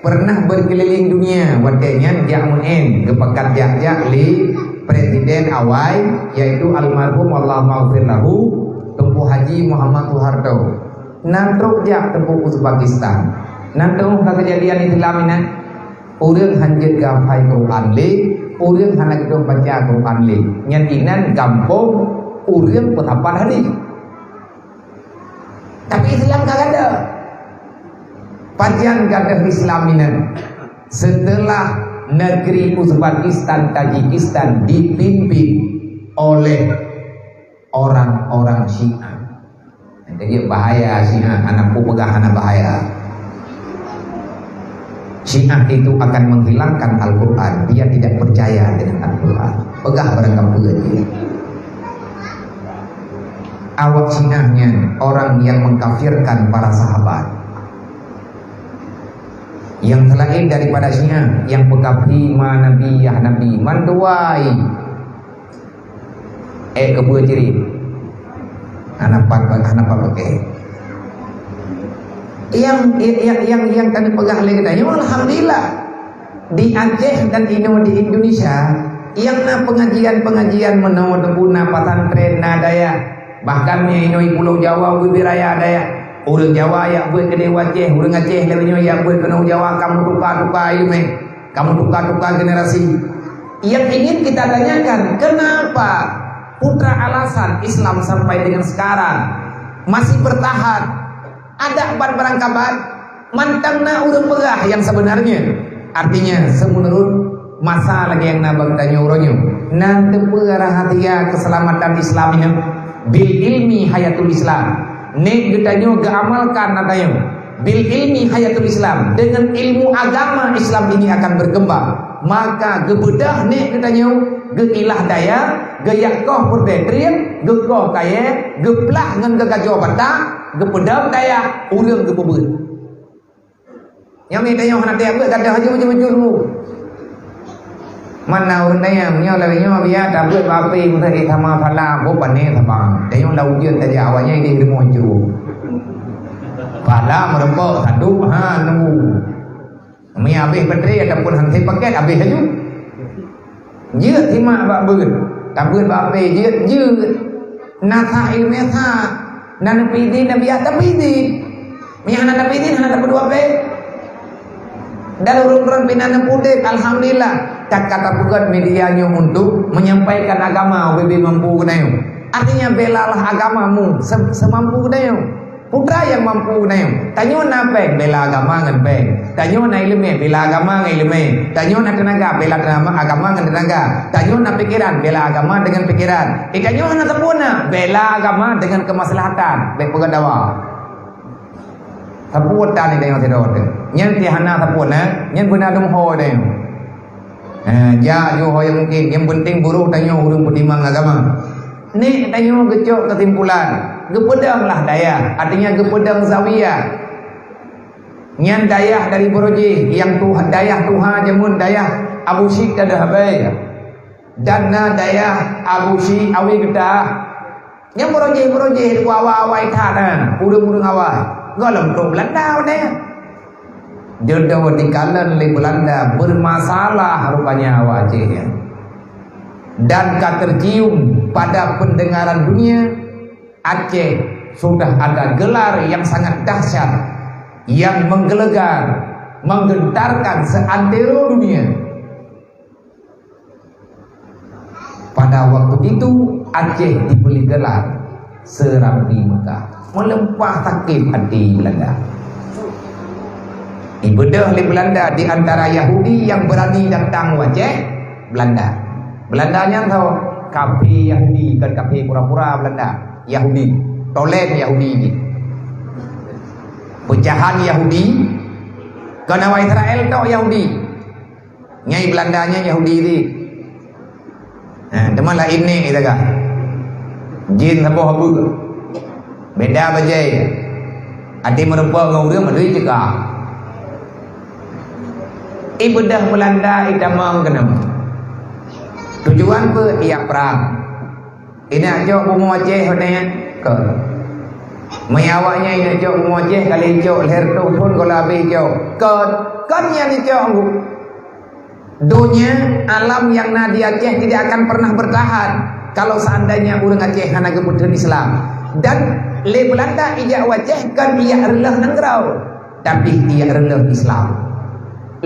pernah berkeliling dunia. Watèe nyan jak meu'en, geupakat jak-jak lé presiden awai, yaitu almarhum, Allahumma ghfir lahu, Teungku Haji Muhammad Soeharto. Na trok jak teupeu Uzbekistan. Na teungoh ka keujadian Islam inan. Ureuëng hanjeuet geuhafai Quran lé, ureuëng hana geudong baca Quran lé. Nyan inan gampông ureuëng peutapat hadis. Tapi Islam ka gadôh. Pajan gadôh Islam inan? Setelah negeri Uzbekistan, Tajikistan dipimpin oleh orang-orang Syiah. Jadi bahaya Syiah, hana peugah hana bahaya. Syiah itu akan menghilangkan Al-Quran. Dia tidak percaya dengan Al-Quran. Peugah barang kapeue dia. Awak Syiah nyan orang yang mengkafirkan para sahabat. Yang selain daripada Syiah, yang peukafri ma Nabi, yah Nabi, mandua. Eh, keubeue ciri. Hana pat, hana pat pakai. Yang, yang, yang, yang tadi peugah lé geutanyoe, alhamdulillah. Di Aceh dan inoe di Indonesia, yang na pengajian-pengajian meunoe teupeu na pesantren, na dayah. Bahkan meunyoe inoe Pulo Jawa, ubé raya dayah. Ureuëng Jawa jak beuet keudeh u Aceh, ureuëng Aceh lagèe nyoe jak beuet keunoe u Jawa, ka meutuka-tuka ileumèe. Ka meutuka-tuka generasi. Yang ingin kita tanyakan, kenapa putra alasan Islam sampai dengan sekarang masih bertahan? Ada ban barangkaban, mantong na ureuëng peugah yang sebenarnya. Artinya, semenurut masa lagèe nyang na bak tanyoe uroe nyoe, na teupeue rahasia keselamatan Islam nyoe? Bil ilmi hayatul Islam. Nèk geutanyoe geuamalkan na tanyoe. Bil ilmi hayatul Islam, dengan ilmu agama Islam ini akan berkembang. Maka geubeudôh nèk geutanyoe, geuilah dayah, geujak koh peureuteh trieb, geukoh kayèe, geuplah ngon geugajoh batak, geupeudong dayah, ureuëng geupeubeuet. Nyang mi tanyoe hana tiep beuet, gadoh haju, haju, haju. Mana ureuëng dayang nyoe lagèe nyoe biya tabeuet bak api meusajan sama phala boh pané saban. Dayang lam ujeuen tajak awaknyan di rumoh jroh. Phala meureumpok sadup ha nunggu. Mi habéh baterai ataupun hansé paket habéh laju. Jeuet simak bak beuet. Tabeuet bak api jeuet, jeuet. Nasa ilmiah sa. Na neupidi, na biasa pidi. Meunyo hana tapeuidin, hana tapeuduek bèe. Dan ureueng droen pih na neupeuudép, alhamdulillah. Ka, ka tapeugöt media nyoe untuk menyampaikan agama ubé-bé mampu geutanyoe. Artinya, belalah agamamu se-, semampu geutanyoe. Putra nyang mampu na nyoe. Tanyoe na péng, bela agama ngon péng. Tanyoe na iéleumé, bela agama ngon iéleumé. Tanyoe na teunaga, bela teunaga, agama ngon teunaga. Tanyoe na pikeran, bela agama deungon pikeran. Eh, tanyoe hana sapeue na, bela agama deungon keumaslahatan. Bék peugah dawa. Sapeue tan tanyoe sidroe teuh. Nyan ti hana sapeue na, nyan beuna dum ho tanyoe. Eh, jak ju ho nyang mungkin. Nyang penting buruh tanyoe ureuëng peutimang agama. Nek tanyoe geucok keusimpulan, geupeudong lah dayah, artinya geupeudong zawiyah. Nyan dayah dari Beurojih, nyang tuha, dayah tuha jameun dayah Abu Syik dan Habai. Dan na dayah Abu Syik Awi Geutah. Nyang Beurojih-Beurojih, awai-awai that, ha, ureuëng-ureuëng awai. Gohlom trok Beulanda watée nyan. Jodoh dikalon lé Beulanda, bermasalah rupanya awak Aceh nyan. Dan ka tercium pada pendengaran dunia, Aceh sudah ada gelar yang sangat dahsyat, yang menggelegar, menggentarkan seantero dunia. Pada waktu itu, Aceh diberi gelar Serambi Mekah. Meulimpah sakét hati Beulanda. Dibeudôh lé Beulanda di antara Yahudi yang berani datang u Aceh, Beulanda. Beulanda nyan tho, kafé Yahudi, kon kafé pura-pura Beulanda. Yahudi. Tolen Yahudi jih. Pecahan Yahudi, kon awak Israel tok Yahudi. Nyai Beulanda nyan Yahudi jih. Ha, teuma laén nek geutanyoe. Jin saboh abu. Beda bajée. Até meurumpok ngon ureuëng meudui ceuka. Ibeudôh Beulanda itamong keunoe. Tujuan peue? Ijak prang. Ineuk cok bumoe Aceh watée nyan? Kon. Meunyoe awaknyan ineuk cok bumoe Aceh, ka lheueh cok lhée reutôh thon gohlom habéh cok. Kon. Kon nyan icok, Bu. Donya alam yang na di Aceh tidak akan pernah bertahan kalau seandainya ureuëng Aceh hana geupeutheun Islam. Dan lé Beulanda ijak u Aceh kon ijak reuloh nanggroe, tapi ijak reuloh Islam.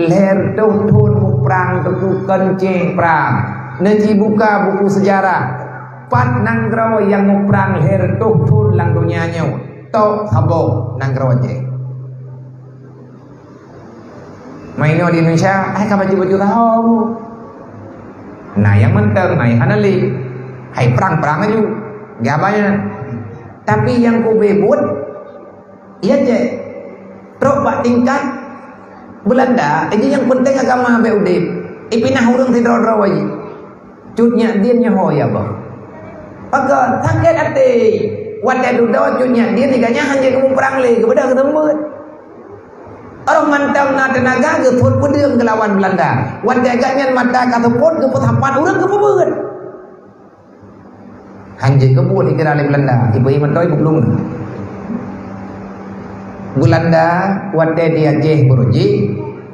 Lhée reutôh thon muprang teungku, kon cit prang. Neuci buka buku sejarah. Pat nanggroe nyang muprang lhée reutôh thon lam donya nyoe? Tok saboh, nanggroe Aceh. Meunyoe di Indonesia, hai ka baju-baju tahu. Na nyang mantong, na nyang hana lé. Hai prang-prang laju. Gabanya. Tapi nyang kube buet, iya cek. Trok bak tingkat Beulanda, jadi nyang penting agama bék udeb. Ipinah ureuëng sidroe-droe jih. Cut Nyak Dien nyoe ho ya boh. Pakon sakét até. Watée dudoe Cut Nyak Dien diganyang hanjeuet geumuprang lé, geubeudôh geuseumeubeuet. Roh mantong na teunaga geupeuet peudeueng geulawan Beulanda. Watée gobnyan mata ka seupôt geupeusapat ureuëng geupeubeut. Hanjeuet keubuet dikira lé Beulanda, ibu-ibu mantong ibu belum. Beulanda watée di Aceh Beurojih,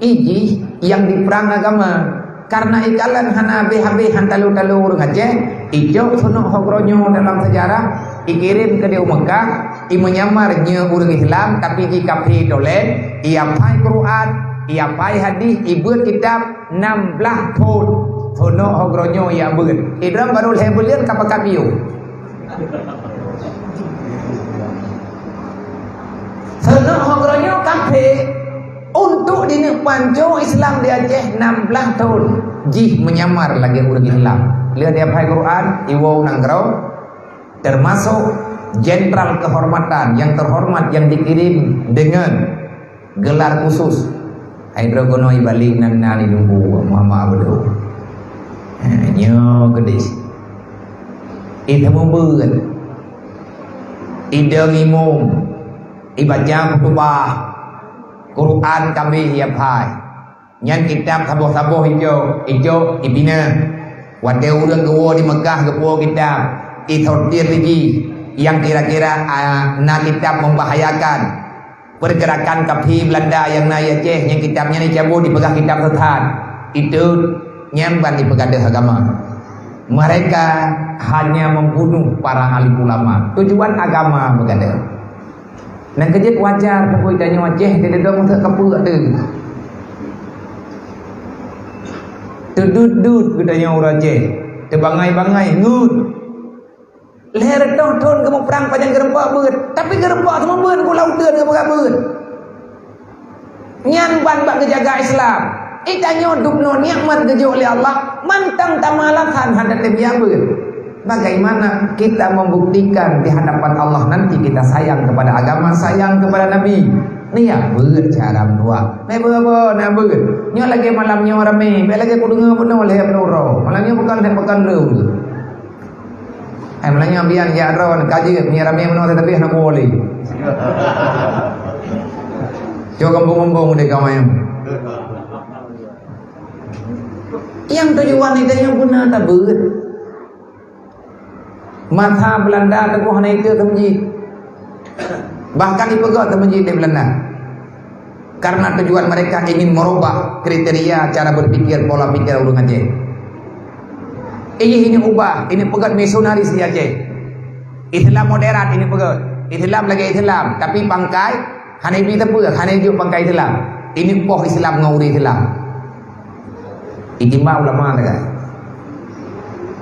ijih nyang diprang agama. Karena ikalon hana habéh-habéh han talo-talo ureuëng Aceh, icok sunok ho geuronyoe dalam sejarah, ikirém keudéh u Mekah, imeunyamar nyoe ureuëng Islam, tapi jih kafé tolen, iapai Quran, iapai hadis, ibeuet kitab, nam blaih thon. Sunok ho geuronyoe ijak beuet. Idrom barô lhée buleuen ka pakat piôh. Sunok ho geuronyoe kafé untuk dineuk panco Islam di Aceh nam blaih thon. Jih meunyamar lagée ureuëng Islam. Lheueh diapai Quran, iwoe u nanggroe, termasuk jenderal kehormatan yang terhormat yang dikirim dengan gelar khusus. Hai droe keunoe ibalek nan na di Lubu Muhammad Abdul. Ha, nyoe geudeh. Iteumeubeuet. Idong imum. Ibaca khutubah. Quran kabeh iapai. Nyan kitab saboh-saboh icok, icok ipinah. Watée ureuëng geuwoe di Mekah geupuwoe kitab, isortir lé jih nyang kira-kira, a, na kitab membahayakan. Pergerakan kafé Beulanda nyang na i Aceh, nyang kitab nyan icabot dipeugah kitab sesat. Itu nyan ban dipeugah deuh agama. Mereka hanya membunuh para alim ulama. Tujuan agama beugada. Nyang keujeuet wajar teupeu tanyoe Aceh teudeudong seukeupeu ateueh. Teudut-dut geutanyoe ureuëng Aceh, teubangai-bangai ngut. Lhèe reutôh thôn geumuprang pajan geureumpok beuet, tapi geureumpok teuma beuet, ku lauteuen geupeugah beuet. Nyan ban bak geujaga Islam. Ih, tanyoe dubnoe nikmat geujok lé Allah, mantong tamalahan hana tém jak beuet. Bagaimana kita membuktikan di hadapan Allah nanti kita sayang kepada agama, sayang kepada Nabi? Nyan beuet cara meutuah. Meubo-bo na beuet. Nyoe lagèe malam nyoe ramé, bèk lagèe kudeungö bunoe lhèe ploh uroe. Malam nyoe bukan lhèe, bukan lhèe. Hai, meunyoe bian jak droe ka jeuet, meunyoe ramé meunoe teutabih hana boleh. Cok gampông-gampông deh kawan. Nyang tujuan itu nyang guna tabeuet. Masa Belanda teungoh hana itu teumeuji. Bahkan ipeugöt teumeuji di Belanda. Karena tujuan mereka ingin merubah kriteria cara berpikir, pola pikir ureuëng Aceh. Ini, ini ubah, ini peugöt misionaris di Aceh. Islam moderat ini peugöt. Islam lagèe Islam, tapi pangkai hana ibi teupeu, hana ijuk pangkai Islam. Ini poh Islam ngon ureuëng Islam. Ijma ulama lagèe.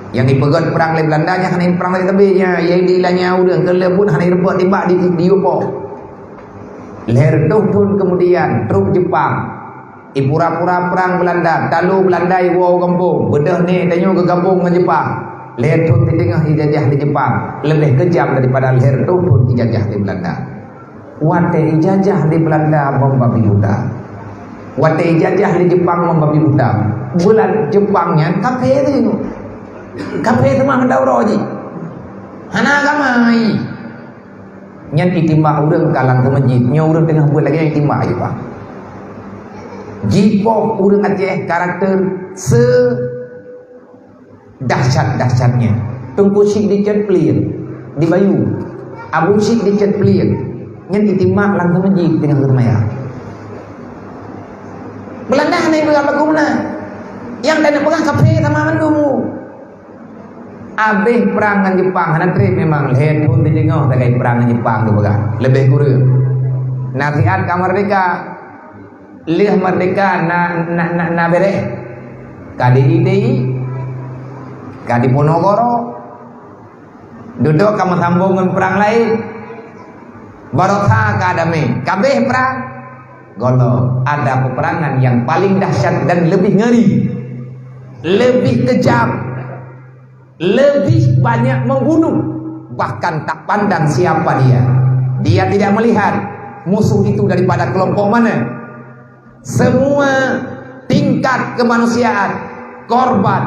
Nyang ipeugöt perang lé Belanda nyan hana perang lé teubiet nyan, nyang dilanya ureuëng keu lheueh buet hana ireubot timbak di, di Yupo. Lhèe reutôh thôn kemudian, trok Jepang. Ipura-pura perang Belanda, talu Belanda iwoe u gampông, beudôh nè tanyoe geugabong ngon Jepang. Lhèe thôn sideungoh ijajah lé Jepang, leubeh keujam daripada lhèe reutôh thôn ijajah lé Belanda. Watèe ijajah lé Belanda bom babi buta. Watèe ijajah lé Jepang bom babi buta. Bulat Jepang nyan kaphé teuh. Kaphé teuma meudaura jih. Hana agama jih. Nyan ijma ureuëng ka lam keumeujid. Nyoe ureuëng teungoh buet lagèe nyan ijma jih, Pak. Jipoh ureuëng Aceh karakter se dahsyat-dahsyatnya. Teungku Syik dicet pliek di Bayu. Abu Syik dicet pliek. Nyan ijma lam keumeujid teungoh geureumayang. Belanda hana ipeugah lagu meunan. Nyang tanyoe peugah kaphé sama mandum. Abéh perang ngon Jepang, hana trép memang lhèe thôn sideungoh sagai perang ngon Jepang tu peugah. Leubeh kureueng. Nasihat ka merdeka. Lheueh merdeka na, na, na, na bèrèh. Ka di I T I, ka di Ponorogo, dudoe ka meusambong ngon perang laén. Barosa ka damé, ka abéh perang. Gohlom, ada peperangan yang paling dahsyat dan lebih ngeri, lebih kejam, lebih banyak membunuh, bahkan tak pandang siapa dia. Dia tidak melihat musuh itu daripada kelompok mana. Semua tingkat kemanusiaan, korban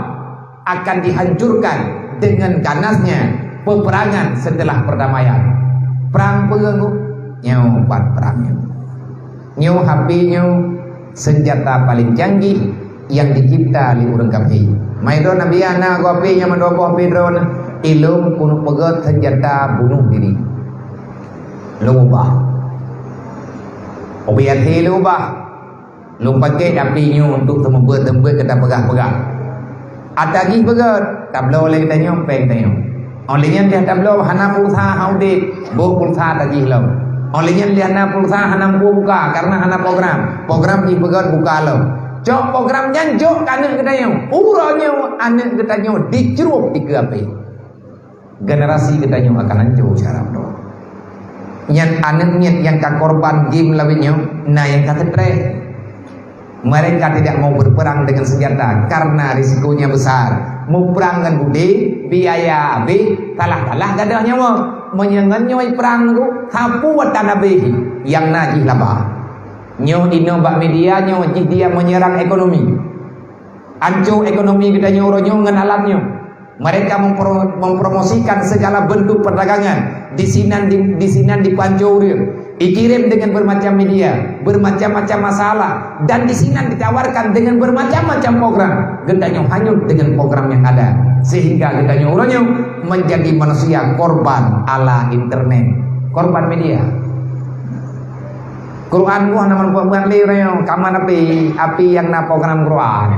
akan dihancurkan dengan ganasnya peperangan setelah perdamaian. Perang peue nyoe? Nyoe pat perang nyoe. Nyoe H P nyoe senjata paling canggih yang dicipta lé ureuëng kafé. Mai droe Nabi na goe H P nyang mandua boh H P droe, ilôn keuneuk peugöt senjata bunuh diri. Lôn ubah. Ubit até lôn ubah. Lôn pakai H P nyoe untuk teumeubeuet-teumeubeuet keu tapeugah-peugah. Ata jih peugöt, tabloe lé geutanyoe, péng tanyoe. Óh lheueh nyan lheueh tabloe hana pulsa, hana udeb, boh pulsa ata jih lom. Óh lheueh nyan lheueh hana pulsa, hana muphom buka karena hana program. Program jih peugöt buka lom. Cok program nyan jok keu aneuëk geutanyoe. Uroe nyoe aneuëk geutanyoe dicrueb dikeue H P. Generasi geutanyoe akan hancô cara droe. Nyan aneuëk miet nyang ka korban game lawét nyoe na nyang ka stres. Mereka tidak mau berperang dengan senjata karena risikonya besar. Muprang ngon udeb, biaya habéh, salah-salah gadôh nyawa. Meunyoe ngon nyoe prang tu, sapeue tan habéh nyang na jih laba. Nyoe inoe bak media nyoe jih dia menyerang ekonomi. Hancô ekonomi geutanyoe uroe nyoe ngon alam nyoe. Mereka mempro-, mempromosikan segala bentuk perdagangan. Di sinan di, di sinan dipanco ureuëng. Dikirim dengan bermacam media, bermacam-macam masalah, dan di sinan ditawarkan dengan bermacam-macam program. Geutanyoe hanyut dengan program yang ada, sehingga geutanyoe uroe nyoe menjadi manusia korban ala internet, korban media. Quran geuh na meubuet-buet lé uroe nyoe, kaman api, api nyang na program Quran.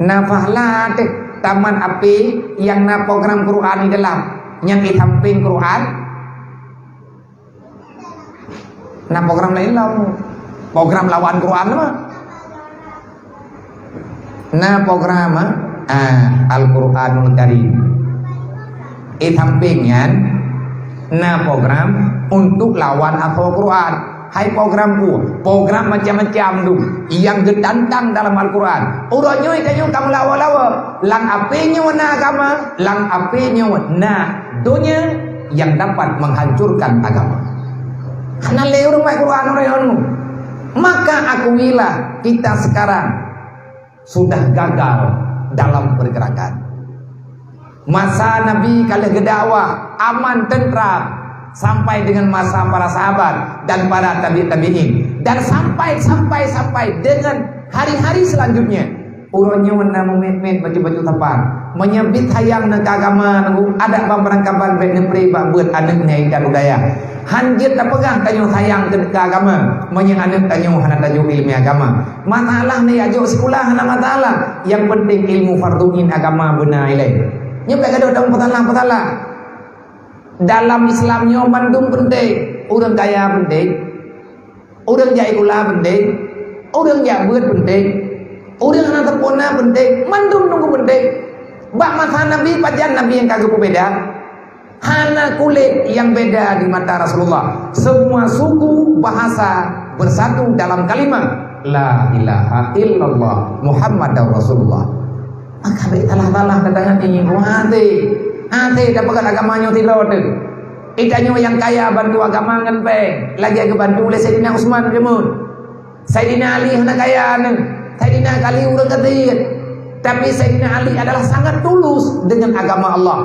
Na pahala teuh taman api nyang na program Quran di dalam, nyang di samping Quran, na program laén lom. Program lawan Quran mah. Na program, ah, Al-Quranul Karim. Di sampéng nyan, na program untuk lawan asoe Quran. Hai program ku, program macam-macam tu yang geutantang dalam Al-Quran. Uroe nyoe tanyoe ka meulawa-lawa. Lam apé nyoe na agama, lam apé nyoe na donya yang dapat menghancurkan agama. Hana lé ureuëng baca Quran uroe nyoe. Maka akuilah kita sekarang sudah gagal dalam pergerakan. Masa Nabi ka lheueh geudakwah aman tentram sampai dengan masa para sahabat dan para tabi' tabi'in, dan sampai, sampai, sampai dengan hari-hari selanjutnya. Uroe nyoe na mumet-met bacut-bacut sapan. Meunyoe bit sayang na keu agama, nunggu adat ban peurangkaban, bék neupré bak beuet aneuëk nyang ikat budaya. Han jeuet tapeugah tanyoe sayang keu, keu agama, meunyoe aneuëk tanyoe hana tajok iéleumé agama. Masalah ni ajok sikula hana masalah. Yang penting ilmu fardu ain agama beuna ilée. Nyoe ka gadoh dong peusalah-peusalah. Dalam Islam nyoe mandum penting. Ureuëng kaya penting. Ureuëng jak sikula penting. Ureuëng jak beuet penting. Ureuëng hana teupeu na penting. Mandum nunggu penting. Bak masa Nabi, pajan Nabi nyang ka geupeubeda? Hana kulét nyang beda di mata Rasulullah. Semua suku bahasa bersatu dalam kalimat, "La ilaha illallah Muhammadar Rasulullah." Maka bék salah-salah gata ngon nyan, hase. Hase tapeugah agama nyoe sidroe teuh. Geutanyoe nyang kaya bantu agama ngon péng, lagée geubantu lé Saidina Utsman jameun. Saidina Ali hana kaya nyan. Saidina Ali ureuëng keusiet. Tapi Saidina Ali adalah sangat tulus dengan agama Allah.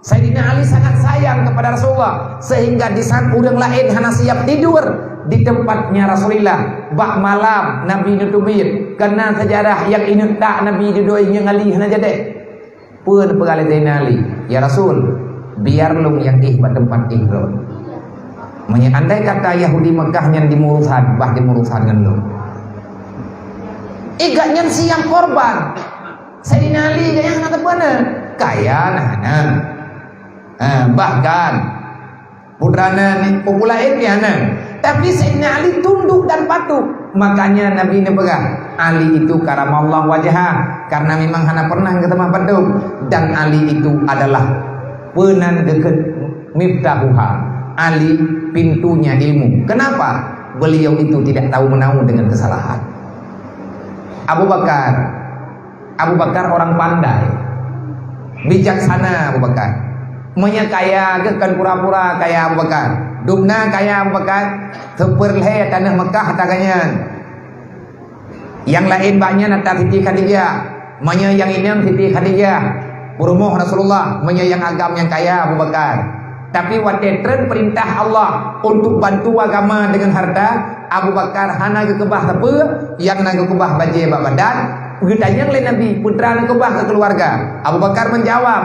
Saidina Ali sangat sayang kepada Rasulullah, sehingga di saat ureuëng laén hana siap tidur di tempatnya Rasulullah, bak malam Nabi neuteubiet, keunan seujarah nyang ineuek that Nabi dudoe ngon Ali hana jadeh. Peue neupeugah lé Saidina Ali, "Ya Rasul, biar lôn nyang éh bak teumpat éh droe. Meunyoe andai kata Yahudi Mekah nyan dimurusan, bah dimurusan ngon lôn." Igat nyan siap korban. Saidina Ali gaya hana teupeu na. Kaya na hana. Ha, bahkan putra na ni populasi pih hana. Tapi Saidina Ali tunduk dan patuh. Makanya Nabi ni peugah, "Ali itu karamallahu wajhah," karena memang hana pernah geuteumah padum. Dan Ali itu adalah peunan deukeut miftahuha. Ali pintunya ilmu. Kenapa? Beliau itu tidak tahu menau dengan kesalahan. Abu Bakar, Abu Bakar orang pandai, bijaksana Abu Bakar. Meunyoe kaya geuh kan pura-pura kaya Abu Bakar. Dubna kaya Abu Bakar, seupeureulhée taneuh Mekah ata geuh nyan. Nyang laén bak nyan ata Siti Khadijah. Meunyoe nyang inong Siti Khadijah, peurumoh Rasulullah, meunyoe nyang agam nyang kaya Abu Bakar. Tapi watée treun peurintah Allah untuk bantu agama dengan harta, Abu Bakar hana geukeubah sapeue, nyang na geukeubah bajée bak badan, geutanyong lé Nabi, "Peue treuk neukeubah keu keuluwarga?" Abu Bakar menjawab,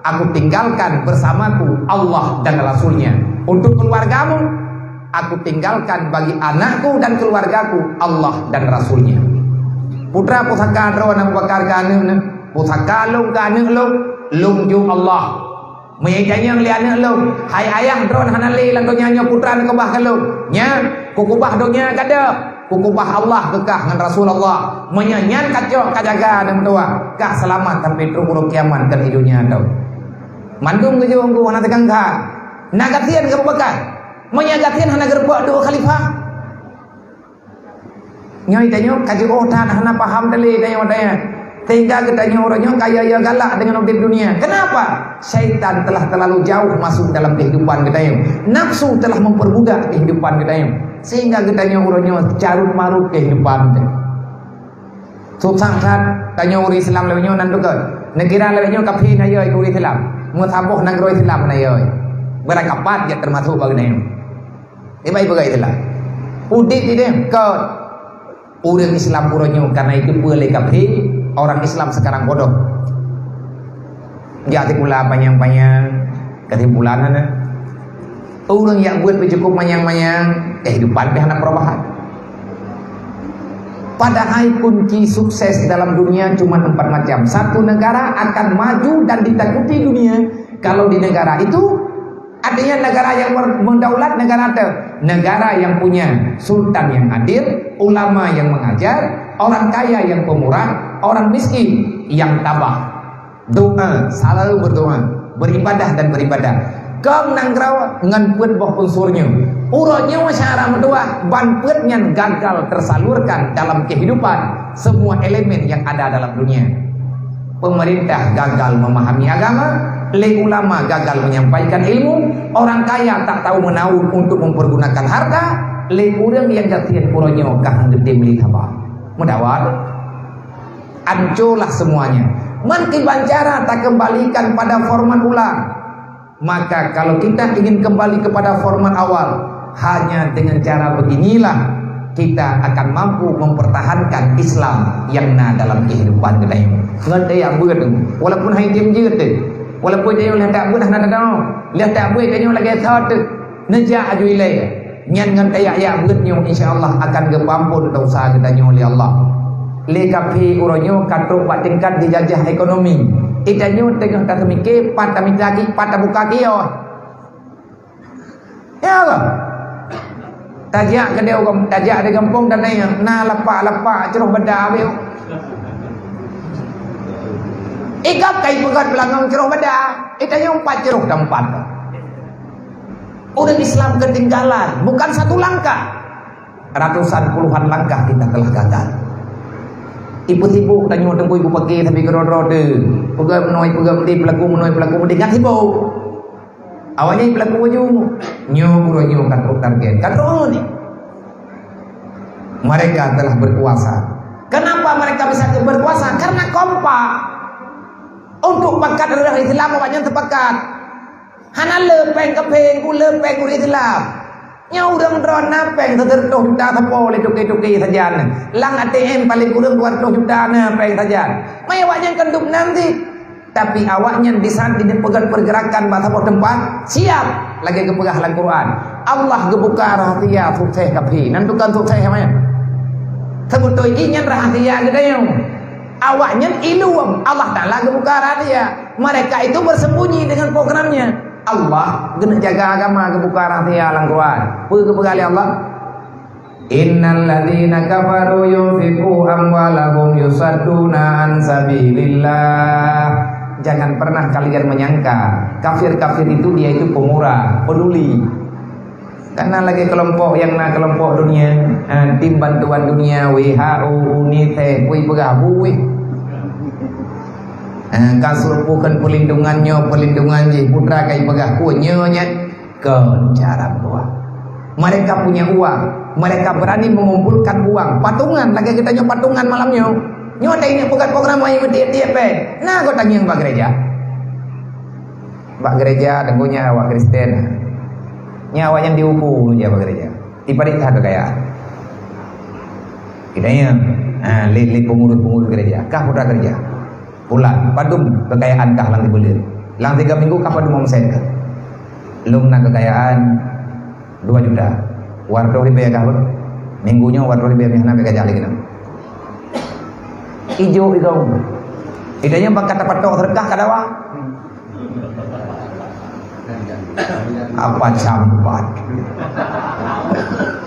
"Aku tinggalkan bersamaku Allah dan Rasulnya. Untuk keluargamu, aku tinggalkan bagi anakku dan keluargaku Allah dan Rasulnya." Putra pusaka droe Abu Bakar keu aneuëk nyan, pusaka lôn keu aneuëk lôn, lôn jok Allah. Meunyoe itanyong lé aneuëk lôn, "Hai ayah, droe hana lé lam donya nyoe, peue treuk neukeubah keu lôn?" "Nyan, kukeubah donya gadôh, kukeubah Allah keu kah ngon Rasulullah." Meunyoe nyan kacok kajaga dan tuah, kah seulamat sampai trok uroe kiamat keu di donya tu. Mandum geujok unggu hana teugangga. Na gasien keu Abu Bakar. Meunyoe gasien hana geureubok dua khalifah. Nyoe tanyoe ka jiôh that hana paham teuh lé tanyoe, tanyoe. Sehingga geutanyoe uroe nyoe kaya-kaya galak deungon udeb dunia. Kenapa? Syaitan telah terlalu jauh masuk dalam kehidupan geutanyoe. Nafsu telah memperbudak kehidupan geutanyoe. Sehingga geutanyoe uroe nyoe carut-marut kehidupan teuh. Susah that tanyoe ureuëng Islam lawét nyoe nan teuka. Neukira lawét nyoe kafé na yoi ureuëng Islam. Meusaboh nanggroe Islam na yoi. Beurakapat jak teumasuk bak geutanyoe. Ibai peugah itulah. Udeb di deh kot. Ureuëng Islam uroe nyoe karena itu peue lé kafé, orang Islam sekarang bodoh. Jak sikula panyang-panyang, kesimpulan hana. Ureuëng jak beuet pih cukup manyang-manyang, kehidupan pih hana perubahan. Padahai kunci sukses dalam dunia cuma empat macam. Satu negara akan maju dan ditakuti dunia kalau di negara itu Artinya negara yang ber-, berdaulat negara teuh, negara yang punya sultan yang adil, ulama yang mengajar, orang kaya yang pemurah, orang miskin yang tabah. Doa, selalu berdoa. Beribadah dan beribadah. Kong nanggroe ngon peuet boh unsur nyoe. Uroe nyoe syara meutuah ban peuet nyan gagal tersalurkan dalam kehidupan. Semua elemen yang ada dalam dunia. Pemerintah gagal memahami agama, lé ulama gagal menyampaikan ilmu, orang kaya tak tahu menaun untuk mempergunakan harta, lé ureuëng nyang gasien uroe nyoe ka han geutem lé haba. Meudawa tu. Ancolah semuanya. Man kiban cara takembalikan pada format ulang. Maka kalau kita ingin kembali kepada format awal, hanya dengan cara beginilah kita akan mampu mempertahankan Islam yang na dalam kehidupan kita ini. Ngon teuyak beuet tu, walaupun hai tem jeuet tu, walaupun tanyoe lheueh tak beuet hana teudoe, lheueh tak beuet tanyoe lagée thot tu, neujak aju ilée. Nyan ngon teuyak-yak beuet nyoe, insya Allah akan geupeuampon desya geutanyoe lé Allah. Lé kafé uroe nyoe ka trok bak tingkat jijajah ekonomi. Geutanyoe teungoh taseumike, pat tamita ki, pat tabuka kios. Ya Allah. Tajak keudeh ureuëng, tajak di gampông dan nyan na lapak-lapak ceroh beda abéh. Ikab kai peugöt beulangöng ceroh beda, geutanyoe empat ceroh tempat. Ureuëng Islam ketinggalan, bukan satu langkah. Ratusan puluhan langkah kita telah gagal. Ipeusibuk tanyoe teungku ibu paké tapi keudroe-droe teuh. Peugah meunoe, peugah meudeh, peulaku meunoe, peulaku meudeh, ngat sibuk. Awaknyan peulaku baju. Nyoe uroe nyoe ka trok target. Ka trok ni. Mereka telah berkuasa. Kenapa mereka bisa berkuasa? Karena kompak. Untuk pakat reuh Islam awaknyan sepakat. Hana le péng keu péng, ku le péng ureuëng Islam. Nyoe ureuëng droe na péng sireutôh juta sapo lé toke-toke sajan. Lam A T M paling kureueng dua ratus juta na péng sajan. Maya awaknyan kan duek nan cit. Tapi awaknyan di saat ini peugah pergerakan bak saboh teumpat, siap lagée geupeugah lam Quran. Allah geubuka rahsia sukses kafé. Nan tukang sukses namanya. Sebeutôi jih nyan rahsia geutanyoe. Awaknyan ilum, Allah Taala geubuka rahsia. Mereka itu bersembunyi dengan programnya. Allah geuneuk jaga agama geubuka rahsia lam Quran. Peue geupeugah lé Allah? Innal ladzina kafaru yunfiqu amwalahum yusadduna an sabilillah. Jangan pernah kalian menyangka kafir-kafir itu dia itu pemurah, peduli. Karena lagée kelompok nyang na kelompok dunia, ha, tim bantuan dunia, W H O, UNICEF, kui peugah buih. Ha, ka seupuh kan perlindungan nyoe, perlindungan jih, putra kai peugah ku nyoe nyan, kon cara meutuah. Mereka punya uang, mereka berani mengumpulkan uang, patungan lagée geutanyoe patungan malam nyoe. Nyoe teuingat peugah program main tiep-tiep péng. Na geutanyoe bak gereja. Bak gereja teungku nyan awak Kristen. Nyan awaknyan diuku ulôn jak bak gereja. Diparit that kekayaan. Geutanyoe, ha, lé, lé pengurus-pengurus gereja. Kah putra gereja. Pulan, padum kekayaan kah lam sibuleuen. Lam tiga minggu kah padum omset kah. Lôn na kekayaan dua juta. Dua ratus ribèe kah, Bang? Minggu nyoe dua ratus ribèe meuhana bèk kajak lé keunoe. Ijo idong. Idong nyan bak ka tapatok seudeukah ka dawa. Apa campat?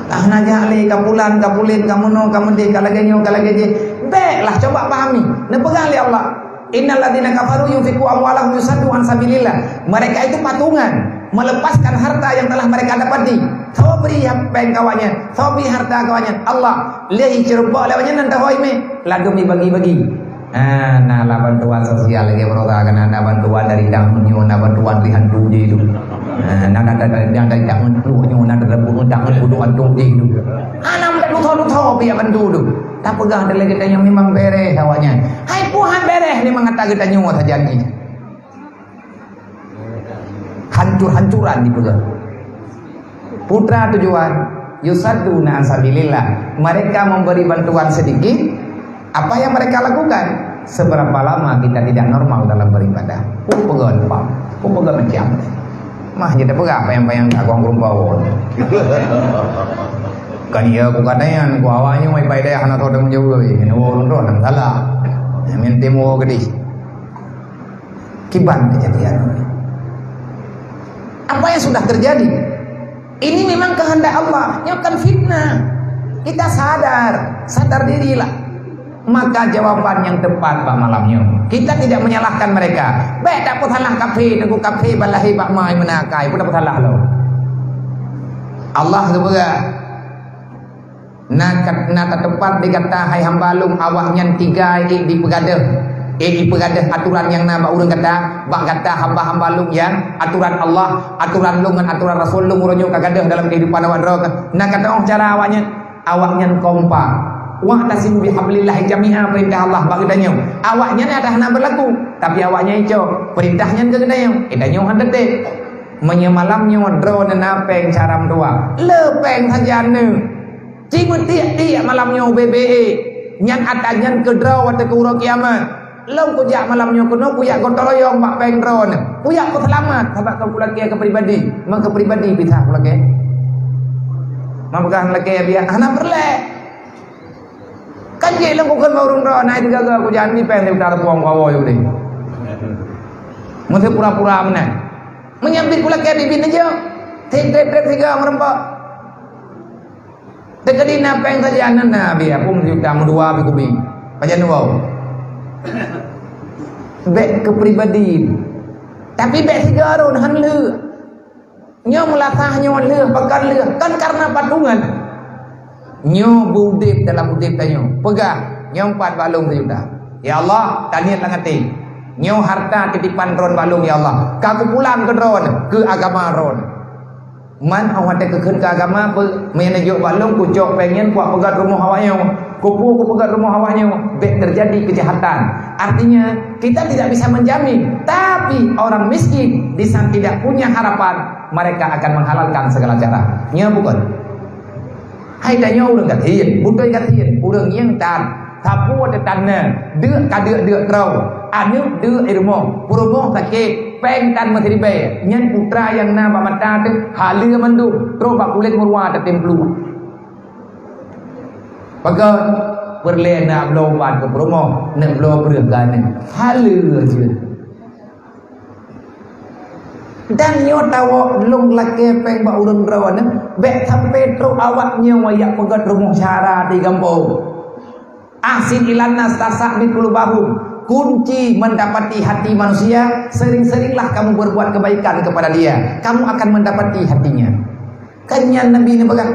Ah, na jak lé ka pulan, ka pulen, ka meunoe, ka meudeh, ka lagèe nyoe, ka lagèe jih. Bèklah coba pahami. Neupeugah lé Allah, "Innal ladzina kafaru yunfiqu amwalahum yusaddu an sabilillah." Mereka itu patungan, melepaskan harta yang telah mereka dapati. Tho bri péng keu awaknyan, tho bri harta keu awaknyan. Allah lé iceureumpok lé awaknyan nan tho imè, ladôm ibagi-bagi. Ah, na lah bantuan sosial lagèe baroesa kan, na bantuan dari tangan nyoe, na bantuan dari hantu jih tu. Ah, na, na, na, na, na dari tangan peluk nyoe, na dari tangan peluk hantu jih tu. Ah, na meudat lutho-lutho pih bantu tu. Tapeugah lé geutanyoe memang bèrèh awaknyan. Hai, peue han bèrèh memang ata geutanyoe sajan jih. Hancur-hancuran dipeugah. Putra tujuan, yusadduna an sabilillah. Mereka memberi bantuan sedikit, apa yang mereka lakukan? Seberapa lama kita tidak normal dalam beribadah? Peugah lupa, peugah macam. Mah jadi peugah apa yang bayang tak gong rumpau. Kan iya bukan nyan, ku awaknya mai pai daya hana tahu tanggung jawab, ini urun roh dan salah. Minta mau gedis. Kiban kejadian. Apa yang sudah terjadi? Ini memang kehendak Allah. Nyoe kan fitnah. Kita sadar, sadar dirilah. Maka jawaban nyang tepat bak malam nyoe, kita tidak menyalahkan mereka. Bék tapeusalah kafé, teungku, kafé ban lahé bak ma meunan akai, peue tapeusalah lom. Allah geupeugah, na ka-, na tateupat di gata, hai hamba Lôn, awaknyan tiga ék jipeugadôh, ék jipeugadôh atoran nyang na bak ureuëng gata, bak gata hamba-hamba Lôn nyan, atoran Allah, atoran Lôn ngon atoran Rasul Lôn uroe nyoe ka gadôh dalam keuhidupan awak droe. Na ka teuoh cara awaknyan. Awaknyan kompak. "Wa'tasimu bihablillahi jami'a," peurintah Allah bak geutanyoe. Awaknyan ata hana beurlaku, tapi awaknyan icok peurintah nyan keu geutanyoe. Geutanyoe han teutek. Meunyoe malam nyoe droeneuh na péng siaram dua, le péng sajan neuh. Ci meutiek-tiek malam nyoe ubé-bé ék. Nyan ata nyan keu droe watée keu uroe kiamat. Lôn kujak malam nyoe keunoe, kujak gotong royong bak péng droeneuh. Kujak peuseulamat, sabab ka kulakée keu pribadi. Meunyoe keu pribadi, pisah kulakée. Meunyoe peugah lakée biak, hana peureulée. Kan jih lôn kukheun bak ureuëng droe, na tiga-tiga kujak ni péng di utara puang kawoe udeh. Meuseu pura-pura meunan. Meunyoe bit kulakée bit-bit neujok. Treb-treb sigoe meureumpok. Teukeudi na péng saja, na, na, bi, aku meujuta, meudua, bi kubi. Pajan wow. Bék keu pribadi. Tapi bék sigoe rot, han lheueh. Nyoe meulasah, nyoe lheueh, pakon lheueh. Kan karena patungan. Nyoe beudeb dalam udeb tanyoe. Peugah, nyoe pat bak lôn sijuta. Ya Allah, taniet lam até. Nyoe harta titipan droen bak lôn, ya Allah. Ka kupulang keu droen, keu agama droen. Man, 'oh watée kukheun keu agama, beu-, meunan jok bak lôn, kucok péng nyan, kupeugét rumoh awaknyoe. Kupu-, kupeugét rumoh awaknyoe, bék teujadi keujahatan. Artinya, kita tidak bisa menjamin, tapi orang miskin di saat tidak punya harapan, mereka akan menghalalkan segala cara. Nyo bukon? Hai tanyoe ureuëng gasien, beutôi gasien, ureuëng nyang tan. Sapeue teutan na, deuk ka deuk-deuk troe, aneuk deuk i rumoh, peurumoh sakét, péng tan meusiribée, nyan putra nyang na bak mata teuh haleue mandum, troh bak kulét meurua tatem pluek. Pakon? Peureulée neubloe ubat keu peurumoh, neubloe breueh keu aneuk. Haleue jeuet. Dan nyoe tawök lôn lakée péng bak ureuëng droeneuh, bék sampai troh awaknyoe jak peugét rumoh syara di gampông. Ahsin ilan nas tasahbib qulubahum. Kunci mendapati hati manusia, sering-seringlah kamu berbuat kebaikan kepada dia, kamu akan mendapati hatinya. Kan nyan Nabi neupeugah,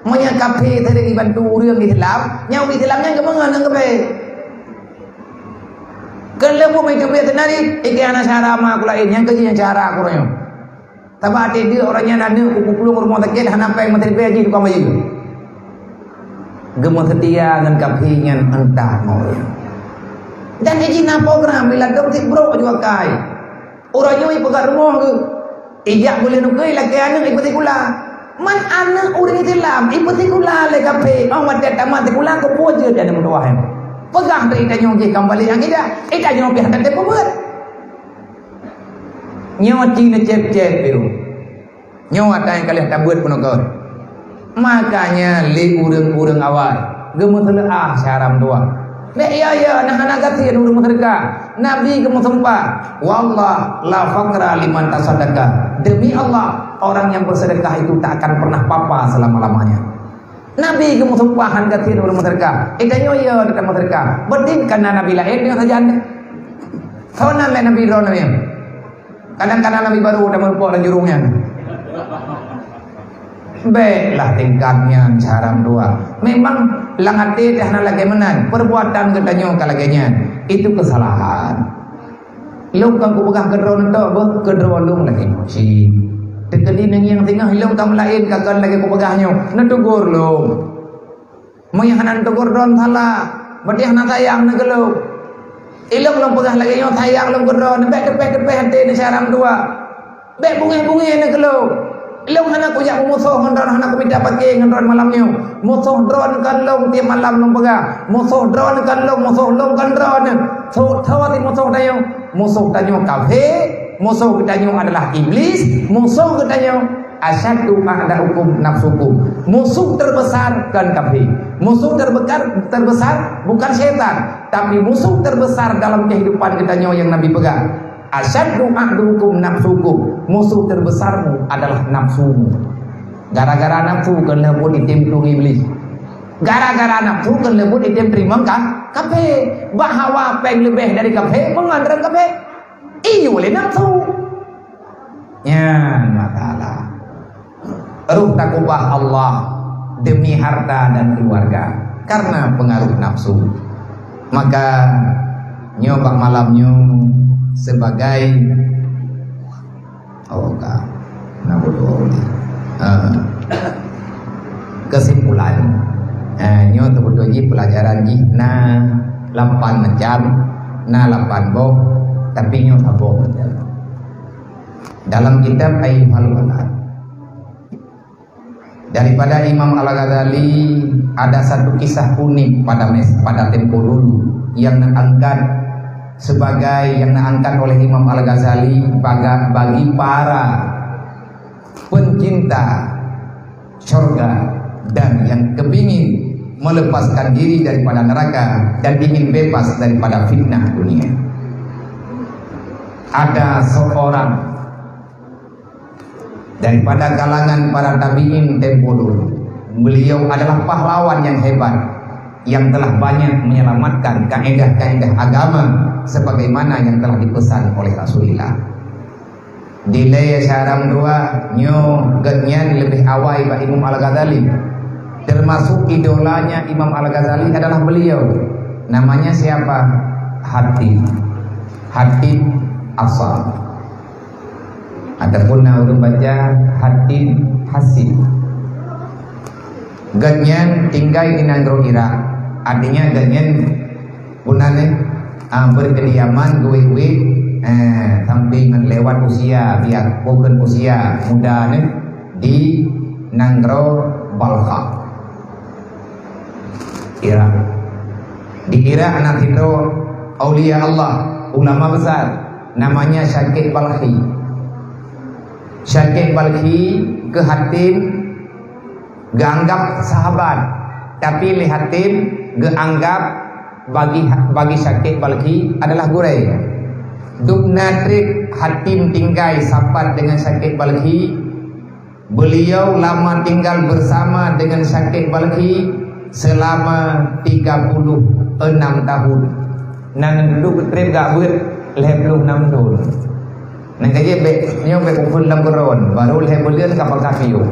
meunyoe kafé sering jibantu ureuëng Islam, nyang Islam nyan geumeungon ngon kafé. Keuleubeh meukeubeuet teunari, ikeu hana syara ma aku laén, nyang keu jih nyang syara aku uroe nyoe. Sabab até deuk uroe nyan aneuk ku kuplueng rumoh sakét hana péng meusiribée jih tukang bayeue. Geumeuseutia ngon kafé nyan entah ngon ureuëng. Dan jih na program bila dong sit brok aju akai. Uroe nyoe ipeugét rumoh geuh. Ijak buleuen ukeue lakée aneuk ipeusikula. Man aneuk ureuëng Islam ipeusikula lé kafé, 'oh watée tamat sikula keupeue jeuet aneuk meutuwah nyan. Peugah bak itanyoe jih ka meubalek akidah, itanyoe pih hana teupeubeuet. Nyoe ci neucép-cép piru. Nyoe ata nyang ka lheueh tabeuet peunoh kon. Makanya lé ureuëng-ureuëng awai geumeuseuleukah syara meutuwah. Bék ya-ya na hana gasien ureuëng meuseudeukah. Nabi geumeusumpah, "Wallah la faqra liman tasaddaqa." Demi Allah, orang yang bersedekah itu tak akan pernah papa selama-lamanya. Nabi geumeusumpah han gasien ureuëng meuseudeukah. Eh, tanyoe ya teuka meuseudeukah. Beudin kana nabi laén nyoe sajan. Soe nan lé nabi droeneuh nyoe? Kadang-kadang nabi barô tameurumpok lam jurông nyan. Béklah tingkat nyan syara meutuwah. Memang lam até teuh hana lagée meunan, perbuatan geutanyoe ka lagée nyan. Itu kesalahan. Lôn kon kupeugah keudroe neutok beuh, keudroe lôn lagée nyoe cit. Teukeudi neungieng singoh lôn ka meulaén ka kon lagée kupeugah nyoe, neutegur lôn. Meunyoe hana neutegur droe salah, berarti hana sayang neuh keu lôn. Ilôn lôn peugah lagée nyoe sayang lôn keu droe, bék teupéh-teupéh até neuh syara meutuwah. Bék beungéh-beungéh neuh keu lôn. Lôn hana kujak meumusoh ngon droe, hana kumita paké ngon droe malam nyoe. Musoh droe kon lôn tieb malam lôn peugah. Musoh droe kon lôn, musoh lôn kon droe. Soe, soe sit musoh tanyoe? Musoh tanyoe kafé, musoh geutanyoe adalah Iblis, musoh geutanyoe asyaddu a'da'ukum nafsukum. Musuh terbesar kon kafé. Musuh terbekar-, terbesar bukan syaitan, tapi musuh terbesar dalam kehidupan geutanyoe nyang Nabi peugah. Asyaddu a'da'ukum nafsukum. Musuh terbesarmu adalah nafsumu. Gara-gara nafsu keuneuk buet item tueng Iblis. Gara-gara nafsu keuneuk buet item teurimong ka kafé. Bak hawa péng leubeh dari kafé, meungon rhom kafé. Iyue lé nafsu. Nyan masalah. Roh takubah Allah demi harta dan keluarga karena pengaruh nafsu. Maka nyoe bak malam nyoe sebagai Oh, ka. Na bodoh. Ah. Kesimpulan. Eh, nyoe teubeutôi jih pelajaran jih na lapan macam, na lapan boh, tapi nyoe saboh macam. Dalam kitab Ayyuhal Walad, daripada Imam Al-Ghazali ada satu kisah unik pada mes-, pada tempo dulu yang angkat sebagai, yang angkat oleh Imam Al-Ghazali baga-, bagi para pencinta syurga dan yang kepingin melepaskan diri daripada neraka dan ingin bebas daripada fitnah dunia. Ada seorang daripada kalangan para tabi'in tempo dulu. Beliau adalah pahlawan yang hebat yang telah banyak menyelamatkan kaedah-kaedah agama sebagaimana yang telah dipesan oleh Rasulullah. Dilée syedara dua nyoe gobnyan leubeh awai bak Imam Al-Ghazali. Termasuk idolanya Imam Al-Ghazali adalah beliau. Namanya siapa? Hatib. Hatib Asam. Ataupun na ureuëng baca Hatim Hasim. Gobnyan tinggai di nanggroe Irak. Artinya gobnyan bunan, eh, ah, berkediaman geuwék-wék, eh, sampai ngon lewat usia, biak bukon usia muda nyoe di nanggroe Balkha. Irak. Di Irak na sidroe aulia Allah, ulama besar, namanya Syakik Balkhi. Syakik Balkhi keu Hatim geuanggap sahabat, tapi lé Hatim geuanggap bagi, bagi Syakik Balkhi adalah gurée. Dubna treb Hatim tinggai sapat dengan Syakik Balkhi, Beliau lama tinggal bersama dengan Syakik Balkhi selama tiga puluh enam tahun. Nan duek treb gak beuet lhée ploh nam thon. Nan ka jeuet bék, nyoe bék ukeue lam keudroe, baru lhée buleuen ka pakat piôh.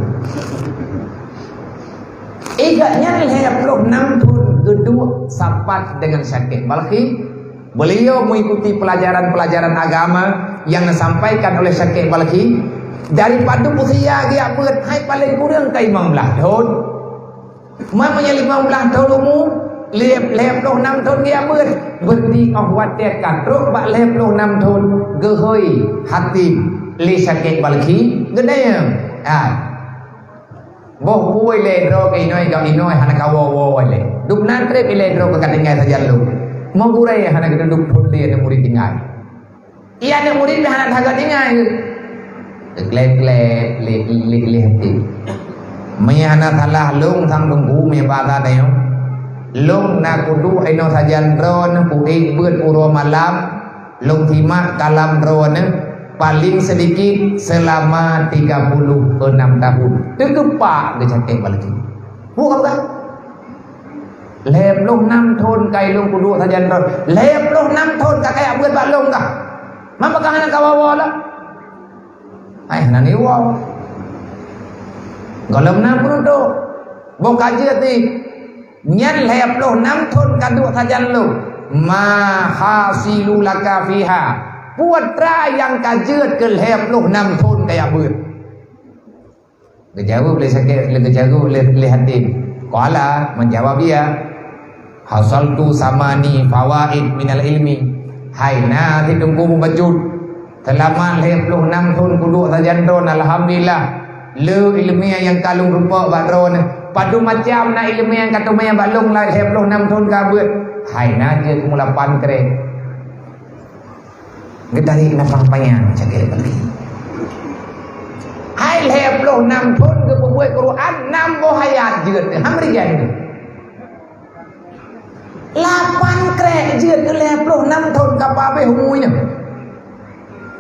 Igat nyan lhée ploh nam thon geuduek sapat dengan Syakik Balkhi. Beliau mengikuti pelajaran-pelajaran agama yang disampaikan oleh Syakik Balkhi dari padub usia geujak beuet, hai paleng kureueng ka limong blaih thon. Man meunyoe limong blaih thon umu, lhée, lhée ploh nam thon geujak beuet, berarti óh watée ka trok bak lhée ploh nam thon geuhôi Hatim lé Syakik Balkhi geuneuk. Ha. Boh peue ilée droe keu inoe, gak inoe hana kawoe-woe ilée. Dubna treb ilée droe keu ka tinggai sajan lôn. Meugurée hana geuteuduek phon lé aneuk murit tinggai. Iya aneuk murit pih hana sagai tinggai. Geukleb-kleb lé, lé, lé Hatim. Meunyoe hana salah lôn sang teungku, meunyoe basa tanyoe, lôn na kuduek inoe sajan droeneuh, kuék beuet uroe malam, Lôn simak kalam droeneuh paling sedikit selama tiga puluh enam tahun. Teugeupak geucakée bak lagée. Buka, buka. Lhée ploh nam thon kai lôn kuduek sajan droeneuh. Lhée ploh nam thon ka kajak beuet bak lôn kah? Man pakon hana kawoe-woe lom? Hai, hana niwoe. Gohlom na peunutoe. Boh ka jeuet di. Nyan lhée ploh nam thon kaduek sajan lôn. Ma hasilu laka fiha. Peue atra nyang ka jeuet keu lhée ploh nam thon kajak beuet? Geujaweueb lé Syakik, lé geujaweueb lé, lé Hatim. Qala, menjawab ia, hasaltu samani fawaid minal ilmi. Hai na si teungku mubacut. Seulama lhée ploh nam thon kuduek sajan droeneuh, alhamdulillah. Le iéleumé nyang ka lôn rumpok bak droeneuh. Padum macam na iéleumé nyang ka teumé bak lôn lhée ploh nam thon ka beuet. Hai na jeuet mulapan krek. Geutari nafah panyang cakée lagée. Hai lhée ploh nam thon geupeubuet Quran, nam boh ayat jeuet, han meurijang. Lapan krek jeuet keu lhée ploh nam thon ka pabéh umu nyoe.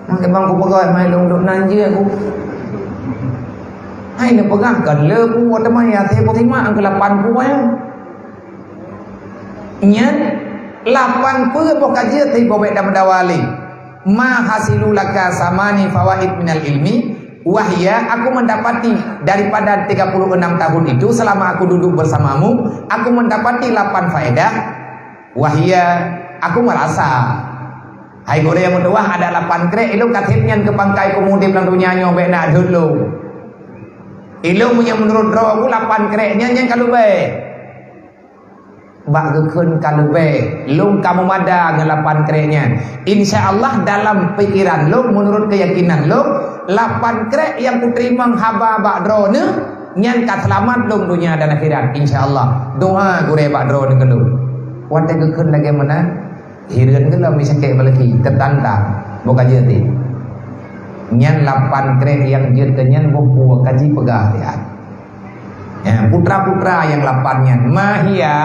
Nang keumbang kupeugah mai lôn dok nan jeuet ku. Hai neupeugah kon le ku teuma ya, teuma keu lapan ku ya. Nyan lapan peue boh ka jeuet, hei boh bèk tameudawa lé. Ma hasilu laka samani fawaid minal ilmi, wahya, aku mendapati daripada tiga puluh enam tahun itu selama aku duduk bersamamu, aku mendapati lapan faedah, wahya, aku merasa. Hai gurèe meutuwah, ada lapan krek ilôn ka sép nyan keu pangkai keu udép lam donya nyoe bèk na dulu. Ilôn meunyoe meunurot droe ku lapan krek nyan, nyan ka leubeh. Bak geukheun ka leubeh, lôn ka meumada ngon lapan krek nyan. Insya Allah dalam pikiran lôn, meunurot keuyakinan lôn, lapan krek nyang kuteurimong haba bak droeneuh, nyan ka seulamat lôn donya dan akhirat, insya Allah. Doa gurèe bak droeneuh keu lôn. Watèe geukheun lagèe meunan, hireuen keu lôn misakét balaki, teutantang, boh ka jeuet. Nyan lapan krek nyang jeuet keu nyan boh peue ka jipeugah siat. Ya, putra-putra nyang lapan nyan. Mahia,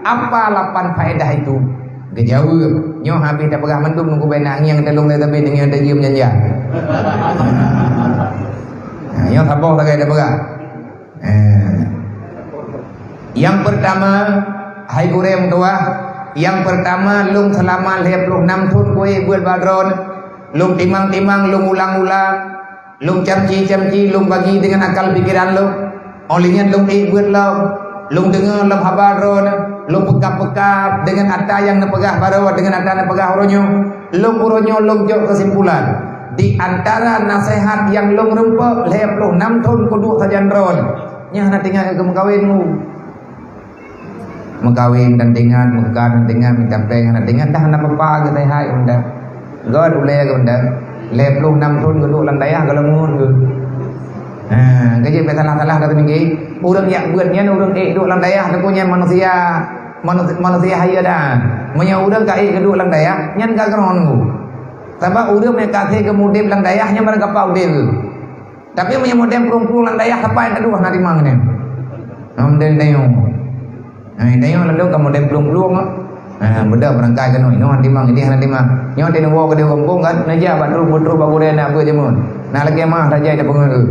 apa lapan faedah itu? Geujaweueb, nyoe habéh tapeugah mandum nunggu bèk na ngieng teuh lôn lé, tapi deungon tajeuem janjang. Nah, nyoe saboh sagai tapeugah. Eh. Yang pertama, hai gurèe meutuwah, yang pertama, lôn seulama lhèe ploh nam thôn kuék beuet bak droeneuh, lôn timang-timang, lôn ulang-ulang, lôn camci-camci, lôn bagi deungon akal pikeran lôn. Óh lheueh nyan lôn ék beuet lom, lôn deungoe lom haba droeneuh, lôn peukab-peukab deungon ata nyang neupeugah baroe, deungon ata neupeugah uroe nyoe. Lôn uroe nyoe lôn jok keusimpulan, di antara naseuhat nyang lôn rumpok lhèe ploh nam thôn kuduek sajan droeneuh, nyan hana teuingat keu meukawen mu. Meukawen dan teuingat, meukat dan teuingat, mita péng hana teuingat, dah hana peue-peue geutai hai unda. Göt ulèe geuh unda. Lhèe ploh nam thôn geuduek lam dayah goh lom ngon geuh. Ha, keujeuet bèk salah-salah tapeumike. Ureueng jak beuet nyan ureueng ék duek lam dayah, teungku, nyan manusia, manu-, manusia hayeue dan. Meunyoe ureueng ka ék geuduek lam dayah, nyan ka keunoe nunggu. Sabab ureueng nyang ka hase geumudép lam dayah nyan barangkapat udép geuh. Tapi meunyoe model plueng-plueng lam dayah, sapai ka dua hana timang nyan. Nah, model dayong. Nah, dayong lalu ka model plueng-plueng. Nah, beda berangkai keunoe. Inoe hana timang, idéh hana timang. Nyoe teuh neuwoe keudéh gampông kan, neujak bak trok, beutrok bak gurèe na beuet jameun. Nah, lagèe mah saja ida peungeut.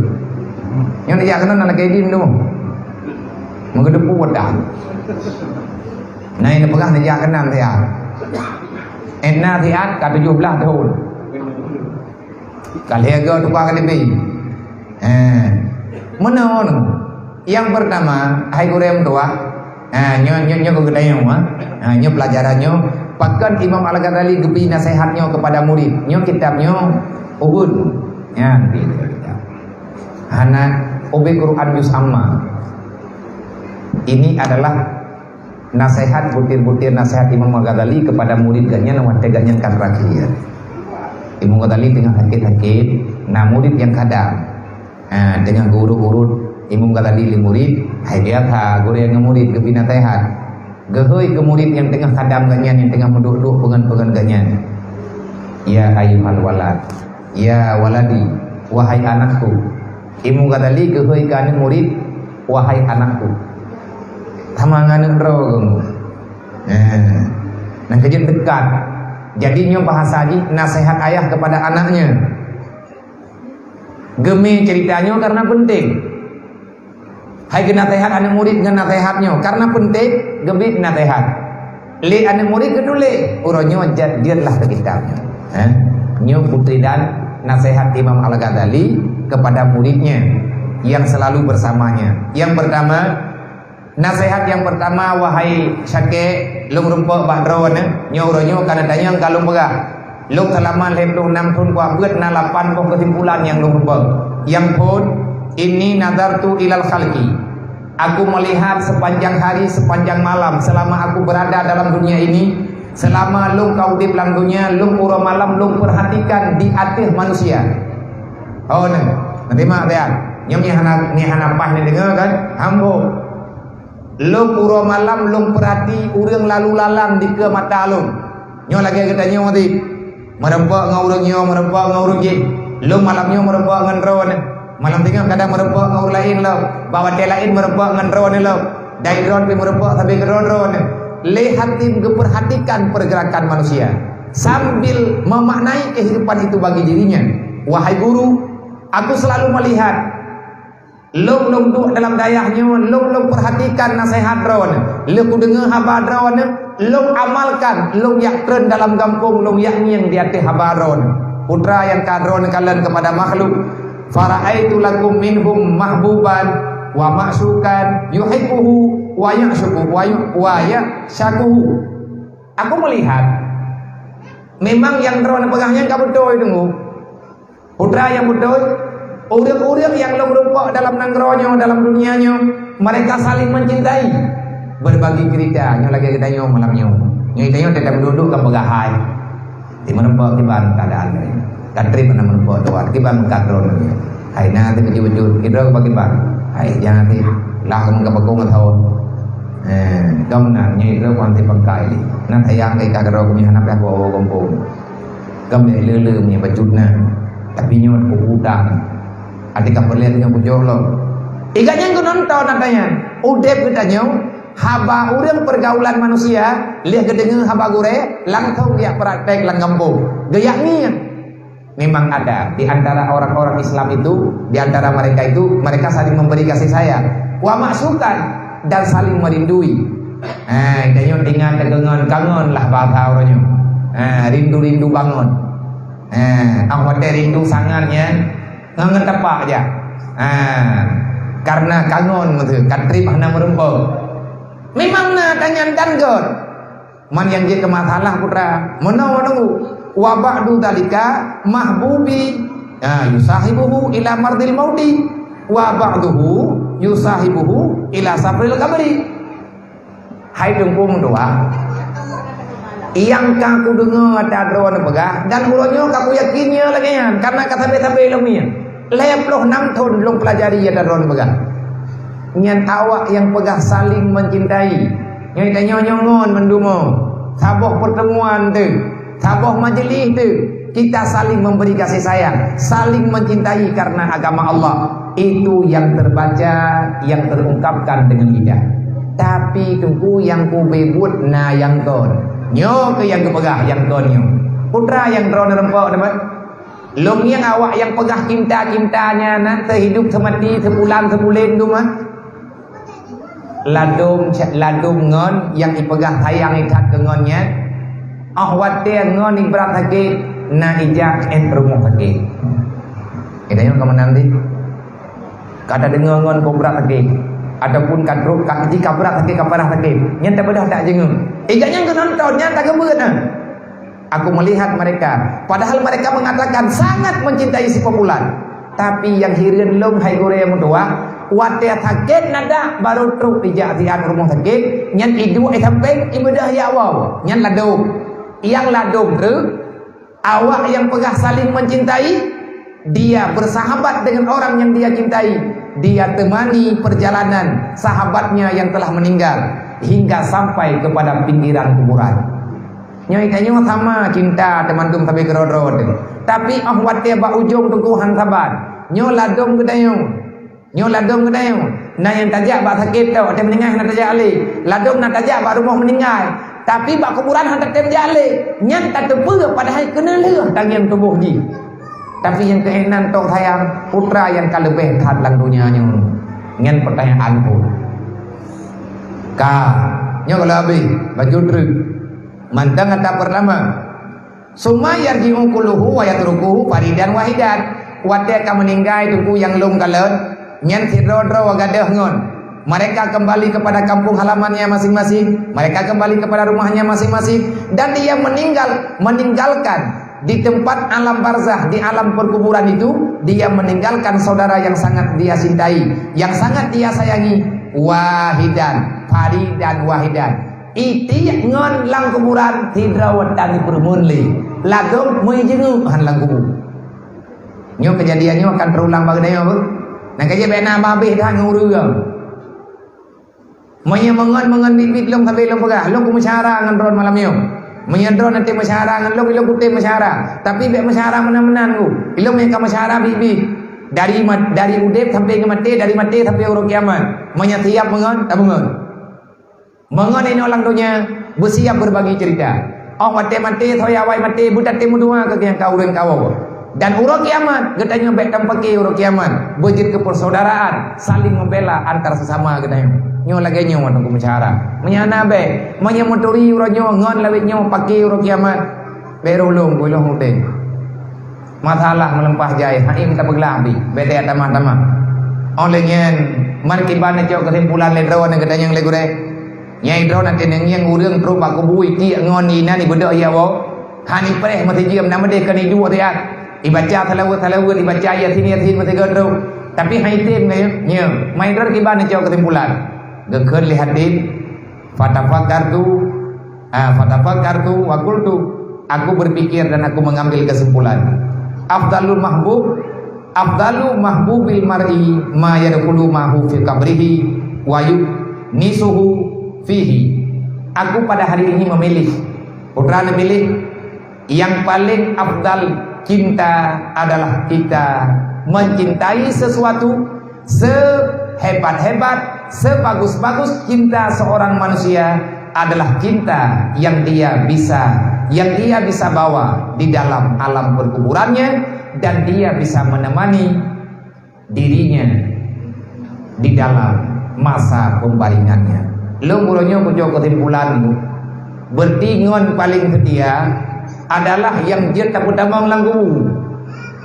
Nyoe neujak keunoe na lagèe idin tu. Meugeudeupu dah. Nah, ini peugah neujak keunan siat. Edna siat ka tujoh blah thôn. Ka lhèe go tuka K T P. Eh. Meunoe. Yang pertama, hai gurèe meutuwah. Ha, nyoe, nyoe, nyoe keu geutanyoe, ha. Ha, nyoe pelajaran nyoe. Pakon Imam Al-Ghazali geubri naseuhat nyoe kepada murid. Nyoe kitab nyoe ubun. Ya, gitu, gitu. Hana ubé Quran juz amma. Ini adalah naseuhat, butir-butir naseuhat Imam Al-Ghazali kepada murid geuhnyan watèe geuhnyan ka teurakhier. Imam Ghazali teungoh sakét-sakét, na murid nyang khadam. Ha, teungoh geuurot-urot, Imam Ghazali lé murid, hai biasa gurèe ngon murid geubri naseuhat. Geuhôi keu murid nyang teungoh khadam geuhnyan, nyang teungoh meuduek-duek peungon-peungon geuhnyan. Ya ayyuhal walad, ya waladi, wahai anakku. Imam Ghazali geuhôi keu aneuk murid, wahai anakku. Sama ngon aneuk droe geuh. Eh, nyan keujeuet dekat. Jadi nyoe bahasa jih naseuhat ayah kepada anaknya. Geumé cerita nyoe karena penting. Hai geunaseuhat aneuk murid ngon naseuhat nyoe karena penting, geubri naseuhat. Lé aneuk murid geutuléh, uroe nyoe jeuet, jeuetlah keu kitab nyoe. Eh, nyoe butir dan naseuhat Imam Al-Ghazali kepada muridnya yang selalu bersamanya. Yang pertama, naseuhat nyang pertama, wahai Syakik, lôn rumpok bak droeneuh, nyoe uroe nyoe ka neutanyong ka lôn peugah. Lôn seulama lhèe ploh nam thôn kuabeuet na lapan boh keusimpulan nyang lôn rumpok. Nyang phôn, inni nazartu ilal khalqi. Aku melihat sepanjang hari, sepanjang malam selama aku berada dalam dunia ini, selama lôn ka udép lam dunia, lôn uroe malam lôn perhatikan di ateueh manusia. Oh, nah, nanti mak lihat. Nyang ni hana, ni hana paih ni dengar kan? Hambo. Lôn uroe malam lôn peurati ureueng lalu lalang dikeue mata lôn. Nyoe lagèe geutanyoe tadi. Meurumpok ngon ureueng nyoe, meurumpok ngon ureueng jih. Lôn malam nyoe meurumpok ngon droeneuh. Malam teungoh kadang meurumpok ngon ureueng laén lom. Bak watèe laén meurumpok ngon droeneuh lom. Dan droeneuh pih meurumpok sabe keu droeneuh. Lé hati geupeurhatikan pergerakan manusia sambil memaknai kehidupan itu bagi dirinya. Wahai guru, aku selalu melihat Lôn, lôn duek dalam dayah nyoe, lôn, lôn peurhatikan naseuhat droeneuh. Lheueh kudeungoe haba droeneuh, lôn amalkan, lôn jak treun dalam gampông, lôn jak ngieng di ateueh haba droeneuh. Putra nyang ka droeneuh kalon keupada makhluk, "Fara'aitu lakum minhum mahbuban wa ma'syukan yuhibbuhu wa ya'syuku wa yu-, wa ya'syakuhu." Aku melihat, memang nyang droeneuh peugah nyan ka beutôi, Teungku. Putra nyang beutôi, ureuëng-ureuëng nyang lôn rumpok dalam nanggroe nyoe, dalam dunia nyoe, mereka saling mencintai. Berbagi cerita, nyoe lagée geutanyoe malam nyoe. Nyoe geutanyoe teutap duduk kan peugah hai. Di meureumpok kiban keadaan nyoe. Ka trép na meureumpok dua, kiban meukat droe nyoe. Hai na teukeujut-keujut, kidroe bagi ban. Hai jangan ti lah kamu ka bakong atau. Eh, dong na nyoe droe kuanti bangkai. Na sayang kai ka droe kami hana payah bawa-bawa gampông. Gam lé le-le meunyoe bacut na, tapi nyoe keu udang. Até ka peureulée nyoe bujôh lom. Iga nyang geunonton ata nyan, udeb geutanyoe, haba ureuëng pergaulan manusia, lheueh geudeungoe haba gurée, langsong geujak praktek lam gampông. Geujak ngieng. Memang ada di antara orang-orang Islam itu, di antara mereka itu, mereka saling memberi kasih sayang. Wa ma'syukan, dan saling merindui. Ha, tanyoe tinggai teukeungon, kangon lah bahasa uroe nyoe. Ha, rindu-rindu bangon. Ha, ah watée rindu sangat nyan, ngon tapak jak. Ha, karena kangon meuteue, ka trép hana meureumpok. Memang na tanyan dan got. Man nyang jeuet keu masalah putra, meunoe nunggu. Wa ba'du dzalika mahbubi, ha, yusahibuhu ila mardil mauti. Wa ba'duhu yusahibuhu ila safril qabri. Hai Teungku meutuah, nyang ka kudeungoe ata droeneuh peugah, dan uroe nyoe ka kuyakin nyoe lagée nyan, karena ka sabe-sabe lom nyan. Lhée ploh nam thon lôn peulajari ata droeneuh peugah. Nyan awak nyang peugah saling mencintai. Nyoe tanyoe nyoe ngon meudumo. Saboh pertemuan teuh, saboh majelis teuh, kita saling memberi kasih sayang, saling mencintai karena agama Allah. Itu yang terbaca, yang terungkapkan dengan lidah. Tapi Teungku nyang kubeuet na nyang kon. Nyoe keuh nyang geupeugah nyang kon nyoe. Putra nyang droeneuh reumpok teuma. Lôn ngieng awak nyang peugah cinta-cinta nyan na, seuhidup seumati, seubulan seubuleuen teuma. Ladôm, ladôm ngon nyang ipeugah sayang that keu ngon nyan. Óh watée ngon ibrat sakét, na ijak ék rumoh sakét. Geutanyoe ka meunan teuh. Ka tadeungoe ngon peubrat sakét, ataupun ka trok ka jih ka brat sakét, ka parah sakét. Nyan tabeudôh tak jeungeue. Ijak nyang keunonton nyan tageubeuet na. Aku melihat mereka, padahal mereka mengatakan sangat mencintai si Populan. Tapi nyang hireuen lôn hai gurée meutuah, watée sakét nadak baru trok ijak siat rumoh sakét, nyan iduek i sampéng ibeudôh yak woe, nyan ladôm. Nyang ladôm treuk, awak nyang peugah saling mencintai, dia bersahabat dengan orang yang dia cintai, dia temani perjalanan sahabatnya yang telah meninggal hingga sampai kepada pinggiran kuburan. Nyoe tanyoe sama cinta teumandum sabe keudroe-droe teuh. Tapi óh watée bak ujong teungku han saban. Nyoe ladôm geutanyoe. Nyoe ladôm geutanyoe. Na nyang tajak bak sakét tok, watée meuninggai hana tajak lé. Ladôm na tajak bak rumoh meuninggai. Tapi bak kuburan hana tatem jak lé. Nyan tateupeue padahai keuneulheueh tangieng tuboh jih. Tapi nyang keunan tok sayang, putra nyang ka leubeh that lam donya nyoe. Nyan peutanyaan pun. Ka, nyoe ka lheueh habéh, baju treuk. Mantong ata peurtama. Summa yarji'u kulluhu wa yatrukuhu faridan wahidan. Watée ka meuninggai teungku nyang lôn kalon, nyan sidroe-droe gadôh ngon. Mereka kembali kepada kampung halamannya masing-masing, mereka kembali kepada rumahnya masing-masing, dan dia meninggal, meninggalkan di tempat alam barzah, di alam perkuburan itu, dia meninggalkan saudara yang sangat dia cintai, yang sangat dia sayangi, wahidan, faridan wahidan. Itiek ngon lam kuburan sidroe tan jipeureumeun lé. Ladôm meujeungeuk han lam kubu. Nyoe keujadian nyoe akan teurulang bak geutanyoe beuh. Nyang ka jeuet bèk na babeh that ngon ureueng. Meunyoe meungon-meungon biet-biet lôn sabe lôn peugah, lôn kumeusyara ngon droe malam nyoe. Meunyoe droe nanti meusyara ngon lôn, lôn kutem meusyara. Tapi bèk meusyara meunan-meunan ku. Lôn nyang ka meusyara biet-biet. Dari ma-, dari udeb sampai keu maté, dari maté sampai uroe kiamat. Meunyoe siap meungon, tameungon. Meungon inoe lam donya, beusiap berbagi cerita. Óh watée maté, soe awai maté, beutatem meudoa keu nyang ka ureueng ka woe. Dan uroe kiamat, geutanyoe bék tampake uroe kiamat, beujeuet keu persaudaraan, saling membela antar sesama geutanyoe. Nyoe lagée nyoe watée keu meusyara. Meunyoe hana bék, meunyoe meuturi uroe nyoe ngon lawét nyoe pake uroe kiamat, bék roh lôn, goh lôn udeb. Masalah meulimpah jai, hai mita peuglah bi, bék tamah-tamah. Óh lheueh nyan, mari kiban neucok keusimpulan lé droeneuh geutanyoe lé gurée. Nyang droeneuh teuneuk ngieng ureuëng trok bak kubu itiek ngon inan ibeudôh ya woe. Hani preh meuseujeuem na meudeh keuneuk iduek siat. Ibaca salawat-salawat, ibaca Yasin-Yasin meusigoe trok. Tapi hai tem nyoe, nyoe, mai droeneuh kiban neucok keusimpulan. Geukheun lé Hatim, "Fatafakkartu, ah, fatafakkartu wa qultu." Aku berpikir dan aku mengambil kesimpulan. Afdalul mahbub, afdalu mahbubil mar'i ma yadkhulu ma'hu fi qabrihi wa yunisuhu fihi. Aku pada hari ini memilih. Putra neupiléh, yang paling afdal cinta adalah kita mencintai sesuatu. Sehebat-hebat, sebagus-bagus cinta seorang manusia adalah cinta yang dia bisa, yang dia bisa bawa di dalam alam perkuburannya, dan dia bisa menemani dirinya di dalam masa pembaringannya. Lôn uroe nyoe kucok keusimpulan, berarti ngon paling setia adalah nyang jeuet tapeutamong lam kubu.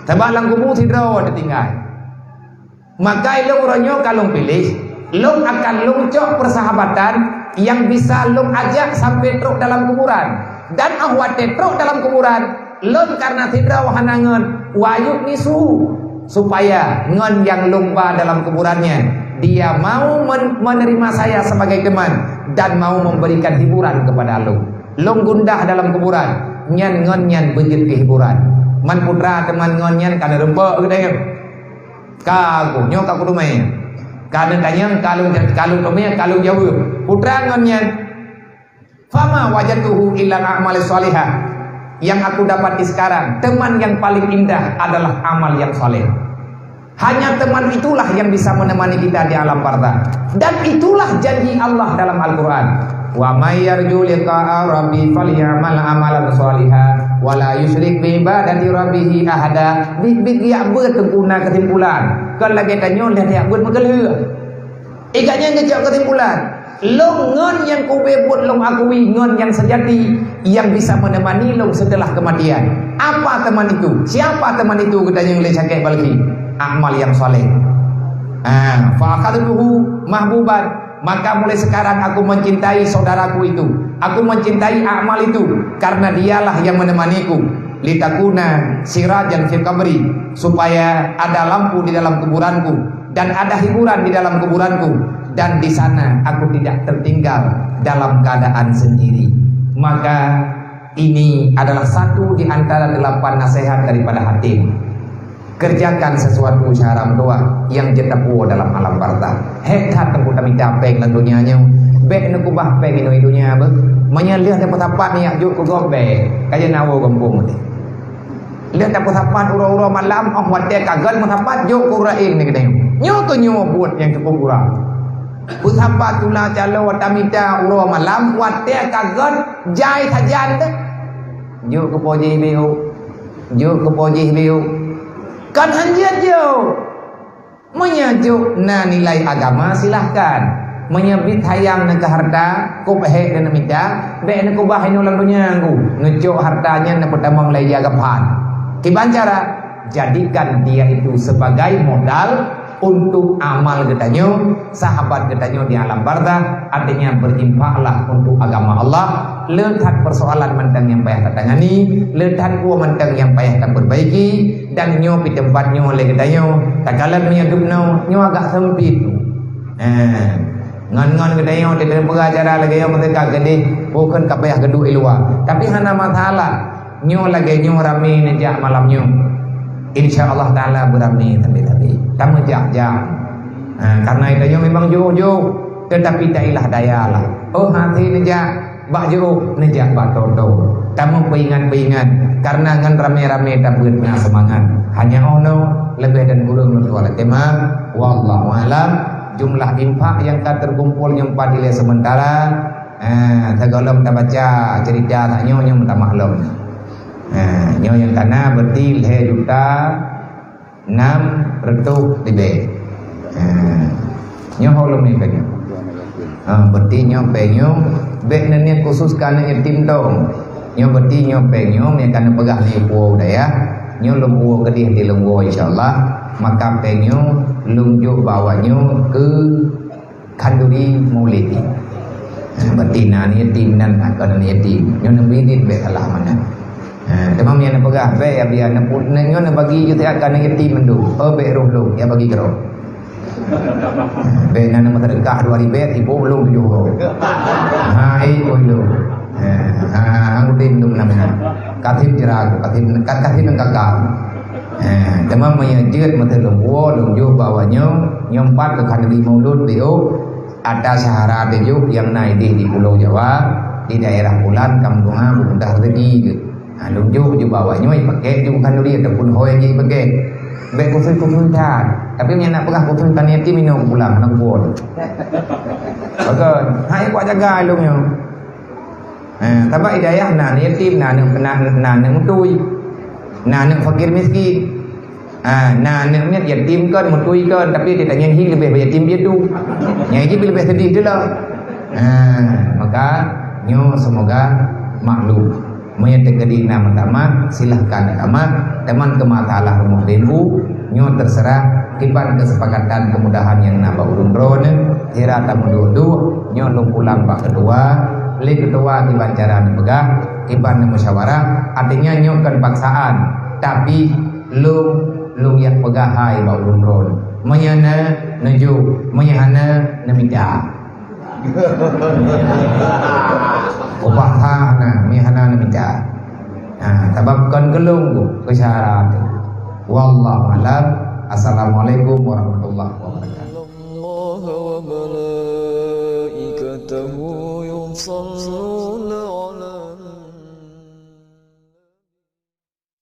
Sabab lam kubu sidroe teutinggai. Maka lôn uroe nyoe ka lôn piléh, lôn akan lôn cok persahabatan nyang bisa lôn ajak sampai trok dalam kuburan. Dan óh watée trok dalam kuburan, lôn karena sidroe hana ngon, wa yunisuhu, supaya ngon nyang lôn ba dalam kuburan nyan, dia mau men-, menerima saya sebagai teman dan mau memberikan hiburan kepada lôn. Lôn gundah dalam kuburan, nyan ngon nyan beujeuet keu hiburan. Man putra teuma ngon nyan ka neureumpok geutanyoe. Ka aku, nyoe ka kuteumé. Ka neutanyong, ka lôn, ka lôn teumé, ka lôn jaweueb. Putra ngon nyan, "Fama wajadtuhu illa a'malis shalihah." Yang aku dapati sekarang, teman yang paling indah adalah amal yang saleh. Hanya teman itulah yang bisa menemani kita di alam barzakh. Dan itulah janji Allah dalam Al-Quran. "Wa may yarju liqa'a rabbi falyamal amalan shaliha wa la yusyrik bi ibadati rabbihi ahada." Bit-bit riak beuet teungku na keusimpulan. Kon lagée tanyoe lheueh riak beuet meukeuleuh. Ikat nyan geucok keusimpulan. Lôn ngon nyang kubeuet lôn akui ngon nyang seujati yang bisa menemani lôn setelah kematian. Apa teman itu? Siapa teman itu? Geutanyong lé Syakek Balkhi. Amal yang saleh. Ah, fa akhadtuhu mahbuban. Maka mulai sekarang aku mencintai saudaraku itu. Aku mencintai amal itu karena dialah yang menemaniku. Litakuna sirajan fi qabri, supaya ada lampu di dalam kuburanku dan ada hiburan di dalam kuburanku, dan di sana aku tidak tertinggal dalam keadaan sendiri. Maka ini adalah satu di antara delapan nasihat daripada Hatim. Kerjakan sesuatu syahram doa yang jeuet tapuwoe dalam alam barzakh. Hék that teungku tamita péng lam donya nyoe. Bék neukubah péng inoe donya beuh. Meunyoe lheueh tapeusapat neujak jok keu gob bék. Ka jeuet na woe gampông teuh. Lheueh tapeusapat uroe-uroe malam, óh watée ka gét meusapat jok keu ureuëng laén nyoe keudeh. Nyoe keuh nyoe buet nyang cukup gura. Peusapat tula calo tamita uroe malam, watée ka gét jai sajan teuh. Jok keu po jih biu. Jok keu po jih biu. Kan hanjeuet jok. Meunyoe jok na nilai agama, silahkan. Meunyoe bit hayang neukeu harta, kop hék dan neumita, bék neukubah inoe lam donya ngku. Neucok harta nyan neupeutamong lé ija gaphan. Kiban cara, jadikan dia itu sebagai modal untuk amal geutanyoe, sahabat geutanyoe di alam barzakh, artinya berinfaklah untuk agama Allah. Le that persoalan mantong nyang payah tatangani, le that peue mantong nyang payah tapeurbaiki, dan nyoe pi teumpat nyoe lé geutanyoe, takalon meunyoe dubnoe, nyoe agak sempit. Eh, ngon-ngon geutanyoe teupeugah cara lagée nyoe meuseuka keudeh, bukon ka payah geuduek i luwa. Tapi hana masalah. Nyoe lagée nyoe ramé neujak malam nyoe. Insya Allah Taala beuramé sabe-sabe. Tameujak-jak. Ha, karena geutanyoe memang jôh-jôh, tetapi tailah daya lah. Oh, hati neujak bak jôh, neujak bak tô-tô. Tameupeuingat-peuingat, karena ngon ramé-ramé tabeuet na seumangat. Hanya 'oh noe, leubeh dan kureueng lôn tuan lakée meu'ah. Wallahu a'lam. Jumlah infak nyang ka teukumpol nyoe pat ilée sementara. Ah, sigohlom tabaca cerita tanyoe nyoe meutamah lom. Ha, nyoe nyang kana berarti lhèe juta nam reutôh ribèe. Ha, nyoe ho lom nyang kana. Ha, berarti nyoe pèng nyoe bèk neuniet khusus keu aneuk yatim dong. Nyoe berarti nyoe pèng nyoe nyang kana peugah lé puwoe dayah. Nyoe lôn puwoe keudéh di lôn woe, insya Allah. Maka pèng nyoe lôn jok bak awak nyoe keu khanduri maulid. Berarti na aneuk yatim nan, na kon aneuk yatim. Nyoe neubiet bèk salah meunan. Ha, teuma meunyo neupeugah, bèk ya biar neuput, nyoe neubagi jeuet siat keu aneuk yatim mandum. Oh, bèk roh lôn, ya bagi keudroe. Bèk na neumeuseudekah dua ribèe, ibu lôn tujoh droe. Ha, eh, oh, lôn. Ha, ha, ha, udin lôn na meunan. Kasih jera, kasih, kasih nang kakak. Ha, teuma meunyo jeuet meuteulông woe lôn jok bak awak nyoe, nyoe pat keu khanduri maulud B O, ata syahara B O nyang na idéh di Pulo Jawa, di daerah Pulan, kamoe doa mudah rezeki geuh. Ha, lôn jok jubah awak nyoe ipakèk ju khanduri ataupun ho nyang jih ipakèk. Bèk khusus-khusus that. Tapi meunyo nak peugah khusus keu aneuk yatim, inoe pulang, hana kubuet. Pakon, hai buat jaga lôn nyoe. Ha, sabab di dayah na aneuk yatim, na aneuk, na, na aneuk meutui, na aneuk fakir miskin. Ha, na aneuk miet yatim kon, meutui kon, tapi di tanyoe hi leubeh yatim piatu. Nyang jih leubeh sedih tu lah. Ha, maka nyoe semoga maklum. Meunyo teukeudi na meutamah, silahkan tamah. Teuma keu masalah rumoh rindu, nyoe terserah kiban kesepakatan kemudahan nyang na bak ulôn droeneuh, sira tameuduek-duek, nyoe lôn pulang bak ketua, lé ketua kiban cara neupeugah, kiban neumusyawarah, artinya nyoe kon paksaan, tapi lôn, lôn jak peugah hai bak ulôn droeneuh. Meunyo na, neujok, meunyo hana, neumita. Ubak ha na, mi hana neumita. Ha, sabab kon keu lôn, keu syara teuh. Wallahu a'lam. Assalamualaikum warahmatullahi wabarakatuh. الله وملائكته يصلون